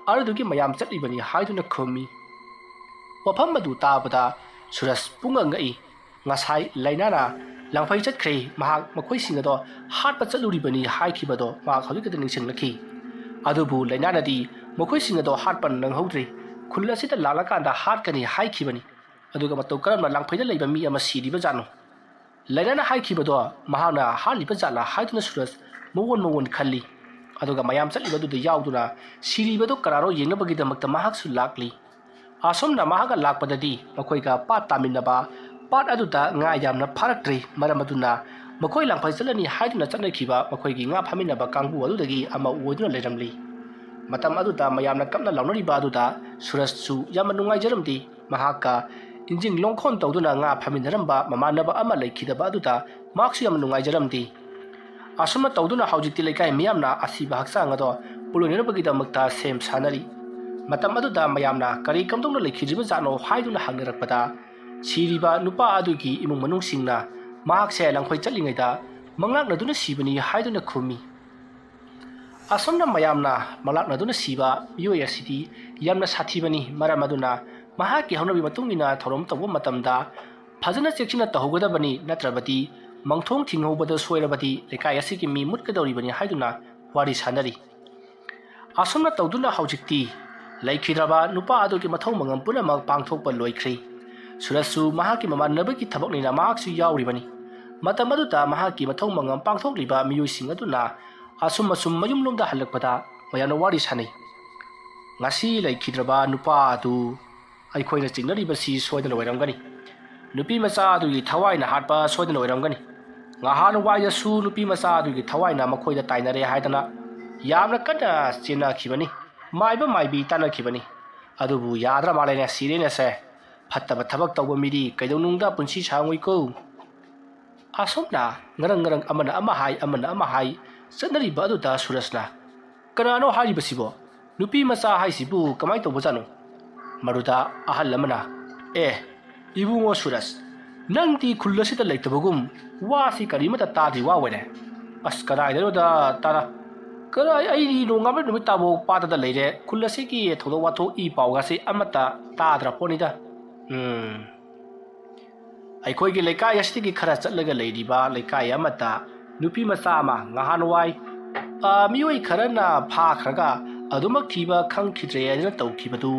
ꯑꯗꯨꯗꯨꯒꯤ ꯃꯌꯥꯝ ꯆꯠꯂꯤꯕꯅꯤ" ꯍꯥꯏꯗꯨꯅ ꯈꯨꯝꯃꯤ꯫ ꯋꯥꯐꯝ ꯑꯗꯨ ꯇꯥꯕꯗ ꯁꯨꯔꯖ ꯄꯨꯡꯉꯛ ꯉꯛꯏ꯫ ꯉꯁꯥꯏ ꯂꯥꯏꯅꯥꯅ ꯂꯥꯡꯐꯩ ꯆꯠꯈ꯭ꯔꯦ꯫ ꯃꯍꯥꯛ ꯃꯈꯣꯏꯁꯤꯡ ꯑꯗꯣ ꯍꯥꯠꯄ ꯆꯠꯂꯨꯔꯤꯕꯅꯤ ꯍꯥꯏꯈꯤꯕꯗꯣ ꯃꯍꯥꯛ ꯍꯧꯖꯤꯛ ꯈꯛꯇ ꯅꯤꯡꯁꯤꯡꯂꯛꯈꯤ꯫ ꯑꯗꯨꯕꯨ ꯂꯥꯏꯅꯥꯅꯗꯤ ꯃꯈꯣꯏꯁꯤꯡ ꯑꯗꯣ ꯍꯥꯠꯄ ꯅꯪꯍꯧꯗ꯭ꯔꯦ꯫ ꯈꯨꯜ ꯑꯁꯤꯗ ꯂꯥꯛꯂꯀꯥꯟꯗ ꯍꯥꯠꯀꯅꯤ ꯍꯥꯏꯈꯤꯕꯅꯤ꯫ ꯑꯗꯨꯒ ꯃꯇꯧ ꯀꯔꯝꯅ ꯂꯥꯡꯐꯩꯗ ꯂꯩꯕ ꯃꯤ ꯑꯃ ꯁꯤꯔꯤꯕ ꯖꯥꯠꯅꯣ? ꯂꯥꯏꯅꯥꯅ ꯍꯥꯏꯈꯤꯕꯗꯣ ꯃꯍꯥꯛꯅ ꯍꯥꯠꯂꯤꯕ ꯖꯥꯠꯂꯥ ꯍꯥꯏꯗꯨꯅ ꯁꯨꯔꯖ ꯃꯑꯣꯟ ꯃꯑꯣꯟ ꯈꯜꯂꯤ꯫ ꯑꯗꯨꯒ ꯃꯌꯥꯝ ꯆꯠꯂꯤꯕ ꯑꯗꯨꯗ ꯌꯥꯎꯗꯨꯅ ꯁꯤꯔꯤꯕꯗꯨ ꯀꯅꯥꯅꯣ ꯌꯦꯡꯅꯕꯒꯤꯗꯃꯛꯇ ꯃꯍꯥꯛꯁꯨ ꯂꯥꯛꯂꯤ꯫ ꯑꯁꯨꯝꯅ ꯃꯍꯥꯛꯀ ꯂꯥꯛꯄꯗꯗꯤ ꯃꯈꯣꯏꯒ ꯄꯥꯠ ꯇꯥꯃꯤꯟꯅꯕ ꯄꯥꯠ ꯑꯗꯨꯗ ꯉꯥ ꯌꯥꯝꯅ ꯐꯥꯔꯛꯇ꯭ꯔꯤ꯫ ꯃꯔꯝ ꯑꯗꯨꯅ ꯃꯈꯣꯏ ꯂꯥꯡꯐꯩ ꯆꯠꯂꯅꯤ ꯍꯥꯏꯗꯨꯅ ꯆꯠꯅꯈꯤꯕ ꯃꯈꯣꯏꯒꯤ ꯉꯥ ꯐꯥꯃꯤꯟꯅꯕ ꯀꯥꯡꯕꯨ ꯑꯗꯨꯗꯒꯤ ꯑꯃ ꯑꯣꯏꯗꯨꯅ ꯂꯩꯔꯝꯂꯤ꯫ ꯃꯇꯝ ꯑꯗꯨꯗ ꯃꯌꯥꯝꯅ ꯀꯞꯅ ꯂꯥꯎꯅꯔꯤꯕ ꯑꯗꯨꯗ ꯁꯨꯔꯖꯁꯨ ꯌꯥꯝꯅ ꯅꯨꯡꯉꯥꯏꯖꯔꯝꯗꯦ꯫ ꯃꯍꯥꯛꯀ ꯏꯟꯖꯤꯟ ꯂꯣꯡꯈꯣꯟ ꯇꯧꯗꯨꯅ ꯉꯥ ꯐꯥꯃꯤꯟꯅꯔꯝꯕ ꯃꯃꯥꯟꯅꯕ ꯑꯃ ꯂꯩꯈꯤꯗꯕ ꯑꯗꯨꯗ ꯃꯍꯥꯛꯁꯨ ꯌꯥꯝꯅ ꯅꯨꯡꯉꯥꯏꯖꯔꯝꯗꯦ꯫ ꯑꯁꯨꯝꯅ ꯇꯧꯗꯨꯅ ꯍꯧꯖꯤꯛꯇꯤ ꯂꯩꯀꯥꯏ ꯃꯤꯌꯥꯝꯅ ꯑꯁꯤꯕ ꯍꯛꯆꯥꯡ ꯑꯗꯣ ꯄꯨꯂꯣꯏꯅꯅꯕꯒꯤꯗꯃꯛꯇ ꯁꯦꯝ ꯁꯥꯅꯔꯤ꯫ ꯃꯇꯝ ꯑꯗꯨꯗ ꯃꯌꯥꯝꯅ ꯀꯔꯤ ꯀꯝꯗꯧꯅ ꯂꯩꯈꯤꯗ꯭ꯔꯤꯕꯖꯥꯠꯅꯣ ꯍꯥꯏꯗꯨꯅ ꯍꯪꯅꯔꯛꯄꯗ, ꯁꯤꯔꯤꯕ ꯅꯨꯄꯥ ꯑꯗꯨꯒꯤ ꯏꯃꯨꯡ ꯃꯅꯨꯡꯁꯤꯡꯅ ꯃꯍꯥꯛꯁꯦ ꯂꯪꯐꯩ ꯆꯠꯂꯤꯉꯩꯗ ꯃꯪꯂꯥꯛꯅꯗꯨꯅ ꯁꯤꯕꯅꯤ ꯍꯥꯏꯗꯨꯅ ꯈꯨꯝꯃꯤ꯫ ꯑꯁꯨꯝꯅ ꯃꯌꯥꯝꯅ ꯃꯪꯂꯥꯛꯅꯗꯨꯅ ꯁꯤꯕ ꯃꯤꯑꯣꯏ ꯑꯁꯤꯗꯤ ꯌꯥꯝꯅ ꯁꯥꯊꯤꯕꯅꯤ꯫ ꯃꯔꯝ ꯑꯗꯨꯅ ꯃꯍꯥꯛꯀꯤ ꯍꯧꯅꯕꯤ ꯃꯇꯨꯡ ꯏꯟꯅ ꯊꯧꯔꯝ ꯇꯧꯕ ꯃꯇꯝꯗ ꯐꯖꯅ ꯆꯦꯛꯁꯤꯟꯅ ꯇꯧꯍꯧꯒꯗꯕꯅꯤ, ꯅꯠꯇ꯭ꯔꯕꯗꯤ ꯃꯪꯊꯣꯡ ꯊꯤꯡꯍꯧꯕꯗ ꯁꯣꯏꯔꯕꯗꯤ ꯂꯩꯀꯥꯏ ꯑꯁꯤꯒꯤ ꯃꯤ ꯃꯨꯠꯀꯗꯧꯔꯤꯕꯅꯤ ꯍꯥꯏꯗꯨꯅ ꯋꯥꯔꯤ ꯁꯥꯅꯔꯤ꯫ ꯑꯁꯨꯝꯅ ꯇꯧꯗꯨꯅ ꯍꯧꯖꯤꯛꯇꯤ ꯂꯩꯈꯤꯗ꯭ꯔꯕ ꯅꯨꯄꯥ ꯑꯗꯨꯒꯤ ꯃꯊꯧ ꯃꯉꯝ ꯄꯨꯝꯅꯃꯛ ꯄꯥꯡꯊꯣꯛꯄ ꯂꯣꯏꯈ꯭ꯔꯦ꯫ ꯁꯨꯔꯖꯁꯨ ꯃꯍꯥꯛꯀꯤ ꯃꯃꯥꯟꯅꯕꯒꯤ ꯊꯕꯛꯅꯤꯅ ꯃꯍꯥꯛꯁꯨ ꯌꯥꯎꯔꯤꯕꯅꯤ꯫ ꯃꯇꯝ ꯑꯗꯨꯗ ꯃꯍꯥꯛꯀꯤ ꯃꯊꯧ ꯃꯉꯝ ꯄꯥꯡꯊꯣꯛꯂꯤꯕ ꯃꯤꯑꯣꯏꯁꯤꯡ ꯑꯗꯨꯅ ꯑꯁꯨꯝ ꯑꯁꯨꯝ ꯃꯌꯨꯝꯂꯣꯝꯗ ꯍꯜꯂꯛꯄꯗ ꯃꯌꯥꯝꯅ ꯋꯥꯔꯤ ꯁꯥꯅꯩ꯫ ꯉꯁꯤ ꯂꯩꯈꯤꯗ꯭ꯔꯕ ꯅꯨꯄꯥ ꯑꯗꯨ ꯑꯩꯈꯣꯏꯅ ꯆꯤꯡꯅꯔꯤꯕꯁꯤ ꯁꯣꯏꯗꯅ ꯑꯣꯏꯔꯝꯒꯅꯤ꯫ ꯅꯨꯄꯤ ꯃꯆꯥ ꯑꯗꯨꯒꯤ ꯊꯋꯥꯏꯅ ꯍꯥꯠꯄ ꯁꯣꯏꯗꯅ ꯑꯣꯏꯔꯝꯒꯅꯤ꯫ ꯉꯍꯥꯟꯋꯥꯏꯗꯁꯨ ꯅꯨꯄꯤ ꯃꯆꯥ ꯑꯗꯨꯒꯤ ꯊꯋꯥꯏꯅ ꯃꯈꯣꯏꯗ ꯇꯥꯏꯅꯔꯦ ꯍꯥꯏꯗꯅ ꯌꯥꯝꯅ ꯀꯟꯅ ꯆꯦꯟꯅꯈꯤꯕꯅꯤ, ꯃꯥꯏꯕ ꯃꯥꯏꯕꯤ ꯇꯥꯟꯅꯈꯤꯕꯅꯤ꯫ ꯑꯗꯨꯕꯨ ꯌꯥꯗ꯭ꯔ ꯃꯥꯜꯂꯦꯅꯦ, ꯁꯤꯔꯦꯅꯦꯁꯦ꯫ ꯐꯠꯇꯕ ꯊꯕꯛ ꯇꯧꯕ ꯃꯤꯗꯤ ꯀꯩꯗꯧꯅꯨꯡꯗ ꯄꯨꯟꯁꯤ ꯁꯥꯡꯉꯣꯏꯀꯣ꯫ ꯑꯁꯨꯝꯅ ꯉꯔꯪ ꯉꯔꯪ ꯑꯃꯅ ꯑꯃ ꯍꯥꯏ, ꯑꯃꯅ ꯑꯃ ꯍꯥꯏ ꯆꯠꯅꯔꯤꯕ ꯑꯗꯨꯗ ꯁꯨꯔꯖꯅ, "ꯀꯅꯥꯅꯣ ꯍꯥꯏꯔꯤꯕꯁꯤꯕꯣ? ꯅꯨꯄꯤ ꯃꯆꯥ ꯍꯥꯏꯁꯤꯕꯨ ꯀꯃꯥꯏꯅ ꯇꯧꯕꯖꯥꯠꯅꯣ?" ꯃꯗꯨꯗ ꯑꯍꯜ ꯑꯃꯅ, "ꯑꯦ, ꯏꯕꯨꯡꯉꯣ ꯁꯨꯔꯖ, ꯅꯪꯗꯤ ꯈꯨꯜ ꯑꯁꯤꯗ ꯂꯩꯇꯕꯒꯨꯝ ꯋꯥꯁꯤ ꯀꯔꯤꯃꯠꯇ ꯇꯥꯗ꯭ꯔꯤ ꯋꯥ ꯑꯣꯏꯔꯦ꯫ ꯑꯁ, ꯀꯗꯥꯏꯗꯩꯅꯣꯗ ꯇꯥꯔ-, ꯀꯗꯥꯏ, ꯑꯩꯗꯤ ꯅꯣꯡꯉꯥꯟꯕ ꯅꯨꯃꯤꯠ ꯇꯥꯕꯧ ꯄꯥꯠꯇꯗ ꯂꯩꯔꯦ꯫ ꯈꯨꯜ ꯑꯁꯤꯒꯤ ꯊꯧꯗꯣꯛ ꯋꯥꯊꯣꯛ ꯏ ꯄꯥꯎꯒꯁꯦ ꯑꯃꯠꯇ ꯇꯥꯗ꯭ꯔ ꯄꯣꯠꯅꯤꯗ꯫ ꯎꯝ, ꯑꯩꯈꯣꯏꯒꯤ ꯂꯩꯀꯥꯏ ꯑꯁꯤꯗꯒꯤ ꯈꯔ ꯆꯠꯂꯒ ꯂꯩꯔꯤꯕ ꯂꯩꯀꯥꯏ ꯑꯃꯗ ꯅꯨꯄꯤ ꯃꯆꯥ ꯑꯃ ꯉꯍꯥꯟꯋꯥꯏ, ꯑ, ꯃꯤꯑꯣꯏ ꯈꯔꯅ ꯐꯥꯈ꯭ꯔꯒ ꯑꯗꯨꯃꯛ ꯊꯤꯕ ꯈꯪꯈꯤꯗ꯭ꯔꯦ ꯍꯥꯏꯗꯅ ꯇꯧꯈꯤꯕꯗꯨ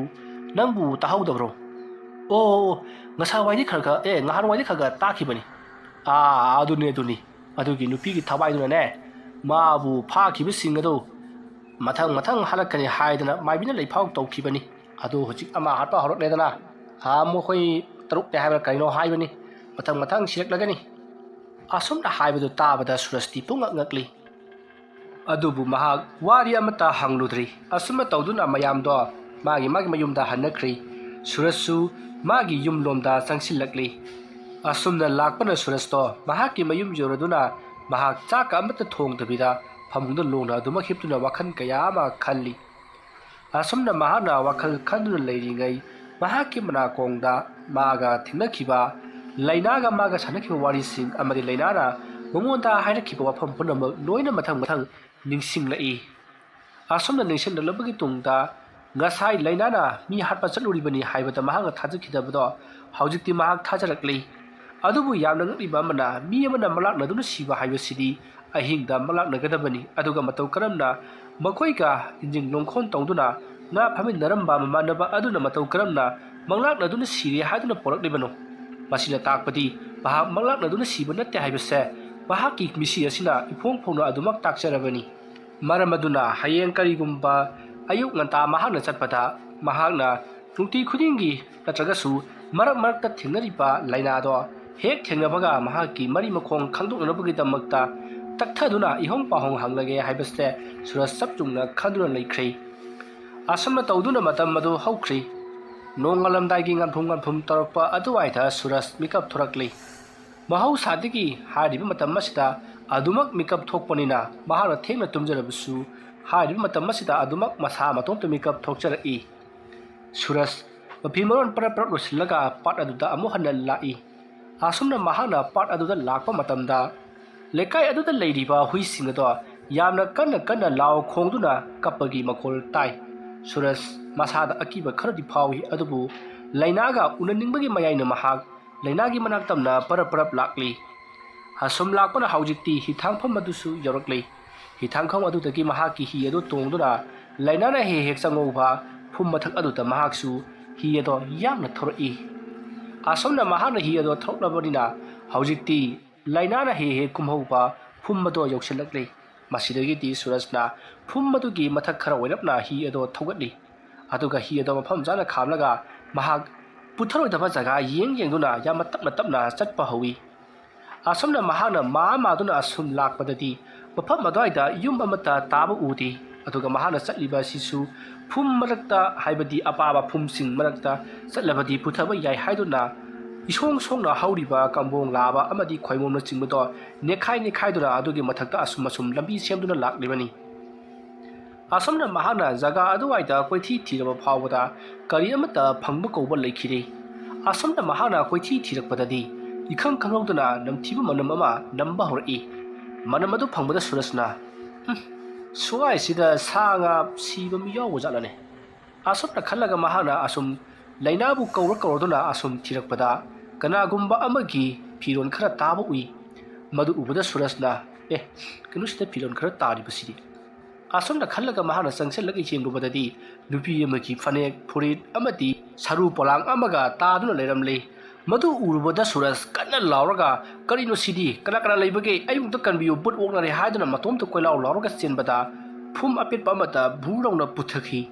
ꯅꯪꯕꯨ ꯇꯥꯍꯧꯗꯕ꯭ꯔꯣ? ꯑꯣ, ꯉꯁꯥꯏꯋꯥꯏꯗꯤ ꯈꯔ ꯈꯔ, ꯑꯦ, ꯉꯍꯥꯟꯋꯥꯏꯗꯤ ꯈꯔ ꯈꯔ ꯇꯥꯈꯤꯕꯅꯤ꯫ ꯑꯥ, ꯑꯗꯨꯅꯤ, ꯑꯗꯨꯅꯤ꯫ ꯑꯗꯨꯒꯤ ꯅꯨꯄꯤꯒꯤ ꯊꯋꯥꯏꯗꯨꯅꯅꯦ, ꯃꯥꯕꯨ ꯐꯥꯈꯤꯕꯁꯤꯡ ꯑꯗꯨ ꯃꯊꯪ ꯃꯊꯪ ꯍꯜꯂꯛꯀꯅꯤ ꯍꯥꯏꯗꯅ ꯃꯥꯏꯕꯤꯅ ꯂꯩꯐꯥꯎ ꯇꯧꯈꯤꯕꯅꯤ꯫ ꯑꯗꯨ ꯍꯧꯖꯤꯛ ꯑꯃ ꯍꯥꯠꯄ ꯍꯧꯔꯛꯂꯦꯗꯅ꯫ ꯑꯥ, ꯃꯈꯣꯏ ꯇꯔꯨꯛꯅꯦ ꯍꯥꯏꯕ꯭ꯔꯥ ꯀꯔꯤꯅꯣ ꯍꯥꯏꯕꯅꯤ꯫ ꯃꯊꯪ ꯃꯊꯪ ꯁꯤꯔꯛꯂꯒꯅꯤ꯫ ꯑꯁꯨꯝꯅ ꯍꯥꯏꯕꯗꯨ ꯇꯥꯕꯗ ꯁꯨꯔꯖꯇꯤ ꯄꯨꯡꯉꯛ ꯉꯛꯂꯤ꯫ ꯑꯗꯨꯕꯨ ꯃꯍꯥꯛ ꯋꯥꯔꯤ ꯑꯃꯠꯇ ꯍꯪꯂꯨꯗ꯭ꯔꯤ꯫ ꯑꯁꯨꯝꯅ ꯇꯧꯗꯨꯅ ꯃꯌꯥꯝꯗꯣ ꯃꯥꯒꯤ ꯃꯥꯒꯤ ꯃꯌꯨꯝꯗ ꯍꯟꯅꯈ꯭ꯔꯤ꯫ ꯁꯨꯔꯖꯁꯨ ꯃꯥꯒꯤ ꯌꯨꯝꯂꯣꯝꯗ ꯆꯪꯁꯤꯜꯂꯛꯂꯤ꯫ ꯑꯁꯨꯝꯅ ꯂꯥꯛꯄꯅ ꯁꯨꯔꯖꯇꯣ ꯃꯍꯥꯛꯀꯤ ꯃꯌꯨꯝ ꯌꯧꯔꯗꯨꯅ ꯃꯍꯥꯛ ꯆꯥꯛꯀ ꯑꯃꯠꯇ ꯊꯣꯡꯗꯕꯤꯗ ꯐꯃꯨꯡꯗ ꯂꯣꯡꯅ ꯑꯗꯨꯃꯛ ꯍꯤꯞꯇꯨꯅ ꯋꯥꯈꯜ ꯀꯌꯥ ꯑꯃ ꯈꯜꯂꯤ꯫ ꯑꯁꯨꯝꯅ ꯃꯍꯥꯛꯅ ꯋꯥꯈꯜ ꯈꯟꯗꯨꯅ ꯂꯩꯔꯤꯉꯩ, ꯃꯍꯥꯛꯀꯤ ꯃꯅꯥꯀꯣꯡꯗ ꯃꯥꯒ ꯊꯦꯡꯅꯈꯤꯕ ꯂꯩꯅꯥꯒ ꯃꯥꯒ ꯁꯥꯟꯅꯈꯤꯕ ꯋꯥꯔꯤꯁꯤꯡ ꯑꯃꯗꯤ ꯂꯩꯅꯥꯅ ꯃꯉꯣꯟꯗ ꯍꯥꯏꯔꯛꯈꯤꯕ ꯋꯥꯐꯝ ꯄꯨꯝꯅꯃꯛ ꯂꯣꯏꯅ ꯃꯊꯪ ꯃꯊꯪ ꯅꯤꯡꯁꯤꯡꯂꯛꯏ꯫ ꯑꯁꯨꯝꯅ ꯅꯤꯡꯁꯤꯡꯂꯛꯂꯕꯒꯤ ꯇꯨꯡꯗ ꯉꯁꯥꯏ ꯂꯩꯅꯥꯅ ꯃꯤ ꯍꯥꯠꯄ ꯆꯠꯂꯨꯔꯤꯕꯅꯤ ꯍꯥꯏꯕꯗ ꯃꯍꯥꯛꯅ ꯊꯥꯖꯈꯤꯗꯕꯗꯣ ꯍꯧꯖꯤꯛꯇꯤ ꯃꯍꯥꯛ ꯊꯥꯖꯔꯛꯂꯤ꯫ ꯑꯗꯨꯕꯨ ꯌꯥꯝꯅ ꯉꯛꯂꯤꯕ ꯑꯃꯅ, ꯃꯤ ꯑꯃꯅ ꯃꯪꯂꯥꯛꯅꯗꯨꯅ ꯁꯤꯕ ꯍꯥꯏꯕꯁꯤꯗꯤ ꯑꯍꯤꯡꯗ ꯃꯪꯂꯥꯛꯅꯒꯗꯕꯅꯤ꯫ ꯑꯗꯨꯒ ꯃꯇꯧ ꯀꯔꯝꯅ ꯃꯈꯣꯏꯒ ꯏꯟꯖꯤꯟ ꯂꯣꯡꯈꯣꯟ ꯇꯧꯗꯨꯅ ꯉꯥ ꯐꯥꯃꯤꯟꯅꯔꯝꯕ ꯃꯃꯥꯟꯅꯕ ꯑꯗꯨꯅ ꯃꯇꯧ ꯀꯔꯝꯅ ꯃꯪꯂꯥꯛꯅꯗꯨꯅ ꯁꯤꯔꯦ ꯍꯥꯏꯗꯨꯅ ꯄꯣꯔꯛꯂꯤꯕꯅꯣ? ꯃꯁꯤꯅ ꯇꯥꯛꯄꯗꯤ ꯃꯍꯥꯛ ꯃꯪꯂꯥꯛꯅꯗꯨꯅ ꯁꯤꯕ ꯅꯠꯇꯦ ꯍꯥꯏꯕꯁꯦ ꯃꯍꯥꯛꯀꯤ ꯃꯤꯠꯁꯤ ꯑꯁꯤꯅ ꯏꯐꯣꯡ ꯐꯣꯡꯅ ꯑꯗꯨꯃꯛ ꯇꯥꯛꯆꯔꯕꯅꯤ꯫ ꯃꯔꯝ ꯑꯗꯨꯅ ꯍꯌꯦꯡ ꯀꯔꯤꯒꯨꯝꯕ ꯑꯌꯨꯛ ꯉꯟꯇꯥ ꯃꯍꯥꯛꯅ ꯆꯠꯄꯗ, ꯃꯍꯥꯛꯅ ꯅꯨꯡꯇꯤ ꯈꯨꯗꯤꯡꯒꯤ ꯅꯠꯇ꯭ꯔꯒꯁꯨ ꯃꯔꯛ ꯃꯔꯛꯇ ꯊꯦꯡꯅꯔꯤꯕ ꯂꯥꯏꯅꯥꯗꯣ ꯍꯦꯛ ꯊꯦꯡꯅꯕꯒ ꯃꯍꯥꯛꯀꯤ ꯃꯔꯤ ꯃꯈꯣꯡ ꯈꯪꯗꯣꯛꯅꯅꯕꯒꯤꯗꯃꯛꯇ ꯇꯛꯊꯗꯨꯅ ꯏꯍꯣꯡ ꯄꯥꯍꯣꯡ ꯍꯪꯂꯒꯦ ꯍꯥꯏꯕꯁꯦ ꯁꯨꯔꯖ ꯆꯞ ꯆꯨꯝꯅ ꯈꯟꯗꯨꯅ ꯂꯩꯈ꯭ꯔꯦ꯫ ꯑꯁꯨꯝꯅ ꯇꯧꯗꯨꯅ ꯃꯇꯝ ꯑꯗꯨ ꯍꯧꯈ꯭ꯔꯤ꯫ ꯅꯣꯡꯉꯥꯜꯂꯝꯗꯥꯏꯒꯤ ꯉꯟꯐꯝ ꯉꯟꯐꯝ ꯇꯧꯔꯛꯄ ꯑꯗꯨꯋꯥꯏꯗ ꯁꯨꯔꯖ ꯃꯤꯀꯞ ꯊꯣꯔꯛꯂꯤ꯫ ꯃꯍꯧꯁꯥꯗꯒꯤ ꯍꯥꯏꯔꯤꯕ ꯃꯇꯝ ꯑꯁꯤꯗ ꯑꯗꯨꯃꯛ ꯃꯤꯀꯞ ꯊꯣꯛꯄꯅꯤꯅ ꯃꯍꯥꯛꯅ ꯊꯦꯡꯅ ꯇꯨꯝꯖꯔꯕꯁꯨ ꯍꯥꯏꯔꯤꯕ ꯃꯇꯝ ꯑꯁꯤꯗ ꯑꯗꯨꯃꯛ ꯃꯁꯥ ꯃꯇꯣꯝꯇ ꯃꯤꯀꯞ ꯊꯣꯛꯆꯔꯛꯏ꯫ ꯁꯨꯔꯖ ꯃꯐꯤ ꯃꯔꯣꯟ ꯄꯔꯞ ꯄꯔꯞ ꯂꯣꯏꯁꯤꯜꯂꯒ ꯄꯥꯠ ꯑꯗꯨꯗ ꯑꯃꯨꯛ ꯍꯟꯅ ꯂꯥꯛꯏ꯫ ꯑꯁꯨꯝꯅ ꯃꯍꯥꯛꯅ ꯄꯥꯠ ꯑꯗꯨꯗ ꯂꯥꯛꯄ ꯃꯇꯝꯗ ꯂꯩꯀꯥꯏ ꯑꯗꯨꯗ ꯂꯩꯔꯤꯕ ꯍꯨꯏꯁꯤꯡ ꯑꯗꯣ ꯌꯥꯝꯅ ꯀꯟꯅ ꯀꯟꯅ ꯂꯥꯎ ꯈꯣꯡꯗꯨꯅ ꯀꯞꯄꯒꯤ ꯃꯈꯣꯜ ꯇꯥꯏ꯫ ꯁꯨꯔꯖ ꯃꯁꯥꯗ ꯑꯀꯤꯕ ꯈꯔꯗꯤ ꯐꯥꯎꯏ, ꯑꯗꯨꯕꯨ ꯂꯩꯅꯥꯒ ꯎꯅꯅꯤꯡꯕꯒꯤ ꯃꯌꯥꯏꯅ ꯃꯍꯥꯛ ꯂꯩꯅꯥꯒꯤ ꯃꯅꯥꯛ ꯇꯝꯅ ꯄꯔꯞ ꯄꯔꯞ ꯂꯥꯛꯂꯤ꯫ ꯑꯁꯨꯝ ꯂꯥꯛꯄꯅ ꯍꯧꯖꯤꯛꯇꯤ ꯍꯤꯊꯥꯡꯐꯝ ꯑꯗꯨꯁꯨ ꯌꯧꯔꯛꯂꯤ꯫ ꯍꯤꯊꯥꯡꯐꯝ ꯑꯗꯨꯗꯒꯤ ꯃꯍꯥꯛꯀꯤ ꯍꯤ ꯑꯗꯨ ꯇꯣꯡꯗꯨꯅ ꯂꯩꯅꯥꯅ ꯍꯦꯛ ꯍꯦꯛ ꯆꯪꯍꯧꯕ ꯐꯨꯝ ꯃꯊꯛ ꯑꯗꯨꯗ ꯃꯍꯥꯛꯁꯨ ꯍꯤ ꯑꯗꯣ ꯌꯥꯡꯅ ꯊꯧꯔꯛꯏ꯫ ꯑꯁꯨꯝꯅ ꯃꯍꯥꯛꯅ ꯍꯤ ꯑꯗꯣ ꯊꯧꯔꯛꯂꯕꯅꯤꯅ ꯍꯧꯖꯤꯛꯇꯤ ꯂꯩꯅꯥꯅ ꯍꯦꯛ ꯍꯦꯛ ꯀꯨꯝꯍꯧꯕ ꯐꯨꯝ ꯑꯗꯣ ꯌꯧꯁꯤꯜꯂꯛꯂꯤ꯫ ꯃꯁꯤꯗꯒꯤꯗꯤ ꯁꯨꯔꯖꯅ ꯐꯨꯝ ꯑꯗꯨꯒꯤ ꯃꯊꯛ ꯈꯔ ꯑꯣꯏꯔꯞꯅ ꯍꯤ ꯑꯗꯣ ꯊꯧꯒꯠꯂꯤ꯫ ꯑꯗꯨꯒ ꯍꯤ ꯑꯗꯣ ꯃꯐꯝ ꯆꯥꯅ ꯈꯥꯝꯂꯒ ꯃꯍꯥꯛ ꯄꯨꯊꯔꯣꯏꯗꯕ ꯖꯒꯥ ꯌꯦꯡ ꯌꯦꯡꯗꯨꯅ ꯌꯥꯝꯅ ꯇꯞꯅ ꯇꯞꯅ ꯆꯠꯄ ꯍꯧꯏ꯫ ꯑꯁꯨꯝꯅ ꯃꯍꯥꯛꯅ ꯃꯥ ꯃꯥꯗꯨꯅ ꯑꯁꯨꯝ ꯂꯥꯛꯄꯗꯗꯤ ꯃꯐꯝ ꯑꯗꯨꯋꯥꯏꯗ ꯌꯨꯝ ꯑꯃꯠꯇ ꯇꯥꯕ ꯎꯗꯦ꯫ ꯑꯗꯨꯒ ꯃꯍꯥꯛꯅ ꯆꯠꯂꯤꯕ ꯑꯁꯤꯁꯨ ꯐꯨꯝ ꯃꯔꯛꯇ, ꯍꯥꯏꯕꯗꯤ ꯑꯄꯥꯕ ꯐꯨꯝꯁꯤꯡ ꯃꯔꯛꯇ ꯆꯠꯂꯕꯗꯤ ꯄꯨꯊꯕ ꯌꯥꯏ ꯍꯥꯏꯗꯨꯅ ꯏꯁꯣꯡ ꯁꯣꯡꯅ ꯍꯧꯔꯤꯕ ꯀꯝꯕꯣꯡ ꯂꯥꯕ ꯑꯃꯗꯤ ꯈꯣꯏꯃꯣꯝꯅꯆꯤꯡꯕꯗꯣ ꯅꯦꯈꯥꯏ ꯅꯦꯈꯥꯏꯗꯨꯅ ꯑꯗꯨꯒꯤ ꯃꯊꯛꯇ ꯑꯁꯨꯝ ꯑꯁꯨꯝ ꯂꯝꯕꯤ ꯁꯦꯝꯗꯨꯅ ꯂꯥꯛꯂꯤꯕꯅꯤ꯫ ꯑꯁꯨꯝꯅ ꯃꯍꯥꯛꯅ ꯖꯒꯥ ꯑꯗꯨꯋꯥꯏꯗ ꯀꯣꯏꯊꯤ ꯊꯤꯔꯕ ꯐꯥꯎꯕꯗ ꯀꯔꯤ ꯑꯃꯠꯇ ꯐꯪꯕ ꯀꯧꯕ ꯂꯩꯈꯤꯗꯦ꯫ ꯑꯁꯨꯝꯅ ꯃꯍꯥꯛꯅ ꯀꯣꯏꯊꯤ ꯊꯤꯔꯛꯄꯗꯗꯤ ꯏꯈꯪ ꯈꯪꯍꯧꯗꯅ ꯅꯝꯊꯤꯕ ꯃꯅꯝ ꯑꯃ ꯅꯝꯕ ꯍꯧꯔꯛꯏ꯫ ꯃꯅꯝ ꯑꯗꯨ ꯐꯪꯕꯗ ꯁꯨꯔꯖꯅ, "ꯍꯨꯝ, ꯁ꯭ꯋꯥꯏꯁꯤꯗ ꯁꯥ ꯉꯥ ꯁꯤꯕ ꯃꯤ ꯌꯥꯎꯕ ꯖꯥꯠꯂꯅꯦ?" ꯑꯁꯨꯝꯅ ꯈꯜꯂꯒ ꯃꯍꯥꯛꯅ ꯑꯁꯨꯝ ꯂꯩꯅꯥꯕꯨ ꯀꯧꯔ ꯀꯧꯔꯗꯨꯅ ꯑꯁꯨꯝ ꯊꯤꯔꯛꯄꯗ ꯀꯅꯥꯒꯨꯝꯕ ꯑꯃꯒꯤ ꯐꯤꯔꯣꯜ ꯈꯔ ꯇꯥꯕ ꯎꯏ꯫ ꯃꯗꯨ ꯎꯕꯗ ꯁꯨꯔꯖꯅ, "ꯑꯦ, ꯀꯩꯅꯣꯁꯤꯗ ꯐꯤꯔꯣꯜ ꯈꯔ ꯇꯥꯔꯤꯕꯁꯤꯗꯤ?" ꯑꯁꯨꯝꯅ ꯈꯜꯂꯒ ꯃꯍꯥꯛꯅ ꯆꯪꯁꯤꯜꯂꯒ ꯌꯦꯡꯂꯨꯕꯗꯗꯤ ꯅꯨꯄꯤ ꯑꯃꯒꯤ ꯐꯅꯦꯛ, ꯐꯨꯔꯤꯠ ꯑꯃꯗꯤ ꯁꯔꯨ ꯄꯣꯂꯥꯡ ꯑꯃꯒ ꯇꯥꯗꯨꯅ ꯂꯩꯔꯝꯂꯦ꯫ ꯃꯗꯨ ꯎꯔꯨꯕꯗ ꯁꯨꯔꯖ ꯀꯟꯅ ꯂꯥꯎꯔꯒ, "ꯀꯔꯤꯅꯣ ꯁꯤꯗꯤ? ꯀꯅꯥ ꯀꯅꯥ ꯂꯩꯕꯒꯦ? ꯑꯩꯕꯨ ꯑꯝꯇ ꯀꯟꯕꯤꯌꯨ, ꯕꯨꯠ ꯑꯣꯛꯅꯔꯦ" ꯍꯥꯏꯗꯨꯅ ꯃꯇꯣꯝꯇ ꯀꯣꯏꯂꯥꯎ ꯂꯥꯎꯔꯒ ꯆꯦꯟꯕꯗ ꯐꯨꯝ ꯑꯄꯦꯠꯄ ꯑꯃꯗ ꯚꯨ ꯂꯥꯎꯅ ꯄꯨꯊꯈꯤ꯫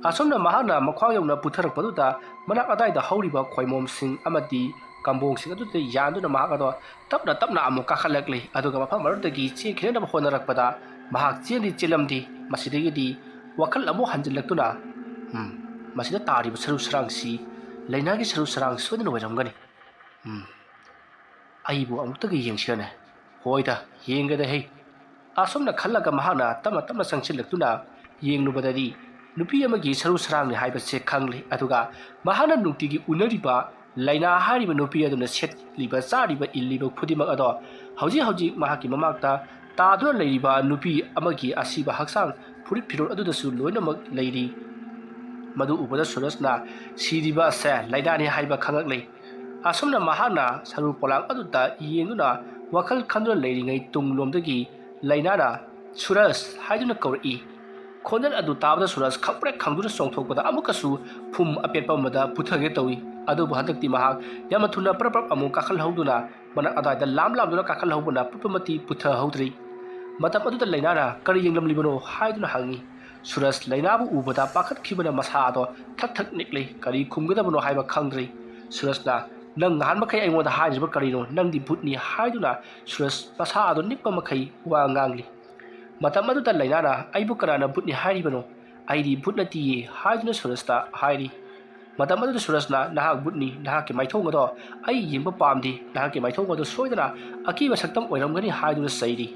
ꯑꯁꯨꯝꯅ ꯃꯍꯥꯛꯅ ꯃꯈ꯭ꯋꯥꯡ ꯌꯧꯅ ꯄꯨꯊꯔꯛꯄꯗꯨꯗ ꯃꯅꯥꯛ ꯑꯗꯥꯏꯗ ꯍꯧꯔꯤꯕ ꯈꯣꯏꯃꯣꯝꯁꯤꯡ ꯑꯃꯗꯤ ꯀꯝꯕꯣꯡꯁꯤꯡ ꯑꯗꯨꯗ ꯌꯥꯟꯗꯨꯅ ꯃꯍꯥꯛ ꯑꯗꯣ ꯇꯞꯅ ꯇꯞꯅ ꯑꯃꯨꯛ ꯀꯥꯈꯠꯂꯛꯂꯤ꯫ ꯑꯗꯨꯒ ꯃꯐꯝ ꯑꯗꯨꯗꯒꯤ ꯆꯦꯟꯈꯤꯅꯕ ꯍꯣꯠꯅꯔꯛꯄꯗ ꯃꯍꯥꯛ ꯆꯦꯟꯗꯤ ꯆꯦꯜꯂꯝꯗꯦ꯫ ꯃꯁꯤꯗꯒꯤꯗꯤ ꯋꯥꯈꯜ ꯑꯃꯨꯛ ꯍꯟꯖꯤꯜꯂꯛꯇꯨꯅ, "ꯎꯝ, ꯃꯁꯤꯗ ꯇꯥꯔꯤꯕ ꯁꯔꯨ ꯁꯔꯥꯡꯁꯤ ꯂꯩꯅꯥꯒꯤ ꯁꯔꯨ ꯁꯔꯥꯡ ꯁꯣꯏꯗꯅ ꯑꯣꯏꯔꯝꯒꯅꯤ꯫ ꯎꯝ, ꯑꯩꯕꯨ ꯑꯃꯨꯛꯇꯒ ꯌꯦꯡꯁꯤꯔꯅꯦ? ꯍꯣꯏꯗ, ꯌꯦꯡꯒꯦꯗ ꯍꯦ"꯫ ꯑꯁꯨꯝꯅ ꯈꯜꯂꯒ ꯃꯍꯥꯛꯅ ꯇꯞꯅ ꯇꯞꯅ ꯆꯪꯁꯤꯜꯂꯛꯇꯨꯅ ꯌꯦꯡꯂꯨꯕꯗꯗꯤ ꯅꯨꯄꯤ ꯑꯃꯒꯤ ꯁꯔꯨ ꯁꯔꯥꯡꯅꯤ ꯍꯥꯏꯕꯁꯦ ꯈꯪꯂꯦ꯫ ꯑꯗꯨꯒ ꯃꯍꯥꯛꯅ ꯅꯨꯡꯇꯤꯒꯤ ꯎꯅꯔꯤꯕ ꯂꯩꯅꯥ ꯍꯥꯏꯔꯤꯕ ꯅꯨꯄꯤ ꯑꯗꯨꯅ ꯁꯦꯠꯂꯤꯕ, ꯆꯥꯔꯤꯕ, ꯏꯜꯂꯤꯕ ꯈꯨꯗꯤꯡꯃꯛ ꯑꯗꯣ ꯍꯧꯖꯤꯛ ꯍꯧꯖꯤꯛ ꯃꯍꯥꯛꯀꯤ ꯃꯃꯥꯛꯇ ꯇꯥꯗꯨꯅ ꯂꯩꯔꯤꯕ ꯅꯨꯄꯤ ꯑꯃꯒꯤ ꯑꯁꯤꯕ ꯍꯛꯆꯥꯡ ꯐꯨꯔꯤꯠ ꯐꯤꯔꯣꯜ ꯑꯗꯨꯗꯁꯨ ꯂꯣꯏꯅꯃꯛ ꯂꯩꯔꯤ꯫ ꯃꯗꯨ ꯎꯕꯗ ꯁꯨꯔꯖꯅ ꯁꯤꯔꯤꯕ ꯑꯁꯦ ꯂꯩꯅꯥꯅꯤ ꯍꯥꯏꯕ ꯈꯪꯂꯛꯂꯦ꯫ ꯑꯁꯨꯝꯅ ꯃꯍꯥꯛꯅ ꯁꯔꯨ ꯄꯣꯂꯥꯡ ꯑꯗꯨꯗ ꯌꯦꯡꯗꯨꯅ ꯋꯥꯈꯜ ꯈꯟꯗꯨꯅ ꯂꯩꯔꯤꯉꯩ, ꯇꯨꯡꯂꯣꯝꯗꯒꯤ ꯂꯩꯅꯥꯅ "ꯁꯨꯔꯖ" ꯍꯥꯏꯗꯨꯅ ꯀꯧꯔꯛꯏ꯫ ꯈꯣꯟꯖꯦꯜ ꯑꯗꯨ ꯇꯥꯕꯗ ꯁꯨꯔꯖ ꯈꯪꯄ꯭ꯔꯦꯛ ꯈꯪꯗꯨꯅ ꯆꯣꯡꯊꯣꯛꯄꯗ ꯑꯃꯨꯛꯀꯁꯨ ꯐꯨꯝ ꯑꯄꯦꯠꯄ ꯑꯃꯗ ꯄꯨꯊꯒꯦ ꯇꯧꯏ꯫ ꯑꯗꯨꯕꯨ ꯍꯟꯗꯛꯇꯤ ꯃꯍꯥꯛ ꯌꯥꯝꯅ ꯊꯨꯅ ꯄ꯭ꯔꯞ ꯄ꯭ꯔꯞ ꯑꯃꯨꯛ ꯀꯥꯈꯠꯍꯧꯗꯨꯅ ꯃꯅꯥꯛ ꯑꯗꯨꯋꯥꯏꯗ ꯂꯥꯝ ꯂꯥꯝꯗꯨꯅ ꯀꯥꯈꯠꯍꯧꯕꯅ ꯄꯨꯝꯅꯃꯛꯇꯤ ꯄꯨꯊꯍꯧꯗ꯭ꯔꯤ꯫ ꯃꯇꯝ ꯑꯗꯨꯗ ꯂꯩꯅꯥꯅ "ꯀꯔꯤ ꯌꯦꯡꯂꯝꯂꯤꯕꯅꯣ?" ꯍꯥꯏꯗꯨꯅ ꯍꯪꯉꯤ꯫ ꯁꯨꯔꯖ ꯂꯩꯅꯥꯕꯨ ꯎꯕꯗ ꯄꯥꯈꯠꯈꯤꯕꯅ ꯃꯁꯥ ꯑꯗꯣ ꯊꯛ ꯊꯛ ꯅꯤꯛꯂꯤ꯫ ꯀꯔꯤ ꯈꯨꯝꯒꯗꯕꯅꯣ ꯍꯥꯏꯕ ꯈꯪꯗ꯭ꯔꯤ꯫ ꯁꯨꯔꯖꯅ, "ꯅꯪ ꯅꯍꯥꯟ ꯃꯈꯩ ꯑꯩꯉꯣꯟꯗ ꯍꯥꯏꯔꯤꯕ ꯀꯔꯤꯅꯣ? ꯅꯪꯗꯤ ꯚꯨꯠꯅꯤ" ꯍꯥꯏꯗꯨꯅ ꯁꯨꯔꯖ ꯃꯁꯥ ꯑꯗꯣ ꯅꯤꯛꯄ ꯃꯈꯩ ꯋꯥ ꯉꯥꯡꯂꯤ꯫ ꯃꯇꯝ ꯑꯗꯨꯗ ꯂꯩꯅꯥꯅ, "ꯑꯩꯕꯨ ꯀꯅꯥꯅ ꯚꯨꯠꯅꯤ ꯍꯥꯏꯔꯤꯕꯅꯣ? ꯑꯩꯗꯤ ꯚꯨꯠ ꯅꯠꯇꯤꯌꯦ" ꯍꯥꯏꯗꯨꯅ ꯁꯨꯔꯖꯇ ꯍꯥꯏꯔꯤ꯫ ꯃꯇꯝ ꯑꯗꯨꯗ ꯁꯨꯔꯖꯅ, "ꯅꯍꯥꯛ ꯚꯨꯠꯅꯤ, ꯅꯍꯥꯛꯀꯤ ꯃꯥꯏꯊꯣꯡ ꯑꯗꯣ ꯑꯩ ꯌꯦꯡꯕ ꯄꯥꯝꯗꯦ, ꯅꯍꯥꯛꯀꯤ ꯃꯥꯏꯊꯣꯡ ꯑꯗꯣ ꯁꯣꯏꯗꯅ ꯑꯀꯤꯕ ꯁꯛꯇꯝ ꯑꯣꯏꯔꯝꯒꯅꯤ" ꯍꯥꯏꯗꯨꯅ ꯆꯩꯔꯤ꯫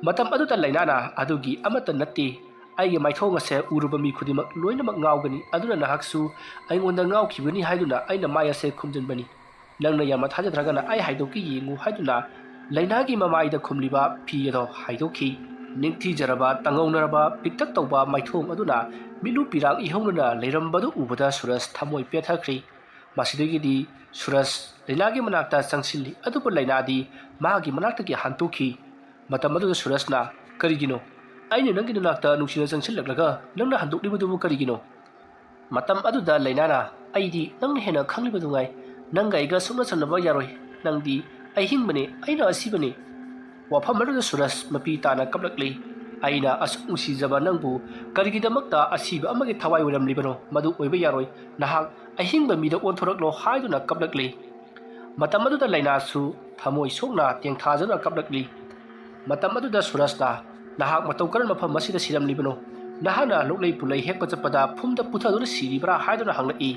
ꯃꯇꯝ ꯑꯗꯨꯗ ꯂꯩꯅꯥꯅ, "ꯑꯗꯨꯒꯤ ꯑꯃꯠꯇ ꯅꯠꯇꯦ, ꯑꯩꯒꯤ ꯃꯥꯏꯊꯣꯡ ꯑꯁꯦ ꯎꯔꯨꯕ ꯃꯤ ꯈꯨꯗꯤꯡꯃꯛ ꯂꯣꯏꯅꯃꯛ ꯉꯥꯎꯒꯅꯤ, ꯑꯗꯨꯅ ꯅꯍꯥꯛꯁꯨ ꯑꯩꯉꯣꯟꯗ ꯉꯥꯎꯈꯤꯕꯅꯤ ꯍꯥꯏꯗꯨꯅ ꯑꯩꯅ ꯃꯥꯏ ꯑꯁꯦ ꯈꯨꯝꯖꯤꯟꯕꯅꯤ꯫ ꯅꯪꯅ ꯌꯥꯝꯅ ꯊꯥꯖꯗ꯭ꯔꯒꯅ ꯑꯩ ꯍꯥꯏꯗꯣꯛꯀꯦ ꯌꯦꯡꯉꯨ" ꯍꯥꯏꯗꯨꯅ ꯂꯩꯅꯥꯒꯤ ꯃꯃꯥꯏꯗ ꯈꯨꯝꯂꯤꯕ ꯐꯤ ꯑꯗꯣ ꯍꯥꯏꯗꯣꯛꯈꯤ꯫ ꯅꯤꯡꯊꯤꯖꯔꯕ, ꯇꯪꯍꯧꯅꯔꯕ, ꯄꯤꯛꯇꯛ ꯇꯧꯕ ꯃꯥꯏꯊꯣꯡ ꯑꯗꯨꯅ ꯃꯤꯠꯂꯨ ꯄꯤꯔꯥꯡ ꯏꯍꯧꯅꯅ ꯂꯩꯔꯝꯕꯗꯨ ꯎꯕꯗ ꯁꯨꯔꯖ ꯊꯃꯣꯏ ꯄꯦꯠꯊꯈ꯭ꯔꯤ꯫ ꯃꯁꯤꯗꯒꯤꯗꯤ ꯁꯨꯔꯖ ꯂꯩꯅꯥꯒꯤ ꯃꯅꯥꯛꯇ ꯆꯪꯁꯤꯜꯂꯤ, ꯑꯗꯨꯕꯨ ꯂꯩꯅꯥꯗꯤ ꯃꯍꯥꯛꯀꯤ ꯃꯅꯥꯛꯇꯒꯤ ꯍꯟꯇꯣꯛꯈꯤ꯫ ꯃꯇꯝ ꯑꯗꯨꯗ ꯁꯨꯔꯖꯅ, "ꯀꯔꯤꯒꯤꯅꯣ? ꯑꯩꯅ ꯅꯪꯒꯤ ꯅꯅꯥꯛꯇ ꯅꯨꯡꯁꯤꯅ ꯆꯪꯁꯤꯜꯂꯛꯂꯒ ꯅꯪꯅ ꯍꯟꯗꯣꯛꯂꯤꯕꯗꯨꯕꯨ ꯀꯔꯤꯒꯤꯅꯣ?" ꯃꯇꯝ ꯑꯗꯨꯗ ꯂꯩꯅꯥꯅ, "ꯑꯩꯗꯤ ꯅꯪꯅ ꯍꯦꯟꯅ ꯈꯪꯂꯤꯕꯗꯨꯉꯥꯏ, ꯅꯪꯒ ꯑꯩꯒ ꯁꯨꯡꯅ ꯆꯝꯅꯕ ꯌꯥꯔꯣꯏ꯫ ꯅꯪꯗꯤ ꯑꯍꯤꯡꯕꯅꯤ, ꯑꯩꯅ ꯑꯁꯤꯕꯅꯤ꯫" ꯋꯥꯐꯝ ꯑꯗꯨꯗ ꯁꯨꯔꯖ ꯃꯄꯤ ꯇꯥꯅ ꯀꯞꯂꯛꯂꯤ꯫ "ꯑꯩꯅ ꯑꯁꯨꯛ ꯅꯨꯡꯁꯤꯖꯕ ꯅꯪꯕꯨ ꯀꯔꯤꯒꯤꯗꯃꯛꯇ ꯑꯁꯤꯕ ꯑꯃꯒꯤ ꯊꯋꯥꯏ ꯑꯣꯏꯔꯝꯂꯤꯕꯅꯣ? ꯃꯗꯨ ꯑꯣꯏꯕ ꯌꯥꯔꯣꯏ꯫ ꯅꯍꯥꯛ ꯑꯍꯤꯡꯕ ꯃꯤꯗ ꯑꯣꯟꯊꯣꯔꯛꯂꯣ" ꯍꯥꯏꯗꯨꯅ ꯀꯞꯂꯛꯂꯤ꯫ ꯃꯇꯝ ꯑꯗꯨꯗ ꯂꯩꯅꯥꯁꯨ ꯊꯃꯣꯏ ꯁꯣꯛꯅ ꯇꯦꯡꯊꯥꯖꯅ ꯀꯞꯂꯛꯂꯤ꯫ ꯃꯇꯝ ꯑꯗꯨꯗ ꯁꯨꯔꯖꯅ, "ꯅꯍꯥꯛ ꯃꯇꯧ ꯀꯔꯝꯅ ꯃꯐꯝ ꯑꯁꯤꯗ ꯁꯤꯔꯝꯂꯤꯕꯅꯣ? ꯅꯍꯥꯛꯅ ꯂꯣꯛꯂꯩ ꯄꯨꯂꯩ ꯍꯦꯛꯄ ꯆꯠꯄꯗ ꯐꯨꯝꯗ ꯄꯨꯊꯗꯨꯅ ꯁꯤꯔꯤꯕ꯭ꯔꯥ?" ꯍꯥꯏꯗꯨꯅ ꯍꯪꯂꯛꯏ꯫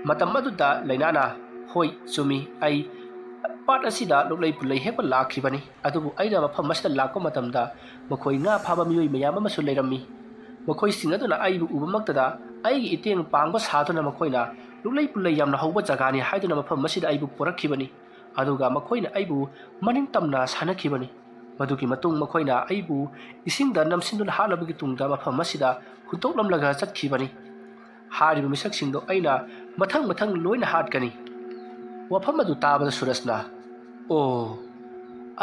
ꯃꯇꯝ ꯑꯗꯨꯗ ꯂꯩꯅꯥꯅ, "ꯍꯣꯏ, ꯆꯨꯝꯃꯤ, ꯑꯩ ꯄꯥꯠ ꯑꯁꯤꯗ ꯂꯣꯛꯂꯩ ꯄꯨꯂꯩ ꯍꯦꯛꯄ ꯂꯥꯛꯈꯤꯕꯅꯤ꯫ ꯑꯗꯨꯕꯨ ꯑꯩꯅ ꯃꯐꯝ ꯑꯁꯤꯗ ꯂꯥꯛꯄ ꯃꯇꯝꯗ ꯃꯈꯣꯏ ꯉꯥ ꯐꯥꯕ ꯃꯤꯑꯣꯏ ꯃꯌꯥꯝ ꯑꯃꯁꯨ ꯂꯩꯔꯝꯃꯤ꯫ ꯃꯈꯣꯏꯁꯤꯡ ꯑꯗꯨꯅ ꯑꯩꯕꯨ ꯎꯕꯃꯛꯇꯗ ꯑꯩꯒꯤ ꯏꯇꯦꯡ ꯄꯥꯡꯕ ꯁꯥꯗꯨꯅ ꯃꯈꯣꯏꯅ ꯂꯣꯛꯂꯩ ꯄꯨꯂꯩ ꯌꯥꯝꯅ ꯍꯧꯕ ꯖꯒꯥꯅꯤ ꯍꯥꯏꯗꯨꯅ ꯃꯐꯝ ꯑꯁꯤꯗ ꯑꯩꯕꯨ ꯄꯨꯔꯛꯈꯤꯕꯅꯤ꯫ ꯑꯗꯨꯒ ꯃꯈꯣꯏꯅ ꯑꯩꯕꯨ ꯃꯅꯤꯡ ꯇꯝꯅ ꯁꯥꯟꯅꯈꯤꯕꯅꯤ꯫ ꯃꯗꯨꯒꯤ ꯃꯇꯨꯡ ꯃꯈꯣꯏꯅ ꯑꯩꯕꯨ ꯏꯁꯤꯡꯗ ꯅꯝꯁꯤꯟꯗꯨꯅ ꯍꯥꯠꯂꯕꯒꯤ ꯇꯨꯡꯗ ꯃꯐꯝ ꯑꯁꯤꯗ ꯍꯨꯟꯗꯣꯛꯂꯝꯂꯒ ꯆꯠꯈꯤꯕꯅꯤ꯫ ꯍꯥꯏꯔꯤꯕ ꯃꯤꯁꯛꯁꯤꯡꯗꯣ ꯑꯩꯅ ꯃꯊꯪ ꯃꯊꯪ ꯂꯣꯏꯅ ꯍꯥꯠꯀꯅꯤ꯫" ꯋꯥꯐꯝ ꯑꯗꯨ ꯇꯥꯕꯗ ꯁꯨꯔꯖꯅ, "ꯑꯣ,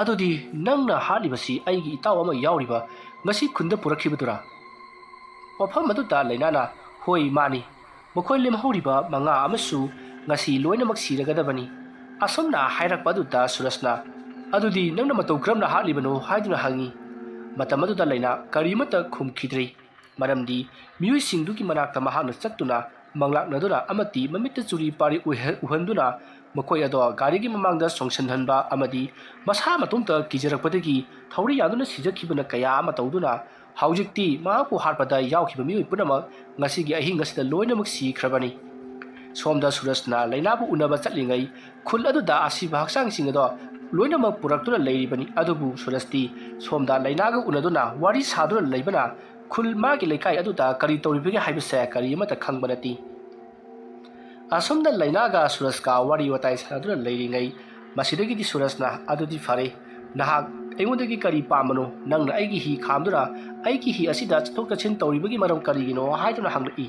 ꯑꯗꯨꯗꯤ ꯅꯪꯅ ꯍꯥꯠꯂꯤꯕꯁꯤ ꯑꯩꯒꯤ ꯏꯇꯥꯎ ꯑꯃ ꯌꯥꯎꯔꯤꯕ ꯉꯁꯤ ꯈꯨꯟꯗ ꯄꯨꯔꯛꯈꯤꯕꯗꯨꯔꯥ?" ꯋꯥꯐꯝ ꯑꯗꯨꯗ ꯂꯩꯅꯥꯅ, "ꯍꯣꯏ, ꯃꯥꯅꯤ꯫ ꯃꯈꯣꯏ ꯂꯦꯝꯍꯧꯔꯤꯕ ꯃꯉꯥ ꯑꯃꯁꯨ ꯉꯁꯤ ꯂꯣꯏꯅꯃꯛ ꯁꯤꯔꯒꯗꯕꯅꯤ"꯫ ꯑꯁꯨꯝꯅ ꯍꯥꯏꯔꯛꯄ ꯑꯗꯨꯗ ꯁꯨꯔꯖꯅ, "ꯑꯗꯨꯗꯤ ꯅꯪꯅ ꯃꯇꯧ ꯀꯔꯝꯅ ꯍꯥꯠꯂꯤꯕꯅꯣ?" ꯍꯥꯏꯗꯨꯅ ꯍꯪꯉꯤ꯫ ꯃꯇꯝ ꯑꯗꯨꯗ ꯂꯩꯅꯥ ꯀꯔꯤꯃꯠꯇ ꯈꯨꯝꯈꯤꯗ꯭ꯔꯤ꯫ ꯃꯔꯝꯗꯤ ꯃꯤꯑꯣꯏꯁꯤꯡꯗꯨꯒꯤ ꯃꯅꯥꯛꯇ ꯃꯍꯥꯛꯅ ꯆꯠꯇꯨꯅ ꯃꯪꯂꯥꯛꯅꯗꯨꯅ ꯑꯃꯗꯤ ꯃꯃꯤꯠꯇ ꯆꯨꯔꯤ ꯄꯥꯔꯤ ꯎꯏꯍ-, ꯎꯍꯟꯗꯨꯅ ꯃꯈꯣꯏ ꯑꯗꯣ ꯒꯥꯔꯤꯒꯤ ꯃꯃꯥꯡꯗ ꯆꯣꯡꯁꯤꯟꯍꯟꯕ ꯑꯃꯗꯤ ꯃꯁꯥ ꯃꯇꯣꯝꯇ ꯀꯤꯖꯔꯛꯄꯗꯒꯤ ꯊꯧꯔꯤ ꯌꯥꯟꯗꯨꯅ ꯁꯤꯖꯈꯤꯕꯅ ꯀꯌꯥ ꯑꯃ ꯇꯧꯗꯨꯅ ꯍꯧꯖꯤꯛꯇꯤ ꯃꯍꯥꯛꯄꯨ ꯍꯥꯠꯄꯗ ꯌꯥꯎꯈꯤꯕ ꯃꯤꯑꯣꯏ ꯄꯨꯝꯅꯃꯛ ꯉꯁꯤꯒꯤ ꯑꯍꯤꯡ ꯑꯁꯤꯗ ꯂꯣꯏꯅꯃꯛ ꯁꯤꯈ꯭ꯔꯕꯅꯤ꯫ ꯁꯣꯝꯗ ꯁꯨꯔꯖꯅ ꯂꯩꯅꯥꯕꯨ ꯎꯅꯕ ꯆꯠꯂꯤꯉꯩ ꯈꯨꯜ ꯑꯗꯨꯗ ꯑꯁꯤꯕ ꯍꯛꯆꯥꯡꯁꯤꯡ ꯑꯗꯣ ꯂꯣꯏꯅꯃꯛ ꯄꯨꯔꯛꯇꯨꯅ ꯂꯩꯔꯤꯕꯅꯤ꯫ ꯑꯗꯨꯕꯨ ꯁꯨꯔꯖꯇꯤ ꯁꯣꯝꯗ ꯂꯩꯅꯥꯒ ꯎꯅꯗꯨꯅ ꯋꯥꯔꯤ ꯁꯥꯗꯨꯅ ꯂꯩꯕꯅ ꯈꯨꯜ ꯃꯥꯒꯤ ꯂꯩꯀꯥꯏ ꯑꯗꯨꯗ ꯀꯔꯤ ꯇꯧꯔꯤꯕꯒꯦ ꯍꯥꯏꯕꯁꯦ ꯀꯔꯤ ꯑꯃꯠꯇ ꯈꯪꯕ ꯅꯠꯇꯦ꯫ ꯑꯁꯣꯝꯗ ꯂꯩꯅꯥꯒ ꯁꯨꯔꯖꯀ ꯋꯥꯔꯤ ꯋꯥꯇꯥꯏ ꯁꯥꯟꯅꯗꯨꯅ ꯂꯩꯔꯤꯉꯩ ꯃꯁꯤꯗꯒꯤꯗꯤ ꯁꯨꯔꯖꯅ, "ꯑꯗꯨꯗꯤ ꯐꯔꯦ, ꯅꯍꯥꯛ ꯑꯩꯉꯣꯟꯗꯒꯤ ꯀꯔꯤ ꯄꯥꯝꯕꯅꯣ? ꯅꯪꯅ ꯑꯩꯒꯤ ꯍꯤ ꯈꯥꯝꯗꯨꯅ ꯑꯩꯒꯤ ꯍꯤ ꯑꯁꯤꯗ ꯆꯠꯊꯣꯛ ꯆꯠꯁꯤꯟ ꯇꯧꯔꯤꯕꯒꯤ ꯃꯔꯝ ꯀꯔꯤꯒꯤꯅꯣ?" ꯍꯥꯏꯗꯨꯅ ꯍꯪꯂꯛꯏ꯫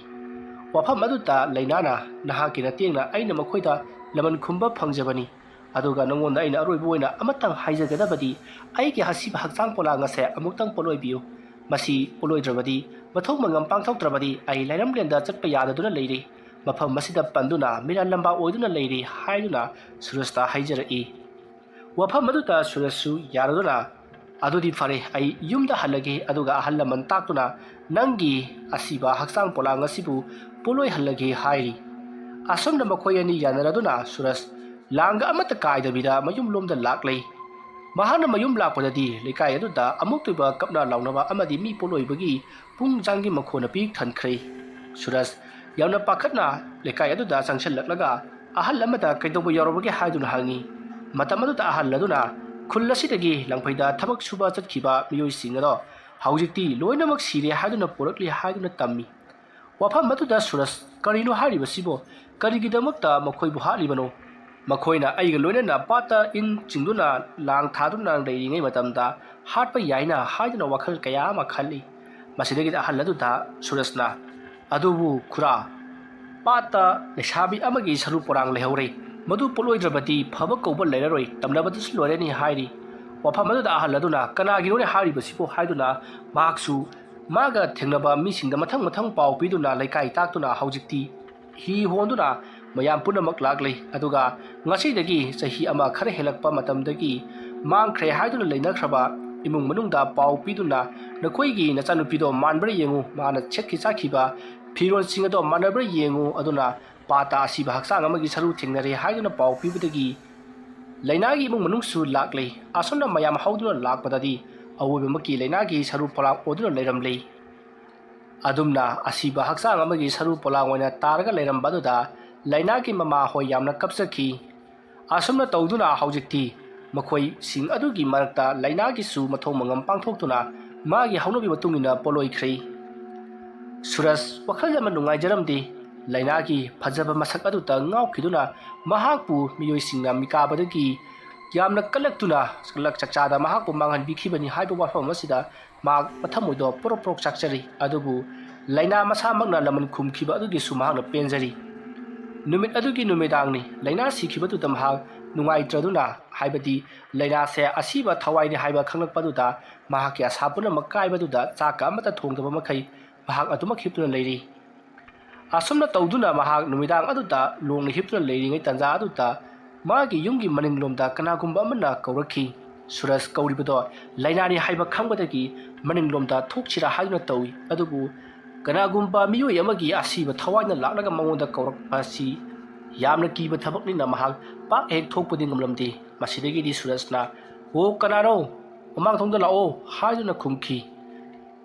ꯋꯥꯐꯝ ꯑꯗꯨꯗ ꯂꯩꯅꯥꯅ, "ꯅꯍꯥꯛꯀꯤ ꯅꯇꯦꯡꯅ ꯑꯩꯅ ꯃꯈꯣꯏꯗ ꯂꯃꯟ ꯈꯨꯝꯕ ꯐꯪꯖꯕꯅꯤ꯫ ꯑꯗꯨꯒ ꯅꯉꯣꯟꯗ ꯑꯩꯅ ꯑꯔꯣꯏꯕ ꯑꯣꯏꯅ ꯑꯃꯇꯪ ꯍꯥꯏꯖꯒꯗꯕꯗꯤ, ꯑꯩꯒꯤ ꯑꯁꯤꯕ ꯍꯛꯆꯥꯡ ꯄꯣꯂꯥꯡ ꯑꯁꯦ ꯑꯃꯨꯛꯇꯪ ꯄꯣꯠꯂꯣꯏꯕꯤꯌꯨ꯫ ꯃꯁꯤ ꯄꯣꯠꯂꯣꯏꯗ꯭ꯔꯕꯗꯤ, ꯃꯊꯧ ꯃꯉꯝ ꯄꯥꯡꯊꯣꯛꯇ꯭ꯔꯕꯗꯤ ꯑꯩ ꯂꯥꯏꯔꯝꯂꯦꯟꯗ ꯆꯠꯄ ꯌꯥꯗꯗꯨꯅ ꯂꯩꯔꯤ꯫ ꯃꯐꯝ ꯑꯁꯤꯗ ꯄꯟꯗꯨꯅ ꯃꯤꯔꯥ ꯂꯝꯕꯥ ꯑꯣꯏꯗꯨꯅ ꯂꯩꯔꯤ" ꯍꯥꯏꯗꯨꯅ ꯁꯨꯔꯖꯇ ꯍꯥꯏꯖꯔꯛꯏ꯫ ꯋꯥꯐꯝ ꯑꯗꯨꯗ ꯁꯨꯔꯖꯁꯨ ꯌꯥꯔꯗꯨꯅ, "ꯑꯗꯨꯗꯤ ꯐꯔꯦ, ꯑꯩ ꯌꯨꯝꯗ ꯍꯜꯂꯒꯦ, ꯑꯗꯨꯒ ꯑꯍꯜ ꯂꯃꯟ ꯇꯥꯛꯇꯨꯅ ꯅꯪꯒꯤ ꯑꯁꯤꯕ ꯍꯛꯆꯥꯡ ꯄꯣꯂꯥꯡ ꯑꯁꯤꯕꯨ ꯄꯣꯠꯂꯣꯏꯍꯜꯂꯒꯦ" ꯍꯥꯏꯔꯤ꯫ ꯑꯁꯨꯝꯅ ꯃꯈꯣꯏ ꯑꯅꯤ ꯌꯥꯅꯔꯗꯨꯅ ꯁꯨꯔꯖ ꯂꯥꯡꯒ ꯑꯃꯠꯇ ꯀꯥꯏꯗꯕꯤꯗ ꯃꯌꯨꯝꯂꯣꯝꯗ ꯂꯥꯛꯂꯦ꯫ ꯃꯍꯥꯛꯅ ꯃꯌꯨꯝ ꯂꯥꯛꯄꯗꯗꯤ ꯂꯩꯀꯥꯏ ꯑꯗꯨꯗ ꯑꯃꯨꯛꯇꯣꯏꯕ ꯀꯞꯅ ꯂꯥꯎꯅꯕ ꯑꯃꯗꯤ ꯃꯤ ꯄꯣꯠꯂꯣꯏꯕꯒꯤ ꯄꯨꯡ ꯖꯥꯡꯒꯤ ꯃꯈꯣꯟꯅ ꯄꯤꯛ ꯊꯟꯈ꯭ꯔꯦ꯫ ꯁꯨꯔꯖ ꯌꯥꯝꯅ ꯄꯥꯈꯠꯅ ꯂꯩꯀꯥꯏ ꯑꯗꯨꯗ ꯆꯪꯁꯤꯜꯂꯛꯂꯒ ꯑꯍꯜ ꯑꯃꯗ ꯀꯩꯗꯧꯕ ꯌꯥꯎꯔꯕꯒꯦ ꯍꯥꯏꯗꯨꯅ ꯍꯪꯉꯤ꯫ ꯃꯇꯝ ꯑꯗꯨꯗ ꯑꯍꯜ ꯑꯗꯨꯅ ꯈꯨꯜ ꯑꯁꯤꯗꯒꯤ ꯂꯪꯐꯩꯗ ꯊꯕꯛ ꯁꯨꯕ ꯆꯠꯈꯤꯕ ꯃꯤꯑꯣꯏꯁꯤꯡ ꯑꯗꯣ ꯍꯧꯖꯤꯛꯇꯤ ꯂꯣꯏꯅꯃꯛ ꯁꯤꯔꯦ ꯍꯥꯏꯗꯨꯅ ꯄꯨꯔꯛꯂꯤ ꯍꯥꯏꯗꯨꯅ ꯇꯝꯃꯤ꯫ ꯋꯥꯐꯝ ꯑꯗꯨꯗ ꯁꯨꯔꯖ, "ꯀꯔꯤꯅꯣ ꯍꯥꯏꯔꯤꯕꯁꯤꯕꯣ? ꯀꯔꯤꯒꯤꯗꯃꯛꯇ ꯃꯈꯣꯏꯕꯨ ꯍꯥꯠꯂꯤꯕꯅꯣ? ꯃꯈꯣꯏꯅ ꯑꯩꯒ ꯂꯣꯏꯅꯅ ꯄꯥꯠꯇ ꯏꯟ ꯆꯤꯡꯗꯨꯅ ꯂꯥꯡ ꯊꯥꯗꯨꯅ ꯂꯩꯔꯤꯉꯩ ꯃꯇꯝꯗ ꯍꯥꯠꯄ ꯌꯥꯏꯅ" ꯍꯥꯏꯗꯨꯅ ꯋꯥꯈꯜ ꯀꯌꯥ ꯑꯃ ꯈꯜꯂꯤ꯫ ꯃꯁꯤꯗꯒꯤꯗꯤ ꯑꯍꯜ ꯑꯗꯨꯗ ꯁꯨꯔꯖꯅ, "ꯑꯗꯨꯕꯨ ꯈꯨꯔꯥ, ꯄꯥꯠꯇ ꯂꯩꯁꯥꯕꯤ ꯑꯃꯒꯤ ꯁꯔꯨ ꯄꯣꯔꯥꯡ ꯂꯩꯍꯧꯔꯦ꯫ "ꯃꯗꯨ ꯄꯣꯠꯂꯣꯏꯗ꯭ꯔꯕꯗꯤ ꯐꯕ ꯀꯧꯕ ꯂꯩꯔꯔꯣꯏ, ꯇꯝꯅꯕꯗꯁꯨ ꯂꯣꯏꯔꯅꯤ" ꯍꯥꯏꯔꯤ꯫ ꯋꯥꯐꯝ ꯑꯗꯨꯗ ꯑꯍꯜ ꯑꯗꯨꯅ "ꯀꯅꯥꯒꯤꯅꯣꯅꯦ ꯍꯥꯏꯔꯤꯕꯁꯤꯕꯨ?" ꯍꯥꯏꯗꯨꯅ ꯃꯍꯥꯛꯁꯨ ꯃꯥꯒ ꯊꯦꯡꯅꯕ ꯃꯤꯁꯤꯡꯗ ꯃꯊꯪ ꯃꯊꯪ ꯄꯥꯎ ꯄꯤꯗꯨꯅ ꯂꯩꯀꯥꯏ ꯇꯥꯛꯇꯨꯅ ꯍꯧꯖꯤꯛꯇꯤ ꯍꯤ ꯍꯣꯟꯗꯨꯅ ꯃꯌꯥꯝ ꯄꯨꯝꯅꯃꯛ ꯂꯥꯛꯂꯦ꯫ ꯑꯗꯨꯒ ꯉꯁꯤꯗꯒꯤ ꯆꯍꯤ ꯑꯃ ꯈꯔ ꯍꯦꯜꯂꯛꯄ ꯃꯇꯝꯗꯒꯤ ꯃꯥꯡꯈ꯭ꯔꯦ ꯍꯥꯏꯗꯨꯅ ꯂꯩꯅꯈ꯭ꯔꯕ ꯏꯃꯨꯡ ꯃꯅꯨꯡꯗ ꯄꯥꯎ ꯄꯤꯗꯨꯅ "ꯅꯈꯣꯏꯒꯤ ꯅꯆꯥꯅꯨꯄꯤꯗꯣ ꯃꯥꯟꯕ꯭ꯔꯥ ꯌꯦꯡꯉꯨ, ꯃꯥꯅ ꯁꯦꯠꯈꯤ ꯆꯥꯈꯤꯕ ꯐꯤꯔꯣꯜꯁꯤꯡ ꯑꯗꯣ ꯃꯥꯟꯅꯕ꯭ꯔꯥ ꯌꯦꯡꯉꯨ, ꯑꯗꯨꯅ ꯄꯥꯇ ꯑꯁꯤꯕ ꯍꯛꯆꯥꯡ ꯑꯃꯒꯤ ꯁꯔꯨ ꯊꯦꯡꯅꯔꯦ" ꯍꯥꯏꯗꯨꯅ ꯄꯥꯎ ꯄꯤꯕꯗꯒꯤ ꯂꯩꯅꯥꯒꯤ ꯏꯃꯨꯡ ꯃꯅꯨꯡꯁꯨ ꯂꯥꯛꯂꯦ꯫ ꯑꯁꯨꯝꯅ ꯃꯌꯥꯝ ꯍꯧꯗꯨꯅ ꯂꯥꯛꯄꯗꯗꯤ ꯑꯋꯣꯏꯕꯃꯛꯀꯤ ꯂꯩꯅꯥꯒꯤ ꯁꯔꯨ ꯄꯣꯂꯥꯡ ꯑꯣꯗꯨꯅ ꯂꯩꯔꯝꯂꯦ꯫ ꯑꯗꯨꯝꯅ ꯑꯁꯤꯕ ꯍꯛꯆꯥꯡ ꯑꯃꯒꯤ ꯁꯔꯨ ꯄꯣꯂꯥꯡ ꯑꯣꯏꯅ ꯇꯥꯔꯒ ꯂꯩꯔꯝꯕ ꯑꯗꯨꯗ ꯂꯩꯅꯥꯒꯤ ꯃꯃꯥ ꯍꯣꯏ ꯌꯥꯝꯅ ꯀꯞꯆꯈꯤ꯫ ꯑꯁꯨꯝꯅ ꯇꯧꯗꯨꯅ ꯍꯧꯖꯤꯛꯇꯤ ꯃꯈꯣꯏꯁꯤꯡ ꯑꯗꯨꯒꯤ ꯃꯔꯛꯇ ꯂꯩꯅꯥꯒꯤꯁꯨ ꯃꯊꯧ ꯃꯉꯝ ꯄꯥꯡꯊꯣꯛꯇꯨꯅ ꯃꯥꯒꯤ ꯍꯧꯅꯕꯤ ꯃꯇꯨꯡ ꯏꯟꯅ ꯄꯣꯠꯂꯣꯏꯈ꯭ꯔꯦ꯫ ꯁꯨꯔꯖ ꯋꯥꯈꯜ ꯌꯥꯝꯅ ꯅꯨꯡꯉꯥꯏꯖꯔꯝꯗꯦ꯫ ꯂꯩꯅꯥꯒꯤ ꯐꯖꯕ ꯃꯁꯛ ꯑꯗꯨꯗ ꯉꯥꯎꯈꯤꯗꯨꯅ ꯃꯍꯥꯛꯄꯨ ꯃꯤꯑꯣꯏꯁꯤꯡꯅ ꯃꯤꯀꯥꯕꯗꯒꯤ ꯌꯥꯝꯅ ꯀꯜꯂꯛꯇꯨꯅ ꯆꯥꯛꯆꯥꯗ ꯃꯍꯥꯛꯄꯨ ꯃꯥꯡꯍꯟꯕꯤꯈꯤꯕꯅꯤ ꯍꯥꯏꯕ ꯋꯥꯐꯝ ꯑꯁꯤꯗ ꯃꯍꯥꯛ ꯃꯊꯃꯣꯏꯗꯣ ꯄ꯭ꯔꯣꯛ ꯄ꯭ꯔꯣꯛ ꯆꯥꯛꯆꯔꯤ꯫ ꯑꯗꯨꯕꯨ ꯂꯩꯅꯥ ꯃꯁꯥꯃꯛꯅ ꯂꯃꯟ ꯈꯨꯝꯈꯤꯕ ꯑꯗꯨꯒꯤꯁꯨ ꯃꯍꯥꯛꯅ ꯄꯦꯟꯖꯔꯤ꯫ ꯅꯨꯃꯤꯠ ꯑꯗꯨꯒꯤ ꯅꯨꯃꯤꯗꯥꯡꯅꯤ꯫ ꯂꯩꯅꯥ ꯁꯤꯈꯤꯕꯗꯨꯗ ꯃꯍꯥꯛ ꯅꯨꯡꯉꯥꯏꯇ꯭ꯔꯗꯨꯅ, ꯍꯥꯏꯕꯗꯤ ꯂꯩꯅꯥꯁꯦ ꯑꯁꯤꯕ ꯊꯋꯥꯏꯅꯤ ꯍꯥꯏꯕ ꯈꯪꯂꯛꯄꯗꯨꯗ ꯃꯍꯥꯛꯀꯤ ꯑꯁꯥ ꯄꯨꯝꯅꯃꯛ ꯀꯥꯏꯕꯗꯨꯗ ꯆꯥꯛꯀ ꯑꯃꯠꯇ ꯊꯣꯡꯗꯕ ꯃꯈꯩ ꯃꯍꯥꯛ ꯑꯗꯨꯃꯛ ꯍꯤꯞꯇꯨꯅ ꯂꯩꯔꯤ꯫ ꯑꯁꯨꯝꯅ ꯇꯧꯗꯨꯅ ꯃꯍꯥꯛ ꯅꯨꯃꯤꯗꯥꯡ ꯑꯗꯨꯗ ꯂꯣꯡꯅ ꯍꯤꯞꯇꯨꯅ ꯂꯩꯔꯤꯉꯩ ꯇꯥꯟꯖꯥ ꯑꯗꯨꯗ ꯃꯥꯒꯤ ꯌꯨꯝꯒꯤ ꯃꯅꯤꯡꯂꯣꯝꯗ ꯀꯅꯥꯒꯨꯝꯕ ꯑꯃꯅ ꯀꯧꯔꯛꯈꯤ꯫ ꯁꯨꯔꯖ ꯀꯧꯔꯤꯕꯗꯣ ꯂꯩꯅꯥꯅꯤ ꯍꯥꯏꯕ ꯈꯪꯕꯗꯒꯤ ꯃꯅꯤꯡꯂꯣꯝꯗ ꯊꯣꯛꯁꯤꯔꯥ ꯍꯥꯏꯗꯨꯅ ꯇꯧꯏ꯫ ꯑꯗꯨꯕꯨ ꯀꯅꯥꯒꯨꯝꯕ ꯃꯤꯑꯣꯏ ꯑꯃꯒꯤ ꯑꯁꯤꯕ ꯊꯋꯥꯏꯅ ꯂꯥꯛꯂꯒ ꯃꯉꯣꯟꯗ ꯀꯧꯔꯛꯄ ꯑꯁꯤ ꯌꯥꯝꯅ ꯀꯤꯕ ꯊꯕꯛꯅꯤꯅ ꯃꯍꯥꯛ ꯄꯥꯛ ꯍꯦꯛ ꯊꯣꯛꯄꯗꯤ ꯉꯝꯂꯝꯗꯦ꯫ ꯃꯁꯤꯗꯒꯤꯗꯤ ꯁꯨꯔꯖꯅ, "ꯑꯣ, ꯀꯅꯥꯅꯣ? ꯃꯃꯥꯡ ꯊꯣꯡꯗ ꯂꯥꯛꯑꯣ" ꯍꯥꯏꯗꯨꯅ ꯈꯨꯝꯈꯤ꯫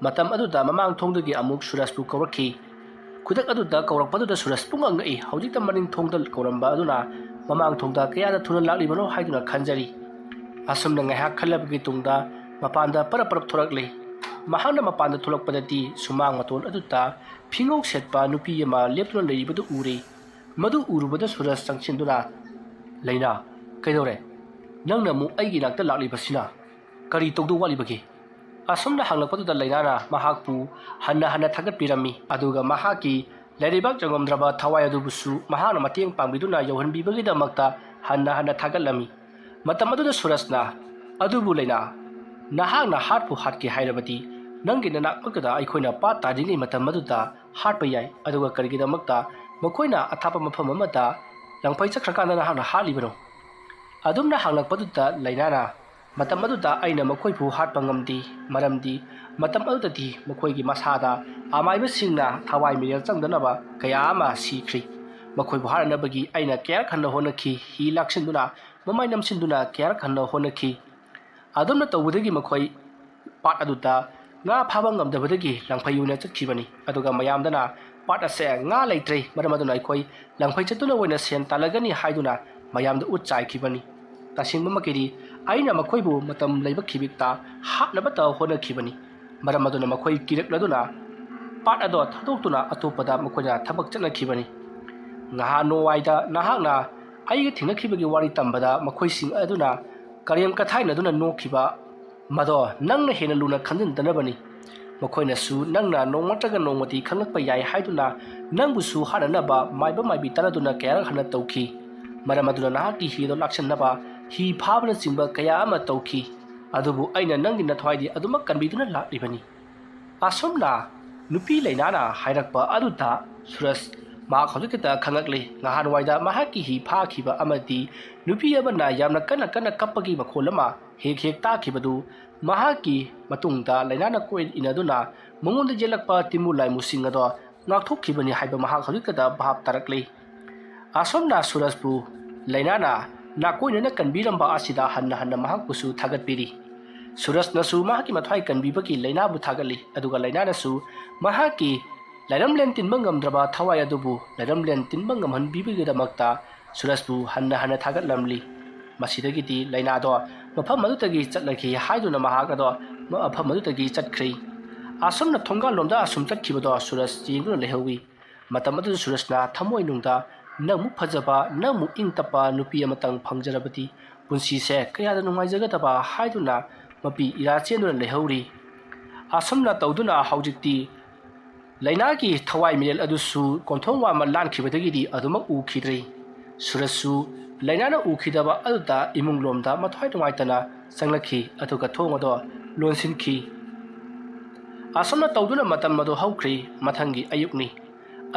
ꯃꯇꯝ ꯑꯗꯨꯗ ꯃꯃꯥꯡ ꯊꯣꯡꯗꯒꯤ ꯑꯃꯨꯛ ꯁꯨꯔꯖꯄꯨ ꯀꯧꯔꯛꯈꯤ꯫ ꯈꯨꯗꯛ ꯑꯗꯨꯗ ꯀꯧꯔꯛꯄꯗꯨꯗ ꯁꯨꯔꯖ ꯄꯨꯡꯉꯛ ꯉꯛꯏ꯫ ꯍꯧꯖꯤꯛꯇ ꯃꯅꯤꯡ ꯊꯣꯡꯗ ꯀꯧꯔꯝꯕ ꯑꯗꯨꯅ ꯃꯃꯥꯡ ꯊꯣꯡꯗ ꯀꯌꯥꯗ ꯊꯨꯅ ꯂꯥꯛꯂꯤꯕꯅꯣ ꯍꯥꯏꯗꯨꯅ ꯈꯟꯖꯔꯤ꯫ ꯑꯁꯨꯝꯅ ꯉꯥꯏꯍꯥꯛ ꯈꯜꯂꯕꯒꯤ ꯇꯨꯡꯗ ꯃꯄꯥꯟꯗ ꯄꯔꯞ ꯄꯔꯞ ꯊꯣꯔꯛꯂꯦ꯫ ꯃꯍꯥꯛꯅ ꯃꯄꯥꯟꯗ ꯊꯣꯛꯂꯛꯄꯗꯗꯤ ꯁꯨꯃꯥꯡ ꯃꯇꯣꯟ ꯑꯗꯨꯗ ꯐꯤꯉꯧ ꯁꯦꯠꯄ ꯅꯨꯄꯤ ꯑꯃ ꯂꯦꯞꯇꯨꯅ ꯂꯩꯔꯤꯕꯗꯨ ꯎꯔꯦ꯫ ꯃꯗꯨ ꯎꯔꯨꯕꯗ ꯁꯨꯔꯖ ꯆꯪꯁꯤꯟꯗꯨꯅ, "ꯂꯩꯅꯥ, ꯀꯩꯗꯧꯔꯦ? ꯅꯪꯅ ꯑꯃꯨꯛ ꯑꯩꯒꯤ ꯅꯥꯛꯇ ꯂꯥꯛꯂꯤꯕꯁꯤꯅ ꯀꯔꯤ ꯇꯧꯗꯧ ꯋꯥꯠꯂꯤꯕꯒꯦ?" ꯑꯁꯨꯝꯅ ꯍꯪꯂꯛꯄꯗꯨꯗ ꯂꯩꯅꯥꯅ ꯃꯍꯥꯛꯄꯨ ꯍꯟꯅ ꯍꯟꯅ ꯊꯥꯒꯠꯄꯤꯔꯝꯃꯤ꯫ ꯑꯗꯨꯒ ꯃꯍꯥꯛꯀꯤ ꯂꯩꯔꯩꯕꯥꯛ ꯌꯧꯉꯝꯗ꯭ꯔꯕ ꯊꯋꯥꯏ ꯑꯗꯨꯕꯨꯁꯨ ꯃꯍꯥꯛꯅ ꯃꯇꯦꯡ ꯄꯥꯡꯕꯤꯗꯨꯅ ꯌꯧꯍꯟꯕꯤꯕꯒꯤꯗꯃꯛꯇ ꯍꯟꯅ ꯍꯟꯅ ꯊꯥꯒꯠꯂꯝꯃꯤ꯫ ꯃꯇꯝ ꯑꯗꯨꯗ ꯁꯨꯔꯖꯅ, "ꯑꯗꯨꯕꯨ ꯂꯩꯅꯥ, ꯅꯍꯥꯛꯅ ꯍꯥꯠꯄꯨ ꯍꯥꯠꯀꯦ ꯍꯥꯏꯔꯕꯗꯤ, ꯅꯪꯒꯤ ꯅꯅꯥꯛꯃꯛꯇꯗ ꯑꯩꯈꯣꯏꯅ ꯄꯥꯠ ꯇꯥꯗ꯭ꯔꯤꯉꯩ ꯃꯇꯝ ꯑꯗꯨꯗ ꯍꯥꯠꯄ ꯌꯥꯏ, ꯑꯗꯨꯒ ꯀꯔꯤꯒꯤꯗꯃꯛꯇ ꯃꯈꯣꯏꯅ ꯑꯊꯥꯞꯄ ꯃꯐꯝ ꯑꯃꯗ ꯂꯪꯐꯩ ꯆꯠꯈ꯭ꯔꯀꯥꯟꯗ ꯅꯍꯥꯛꯅ ꯍꯥꯠꯂꯤꯕꯅꯣ?" ꯑꯗꯨꯝꯅ ꯍꯪꯂꯛꯄꯗꯨꯗ ꯂꯩꯅꯥꯅ, "ꯃꯇꯝ ꯑꯗꯨꯗ ꯑꯩꯅ ꯃꯈꯣꯏꯕꯨ ꯍꯥꯠꯄ ꯉꯝꯗꯦ, ꯃꯔꯝꯗꯤ ꯃꯇꯝ ꯑꯗꯨꯗꯗꯤ ꯃꯈꯣꯏꯒꯤ ꯃꯁꯥꯗ ꯑꯃꯥꯏꯕꯁꯤꯡꯅ ꯊꯋꯥꯏ ꯃꯤꯔꯦꯜ ꯆꯪꯗꯅꯕ ꯀꯌꯥ ꯑꯃ ꯁꯤꯈ꯭ꯔꯤ꯫ ꯃꯈꯣꯏꯕꯨ ꯍꯥꯠꯅꯅꯕꯒꯤ ꯑꯩꯅ ꯀꯌꯥꯔꯛ ꯍꯟꯅ ꯍꯣꯠꯅꯈꯤ, ꯍꯤ ꯂꯥꯛꯁꯤꯟꯗꯨꯅ, ꯃꯃꯥꯏ ꯅꯝꯁꯤꯟꯗꯨꯅ ꯀꯌꯥꯔꯛ ꯍꯟꯅ ꯍꯣꯠꯅꯈꯤ꯫ ꯑꯗꯨꯝꯅ ꯇꯧꯕꯗꯒꯤ ꯃꯈꯣꯏ ꯄꯥꯠ ꯑꯗꯨꯗ ꯉꯥ ꯐꯥꯕ ꯉꯝꯗꯕꯗꯒꯤ ꯂꯪꯐꯩ ꯑꯣꯏꯅ ꯆꯠꯈꯤꯕꯅꯤ꯫ ꯑꯗꯨꯒ ꯃꯌꯥꯝꯗꯅ, 'ꯄꯥꯠ ꯑꯁꯦ ꯉꯥ ꯂꯩꯇ꯭ꯔꯦ, ꯃꯔꯝ ꯑꯗꯨꯅ ꯑꯩꯈꯣꯏ ꯂꯪꯐꯩ ꯆꯠꯇꯨꯅ ꯑꯣꯏꯅ ꯁꯦꯟ ꯇꯥꯜꯂꯒꯅꯤ' ꯍꯥꯏꯗꯨꯅ ꯃꯌꯥꯝꯗ ꯎꯠ ꯆꯥꯏꯈꯤꯕꯅꯤ꯫ ꯇꯁꯦꯡꯕꯃꯛꯀꯤꯗꯤ ꯑꯩꯅ ꯃꯈꯣꯏꯕꯨ ꯃꯇꯝ ꯂꯩꯕ ꯈꯤꯕꯤꯛꯇ ꯍꯥꯠꯅꯕꯇ ꯍꯣꯠꯅꯈꯤꯕꯅꯤ꯫ ꯃꯔꯝ ꯑꯗꯨꯅ ꯃꯈꯣꯏ ꯀꯤꯔꯛꯂꯗꯨꯅ ꯄꯥꯠ ꯑꯗꯣ ꯊꯥꯗꯣꯛꯇꯨꯅ ꯑꯇꯣꯞꯄꯗ ꯃꯈꯣꯏꯅ ꯊꯕꯛ ꯆꯠꯅꯈꯤꯕꯅꯤ꯫ ꯉꯍꯥꯟ ꯅꯣꯡꯋꯥꯏꯗ ꯅꯍꯥꯛꯅ ꯑꯩꯒ ꯊꯦꯡꯅꯈꯤꯕꯒꯤ ꯋꯥꯔꯤ ꯇꯝꯕꯗ ꯃꯈꯣꯏꯁꯤꯡ ꯑꯗꯨꯅ ꯀꯔꯦꯝ ꯀꯊꯥꯏꯅꯗꯨꯅ ꯅꯣꯛꯈꯤꯕ ꯃꯗꯣ ꯅꯪꯅ ꯍꯦꯟꯅ ꯂꯨꯅ ꯈꯟꯖꯤꯟꯗꯅꯕꯅꯤ꯫ ꯃꯈꯣꯏꯅꯁꯨ ꯅꯪꯅ ꯅꯣꯡꯃ ꯅꯠꯇ꯭ꯔꯒ ꯅꯣꯡꯃꯗꯤ ꯈꯪꯂꯛꯄ ꯌꯥꯏ ꯍꯥꯏꯗꯨꯅ ꯅꯪꯕꯨꯁꯨ ꯍꯥꯠꯅꯅꯕ ꯃꯥꯏꯕ ꯃꯥꯏꯕꯤ ꯇꯥꯟꯅꯗꯨꯅ ꯀꯌꯥꯔꯛ ꯍꯟꯅ ꯇꯧꯈꯤ꯫ ꯃꯔꯝ ꯑꯗꯨꯅ ꯅꯍꯥꯛꯀꯤ ꯍꯤꯗꯣ ꯂꯥꯛꯁꯤꯟꯅꯕ ꯍꯤ ꯐꯥꯕꯅꯆꯤꯡꯕ ꯀꯌꯥ ꯑꯃ ꯇꯧꯈꯤ꯫ ꯑꯗꯨꯕꯨ ꯑꯩꯅ ꯅꯪꯒꯤ ꯅꯊ꯭ꯋꯥꯏꯗꯤ ꯑꯗꯨꯃꯛ ꯀꯟꯕꯤꯗꯨꯅ ꯂꯥꯛꯂꯤꯕꯅꯤ꯫ ꯑꯁꯨꯝꯅ ꯅꯨꯄꯤ ꯂꯩꯅꯥꯅ ꯍꯥꯏꯔꯛꯄ ꯑꯗꯨꯗ ꯁꯨꯔꯖ ꯃꯍꯥꯛ ꯍꯧꯖꯤꯛ ꯈꯛꯇ ꯈꯪꯂꯛꯂꯦ꯫ ꯉꯍꯥꯟꯋꯥꯏꯗ ꯃꯍꯥꯛꯀꯤ ꯍꯤ ꯐꯥꯈꯤꯕ ꯑꯃꯗꯤ ꯅꯨꯄꯤ ꯑꯃꯅ ꯌꯥꯝꯅ ꯀꯟꯅ ꯀꯟꯅ ꯀꯞꯄꯒꯤ ꯃꯈꯣꯜ ꯑꯃ ꯍꯦꯛ ꯍꯦꯛ ꯇꯥꯈꯤꯕꯗꯨ ꯃꯍꯥꯛꯀꯤ ꯃꯇꯨꯡꯗ ꯂꯩꯅꯥꯅ ꯀꯣꯏ ꯏꯅꯗꯨꯅ ꯃꯉꯣꯟꯗ ꯌꯦꯜꯂꯛꯄ ꯇꯤꯟꯃꯨ ꯂꯥꯏꯃꯨꯁꯤꯡ ꯑꯗꯣ ꯉꯥꯛꯊꯣꯛꯈꯤꯕꯅꯤ ꯍꯥꯏꯕ ꯃꯍꯥꯛ ꯍꯧꯖꯤꯛꯇꯗ ꯚꯥꯞ ꯇꯥꯔꯛꯂꯤ꯫ ꯑꯁꯨꯝꯅ ꯁꯨꯔꯖꯄꯨ ꯂꯩꯅꯥꯅ ꯅꯥꯀꯣꯏꯅꯅ ꯀꯟꯕꯤꯔꯝꯕ ꯑꯁꯤꯗ ꯍꯟꯅ ꯍꯟꯅ ꯃꯍꯥꯛꯄꯨꯁꯨ ꯊꯥꯒꯠꯄꯤꯔꯤ꯫ ꯁꯨꯔꯖꯅꯁꯨ ꯃꯍꯥꯛꯀꯤ ꯃꯊ꯭ꯋꯥꯏ ꯀꯟꯕꯤꯕꯒꯤ ꯂꯩꯅꯥꯕꯨ ꯊꯥꯒꯠꯂꯤ, ꯑꯗꯨꯒ ꯂꯩꯅꯥꯅꯁꯨ ꯃꯍꯥꯛꯀꯤ ꯂꯥꯏꯔꯝꯂꯦꯟ ꯇꯤꯟꯕ ꯉꯝꯗ꯭ꯔꯕ ꯊꯋꯥꯏ ꯑꯗꯨꯕꯨ ꯂꯥꯏꯔꯝꯂꯦꯟ ꯇꯤꯟꯕ ꯉꯝꯍꯟꯕꯤꯕꯒꯤꯗꯃꯛꯇ ꯁꯨꯔꯖꯄꯨ ꯍꯟꯅ ꯍꯟꯅ ꯊꯥꯒꯠꯂꯝꯂꯤ꯫ ꯃꯁꯤꯗꯒꯤꯗꯤ ꯂꯩꯅꯥꯗꯣ ꯃꯐꯝ ꯑꯗꯨꯗꯒꯤ ꯆꯠꯂꯈꯤ ꯍꯥꯏꯗꯨꯅ ꯃꯍꯥꯛ ꯑꯗꯣ ꯃꯐꯝ ꯑꯗꯨꯗꯒꯤ ꯆꯠꯈ꯭ꯔꯦ꯫ ꯑꯁꯨꯝꯅ ꯊꯣꯡꯒꯥꯜꯂꯣꯝꯗ ꯑꯁꯨꯝ ꯆꯠꯈꯤꯕꯗꯣ ꯁꯨꯔꯖ ꯌꯦꯡꯗꯨꯅ ꯂꯩꯍꯧꯏ꯫ ꯃꯇꯝ ꯑꯗꯨꯗ ꯁꯨꯔꯖꯅ ꯊꯃꯣꯏꯅꯨꯡꯗ, "ꯅꯪꯃꯨꯛ ꯐꯖꯕ, ꯅꯪꯃꯨꯛ ꯏꯪ ꯇꯞꯄ ꯅꯨꯄꯤ ꯑꯃꯇꯪ ꯐꯪꯖꯔꯕꯗꯤ ꯄꯨꯟꯁꯤꯁꯦ ꯀꯌꯥꯗ ꯅꯨꯡꯉꯥꯏꯖꯒꯗꯕ" ꯍꯥꯏꯗꯨꯅ ꯃꯄꯤ ꯏꯔꯥ ꯆꯦꯟꯗꯨꯅ ꯂꯩꯍꯧꯔꯤ꯫ ꯑꯁꯨꯝꯅ ꯇꯧꯗꯨꯅ ꯍꯧꯖꯤꯛꯇꯤ ꯂꯥꯏꯅꯥꯒꯤ ꯊꯋꯥꯏ ꯃꯤꯔꯦꯜ ꯑꯗꯨꯁꯨ ꯀꯣꯟꯊꯣꯡ ꯋꯥꯡꯃ ꯂꯥꯟꯈꯤꯕꯗꯒꯤꯗꯤ ꯑꯗꯨꯃꯛ ꯎꯈꯤꯗ꯭ꯔꯦ꯫ ꯁꯨꯔꯖꯁꯨ ꯂꯥꯏꯅꯥꯅ ꯎꯈꯤꯗꯕ ꯑꯗꯨꯗ ꯏꯃꯨꯡ ꯂꯣꯝꯗ ꯃꯊ꯭ꯋꯥꯏ ꯅꯨꯡꯉꯥꯏꯇꯅ ꯆꯪꯂꯛꯈꯤ, ꯑꯗꯨꯒ ꯊꯣꯡ ꯑꯗꯣ ꯂꯣꯟꯁꯤꯟꯈꯤ꯫ ꯑꯁꯨꯝꯅ ꯇꯧꯗꯨꯅ ꯃꯇꯝ ꯑꯗꯨ ꯍꯧꯈ꯭ꯔꯦ꯫ ꯃꯊꯪꯒꯤ ꯑꯌꯨꯛꯅꯤ꯫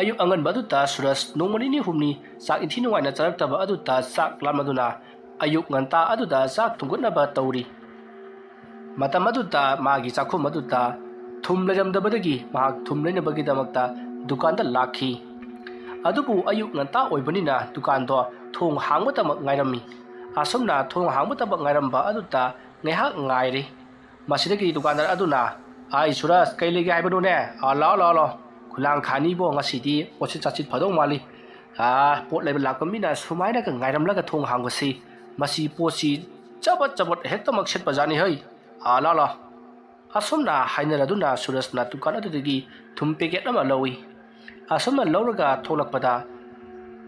ꯑꯌꯨꯛ ꯑꯉꯟꯕ ꯑꯗꯨꯗ ꯁꯨꯔꯖ ꯅꯣꯡꯃ ꯅꯤꯅꯤ ꯍꯨꯝꯅꯤ ꯆꯥꯛ ꯏꯟꯊꯤ ꯅꯨꯡꯉꯥꯏꯅ ꯆꯥꯔꯛꯇꯕ ꯑꯗꯨꯗ ꯆꯥꯛ ꯂꯥꯝꯂꯗꯨꯅ ꯑꯌꯨꯛ ꯉꯟꯇꯥ ꯑꯗꯨꯗ ꯆꯥꯛ ꯊꯣꯡꯒꯠꯅꯕ ꯇꯧꯔꯤ꯫ ꯃꯇꯝ ꯑꯗꯨꯗ ꯃꯥꯒꯤ ꯆꯥꯛꯈꯨꯝ ꯑꯗꯨꯗ ꯊꯨꯝ ꯂꯩꯔꯝꯗꯕꯗꯒꯤ ꯃꯍꯥꯛ ꯊꯨꯝ ꯂꯩꯅꯕꯒꯤꯗꯃꯛꯇ ꯗꯨꯀꯥꯟꯗ ꯂꯥꯛꯈꯤ꯫ ꯑꯗꯨꯕꯨ ꯑꯌꯨꯛ ꯉꯟꯇꯥ ꯑꯣꯏꯕꯅꯤꯅ ꯗꯨꯀꯥꯟꯗꯣ ꯊꯣꯡ ꯍꯥꯡꯕꯇꯃꯛ ꯉꯥꯏꯔꯝꯃꯤ꯫ ꯑꯁꯨꯝꯅ ꯊꯣꯡ ꯍꯥꯡꯕꯇꯃꯛ ꯉꯥꯏꯔꯝꯕ ꯑꯗꯨꯗ ꯉꯥꯏꯍꯥꯛ ꯉꯥꯏꯔꯦ꯫ ꯃꯁꯤꯗꯒꯤ ꯗꯨꯀꯥꯟꯗꯥꯔ ꯑꯗꯨꯅ, "ꯑꯩ ꯁꯨꯔꯖ, ꯀꯩ ꯂꯩꯒꯦ ꯍꯥꯏꯕꯅꯣꯅꯦ? ꯑꯥ, ꯂꯥꯛꯑꯣ, ꯂꯥꯛꯑꯣ, ꯂꯥꯛꯑꯣ꯫ ꯈꯨꯂꯥꯡ ꯈꯥꯅꯤꯕꯣ, ꯉꯁꯤꯗꯤ ꯄꯣꯠꯁꯤꯠ ꯆꯥꯁꯤꯠ ꯐꯗꯧ ꯃꯥꯜꯂꯤ꯫ ꯑꯥ, ꯄꯣꯠ ꯂꯩꯕ ꯂꯥꯛꯄ ꯃꯤꯅ ꯁꯨꯃꯥꯏꯅꯒ ꯉꯥꯏꯔꯝꯂꯒ ꯊꯣꯡ ꯍꯥꯡꯕꯁꯤ, ꯃꯁꯤ ꯄꯣꯠꯁꯤ ꯆꯕꯠ ꯆꯕꯠ ꯍꯦꯛꯇꯃꯛ ꯁꯤꯠꯄꯖꯥꯠꯅꯤ ꯍꯩ꯫ ꯑꯥ, ꯂꯥꯛꯑꯣ, ꯂꯥꯛꯑꯣ꯫" ꯑꯁꯨꯝꯅ ꯍꯥꯏꯅꯔꯗꯨꯅ ꯁꯨꯔꯖꯅ ꯗꯨꯀꯥꯟ ꯑꯗꯨꯗꯒꯤ ꯊꯨꯝ ꯄꯦꯀꯦꯠ ꯑꯃ ꯂꯧꯏ꯫ ꯑꯁꯨꯝꯅ ꯂꯧꯔꯒ ꯊꯣꯛꯂꯛꯄꯗ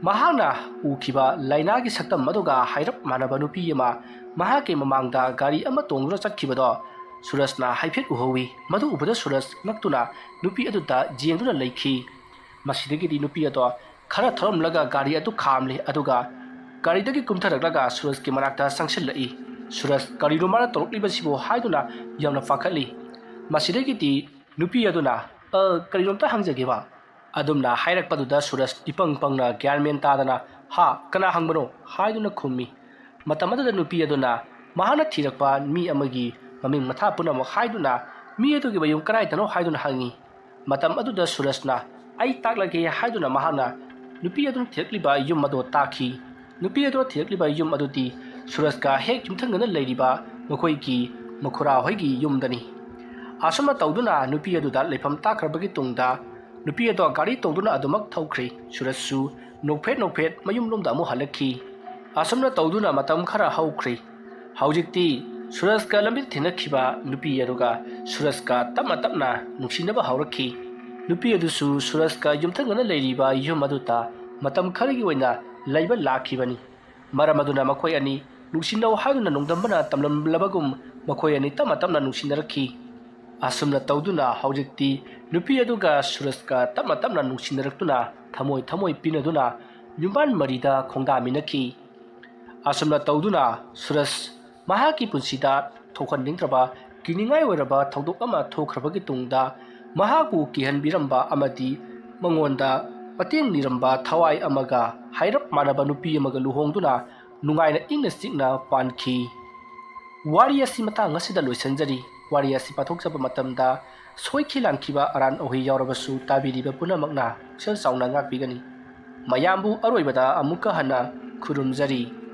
ꯃꯍꯥꯛꯅ ꯎꯈꯤꯕ ꯂꯥꯏꯅꯥꯒꯤ ꯁꯛꯇꯝ ꯑꯗꯨꯒ ꯍꯥꯏꯔꯞ ꯃꯥꯟꯅꯕ ꯅꯨꯄꯤ ꯑꯃ ꯃꯍꯥꯛꯀꯤ ꯃꯃꯥꯡꯗ ꯒꯥꯔꯤ ꯑꯃ ꯇꯣꯡꯗꯨꯅ ꯆꯠꯈꯤꯕꯗꯣ ꯁꯨꯔꯖꯅ ꯍꯥꯏꯐꯦꯠ ꯎꯍꯧꯏ꯫ ꯃꯗꯨ ꯎꯕꯗ ꯁꯨꯔꯖ ꯉꯛꯇꯨꯅ ꯅꯨꯄꯤ ꯑꯗꯨꯗ ꯌꯦꯡꯗꯨꯅ ꯂꯩꯈꯤ꯫ ꯃꯁꯤꯗꯒꯤꯗꯤ ꯅꯨꯄꯤ ꯑꯗꯣ ꯈꯔ ꯊꯧꯔꯝꯂꯒ ꯒꯥꯔꯤ ꯑꯗꯨ ꯈꯥꯝꯂꯦ, ꯑꯗꯨꯒ ꯒꯥꯔꯤꯗꯒꯤ ꯀꯨꯝꯊꯔꯛꯂꯒ ꯁꯨꯔꯖꯀꯤ ꯃꯅꯥꯛꯇ ꯆꯪꯁꯤꯜꯂꯛꯏ꯫ ꯁꯨꯔꯖ, "ꯀꯔꯤꯅꯣ ꯃꯥꯅ ꯇꯧꯔꯛꯂꯤꯕꯁꯤꯕꯨ?" ꯍꯥꯏꯗꯨꯅ ꯌꯥꯝꯅ ꯄꯥꯈꯠꯂꯤ꯫ ꯃꯁꯤꯗꯒꯤꯗꯤ ꯅꯨꯄꯤ ꯑꯗꯨꯅ, "ꯑ, ꯀꯔꯤꯅꯣꯝꯇ ꯍꯪꯖꯒꯦꯕ?" ꯑꯗꯨꯝꯅ ꯍꯥꯏꯔꯛꯄꯗꯨꯗ ꯁꯨꯔꯖ ꯏꯄꯪ ꯄꯪꯅ ꯒ꯭ꯌꯥꯟ ꯃꯦꯟ ꯇꯥꯗꯅ, "ꯍꯥ, ꯀꯅꯥ ꯍꯪꯕꯅꯣ?" ꯍꯥꯏꯗꯨꯅ ꯈꯨꯝꯃꯤ꯫ ꯃꯇꯝ ꯑꯗꯨꯗ ꯅꯨꯄꯤ ꯑꯗꯨꯅ ꯃꯍꯥꯛꯅ ꯊꯤꯔꯛꯄ ꯃꯤ ꯑꯃꯒꯤ ꯃꯃꯤꯡ ꯃꯊꯥ ꯄꯨꯝꯅꯃꯛ ꯍꯥꯏꯗꯨꯅ, "ꯃꯤ ꯑꯗꯨꯒꯤ ꯃꯌꯨꯝ ꯀꯗꯥꯏꯗꯅꯣ?" ꯍꯥꯏꯗꯨꯅ ꯍꯪꯉꯤ꯫ ꯃꯇꯝ ꯑꯗꯨꯗ ꯁꯨꯔꯖꯅ, "ꯑꯩ ꯇꯥꯛꯂꯒꯦ" ꯍꯥꯏꯗꯨꯅ ꯃꯍꯥꯛꯅ ꯅꯨꯄꯤ ꯑꯗꯨꯅ ꯊꯤꯔꯛꯂꯤꯕ ꯌꯨꯝ ꯑꯗꯨ ꯇꯥꯛꯈꯤ꯫ ꯅꯨꯄꯤ ꯑꯗꯨꯅ ꯊꯤꯔꯛꯂꯤꯕ ꯌꯨꯝ ꯑꯗꯨꯗꯤ ꯁꯨꯔꯖꯀ ꯍꯦꯛ ꯌꯨꯝꯊꯪꯅꯅ ꯂꯩꯔꯤꯕ ꯃꯈꯣꯏꯒꯤ ꯃꯈꯨꯔꯥ ꯍꯣꯏꯒꯤ ꯌꯨꯝꯗꯅꯤ꯫ ꯑꯁꯨꯝꯅ ꯇꯧꯗꯨꯅ ꯅꯨꯄꯤ ꯑꯗꯨꯗ ꯂꯩꯐꯝ ꯇꯥꯛꯈ꯭ꯔꯕꯒꯤ ꯇꯨꯡꯗ ꯅꯨꯄꯤ ꯑꯗꯣ ꯒꯥꯔꯤ ꯇꯣꯡꯗꯨꯅ ꯑꯗꯨꯃꯛ ꯊꯧꯈ꯭ꯔꯦ꯫ ꯁꯨꯔꯖꯁꯨ ꯅꯣꯛꯐꯦꯠ ꯅꯣꯛꯐꯦꯠ ꯃꯌꯨꯝꯂꯣꯝꯗ ꯑꯃꯨꯛ ꯍꯜꯂꯛꯈꯤ꯫ ꯑꯁꯨꯝꯅ ꯇꯧꯗꯨꯅ ꯃꯇꯝ ꯈꯔ ꯍꯧꯈ꯭ꯔꯦ꯫ ꯍꯧꯖꯤꯛꯇꯤ ꯁꯨꯔꯖꯀ ꯂꯝꯕꯤꯗ ꯊꯦꯡꯅꯈꯤꯕ ꯅꯨꯄꯤ ꯑꯗꯨꯒ ꯁꯨꯔꯖꯀ ꯇꯞꯅ ꯇꯞꯅ ꯅꯨꯡꯁꯤꯅꯕ ꯍꯧꯔꯛꯈꯤ꯫ ꯅꯨꯄꯤ ꯑꯗꯨꯁꯨ ꯁꯨꯔꯖꯀ ꯌꯨꯝꯊꯪꯅꯅ ꯂꯩꯔꯤꯕ ꯌꯨꯝ ꯑꯗꯨꯗ ꯃꯇꯝ ꯈꯔꯒꯤ ꯑꯣꯏꯅ ꯂꯩꯕ ꯂꯥꯛꯈꯤꯕꯅꯤ꯫ ꯃꯔꯝ ꯑꯗꯨꯅ ꯃꯈꯣꯏ ꯑꯅꯤ ꯅꯨꯡꯁꯤꯅꯧ ꯍꯥꯏꯗꯨꯅ ꯅꯣꯡꯗꯝꯕꯅ ꯇꯝꯂꯝꯂꯕꯒꯨꯝ ꯃꯈꯣꯏ ꯑꯅꯤ ꯇꯞꯅ ꯇꯞꯅ ꯅꯨꯡꯁꯤꯅꯔꯛꯈꯤ꯫ ꯑꯁꯨꯝꯅ ꯇꯧꯗꯨꯅ ꯍꯧꯖꯤꯛꯇꯤ ꯅꯨꯄꯤ ꯑꯗꯨꯒ ꯁꯨꯔꯖꯀ ꯇꯞꯅ ꯇꯞꯅ ꯅꯨꯡꯁꯤꯅꯔꯛꯇꯨꯅ ꯊꯃꯣꯏ ꯊꯃꯣꯏ ꯄꯤꯅꯗꯨꯅ ꯌꯨꯝꯕꯥꯟ ꯃꯔꯤꯗ ꯈꯣꯡꯗꯥꯃꯤꯟꯅꯈꯤ꯫ ꯑꯁꯨꯝꯅ ꯇꯧꯗꯨꯅ ꯁꯨꯔꯖ ꯃꯍꯥꯛꯀꯤ ꯄꯨꯟꯁꯤꯗ ꯊꯣꯛꯍꯟꯅꯤꯡꯗ꯭ꯔꯕ ꯀꯤꯅꯤꯡꯉꯥꯏ ꯑꯣꯏꯔꯕ ꯊꯧꯗꯣꯛ ꯑꯃ ꯊꯣꯛꯈ꯭ꯔꯕꯒꯤ ꯇꯨꯡꯗ ꯃꯍꯥꯛꯄꯨ ꯀꯤꯍꯟꯕꯤꯔꯝꯕ ꯑꯃꯗꯤ ꯃꯉꯣꯟꯗ ꯃꯇꯦꯡ ꯅꯤꯔꯝꯕ ꯊꯋꯥꯏ ꯑꯃꯒ ꯍꯥꯏꯔꯞ ꯃꯥꯟꯅꯕ ꯅꯨꯄꯤ ꯑꯃꯒ ꯂꯨꯍꯣꯡꯗꯨꯅ ꯅꯨꯡꯉꯥꯏꯅ ꯏꯪꯅ ꯆꯤꯛꯅ ꯄꯥꯟꯈꯤ꯫ ꯋꯥꯔꯤ ꯑꯁꯤ ꯃꯇꯥꯡ ꯑꯁꯤꯗ ꯂꯣꯏꯁꯤꯟꯖꯔꯤ꯫ ꯋꯥꯔꯤ ꯑꯁꯤ ꯄꯥꯊꯣꯛꯆꯕ ꯃꯇꯝꯗ ꯁꯣꯏꯈꯤ ꯂꯥꯟꯈꯤꯕ ꯑꯔꯥꯟ ꯑꯍꯣꯏ ꯌꯥꯎꯔꯕꯁꯨ ꯇꯥꯕꯤꯔꯤꯕ ꯄꯨꯝꯅꯃꯛꯅ ꯄꯨꯛꯆꯦꯜ ꯆꯥꯎꯅ ꯉꯥꯛꯄꯤꯒꯅꯤ꯫ ꯃꯌꯥꯝꯕꯨ ꯑꯔꯣꯏꯕꯗ ꯑꯃꯨꯛꯀ ꯍꯟꯅ ꯈꯨꯔꯨꯝꯖꯔꯤ꯫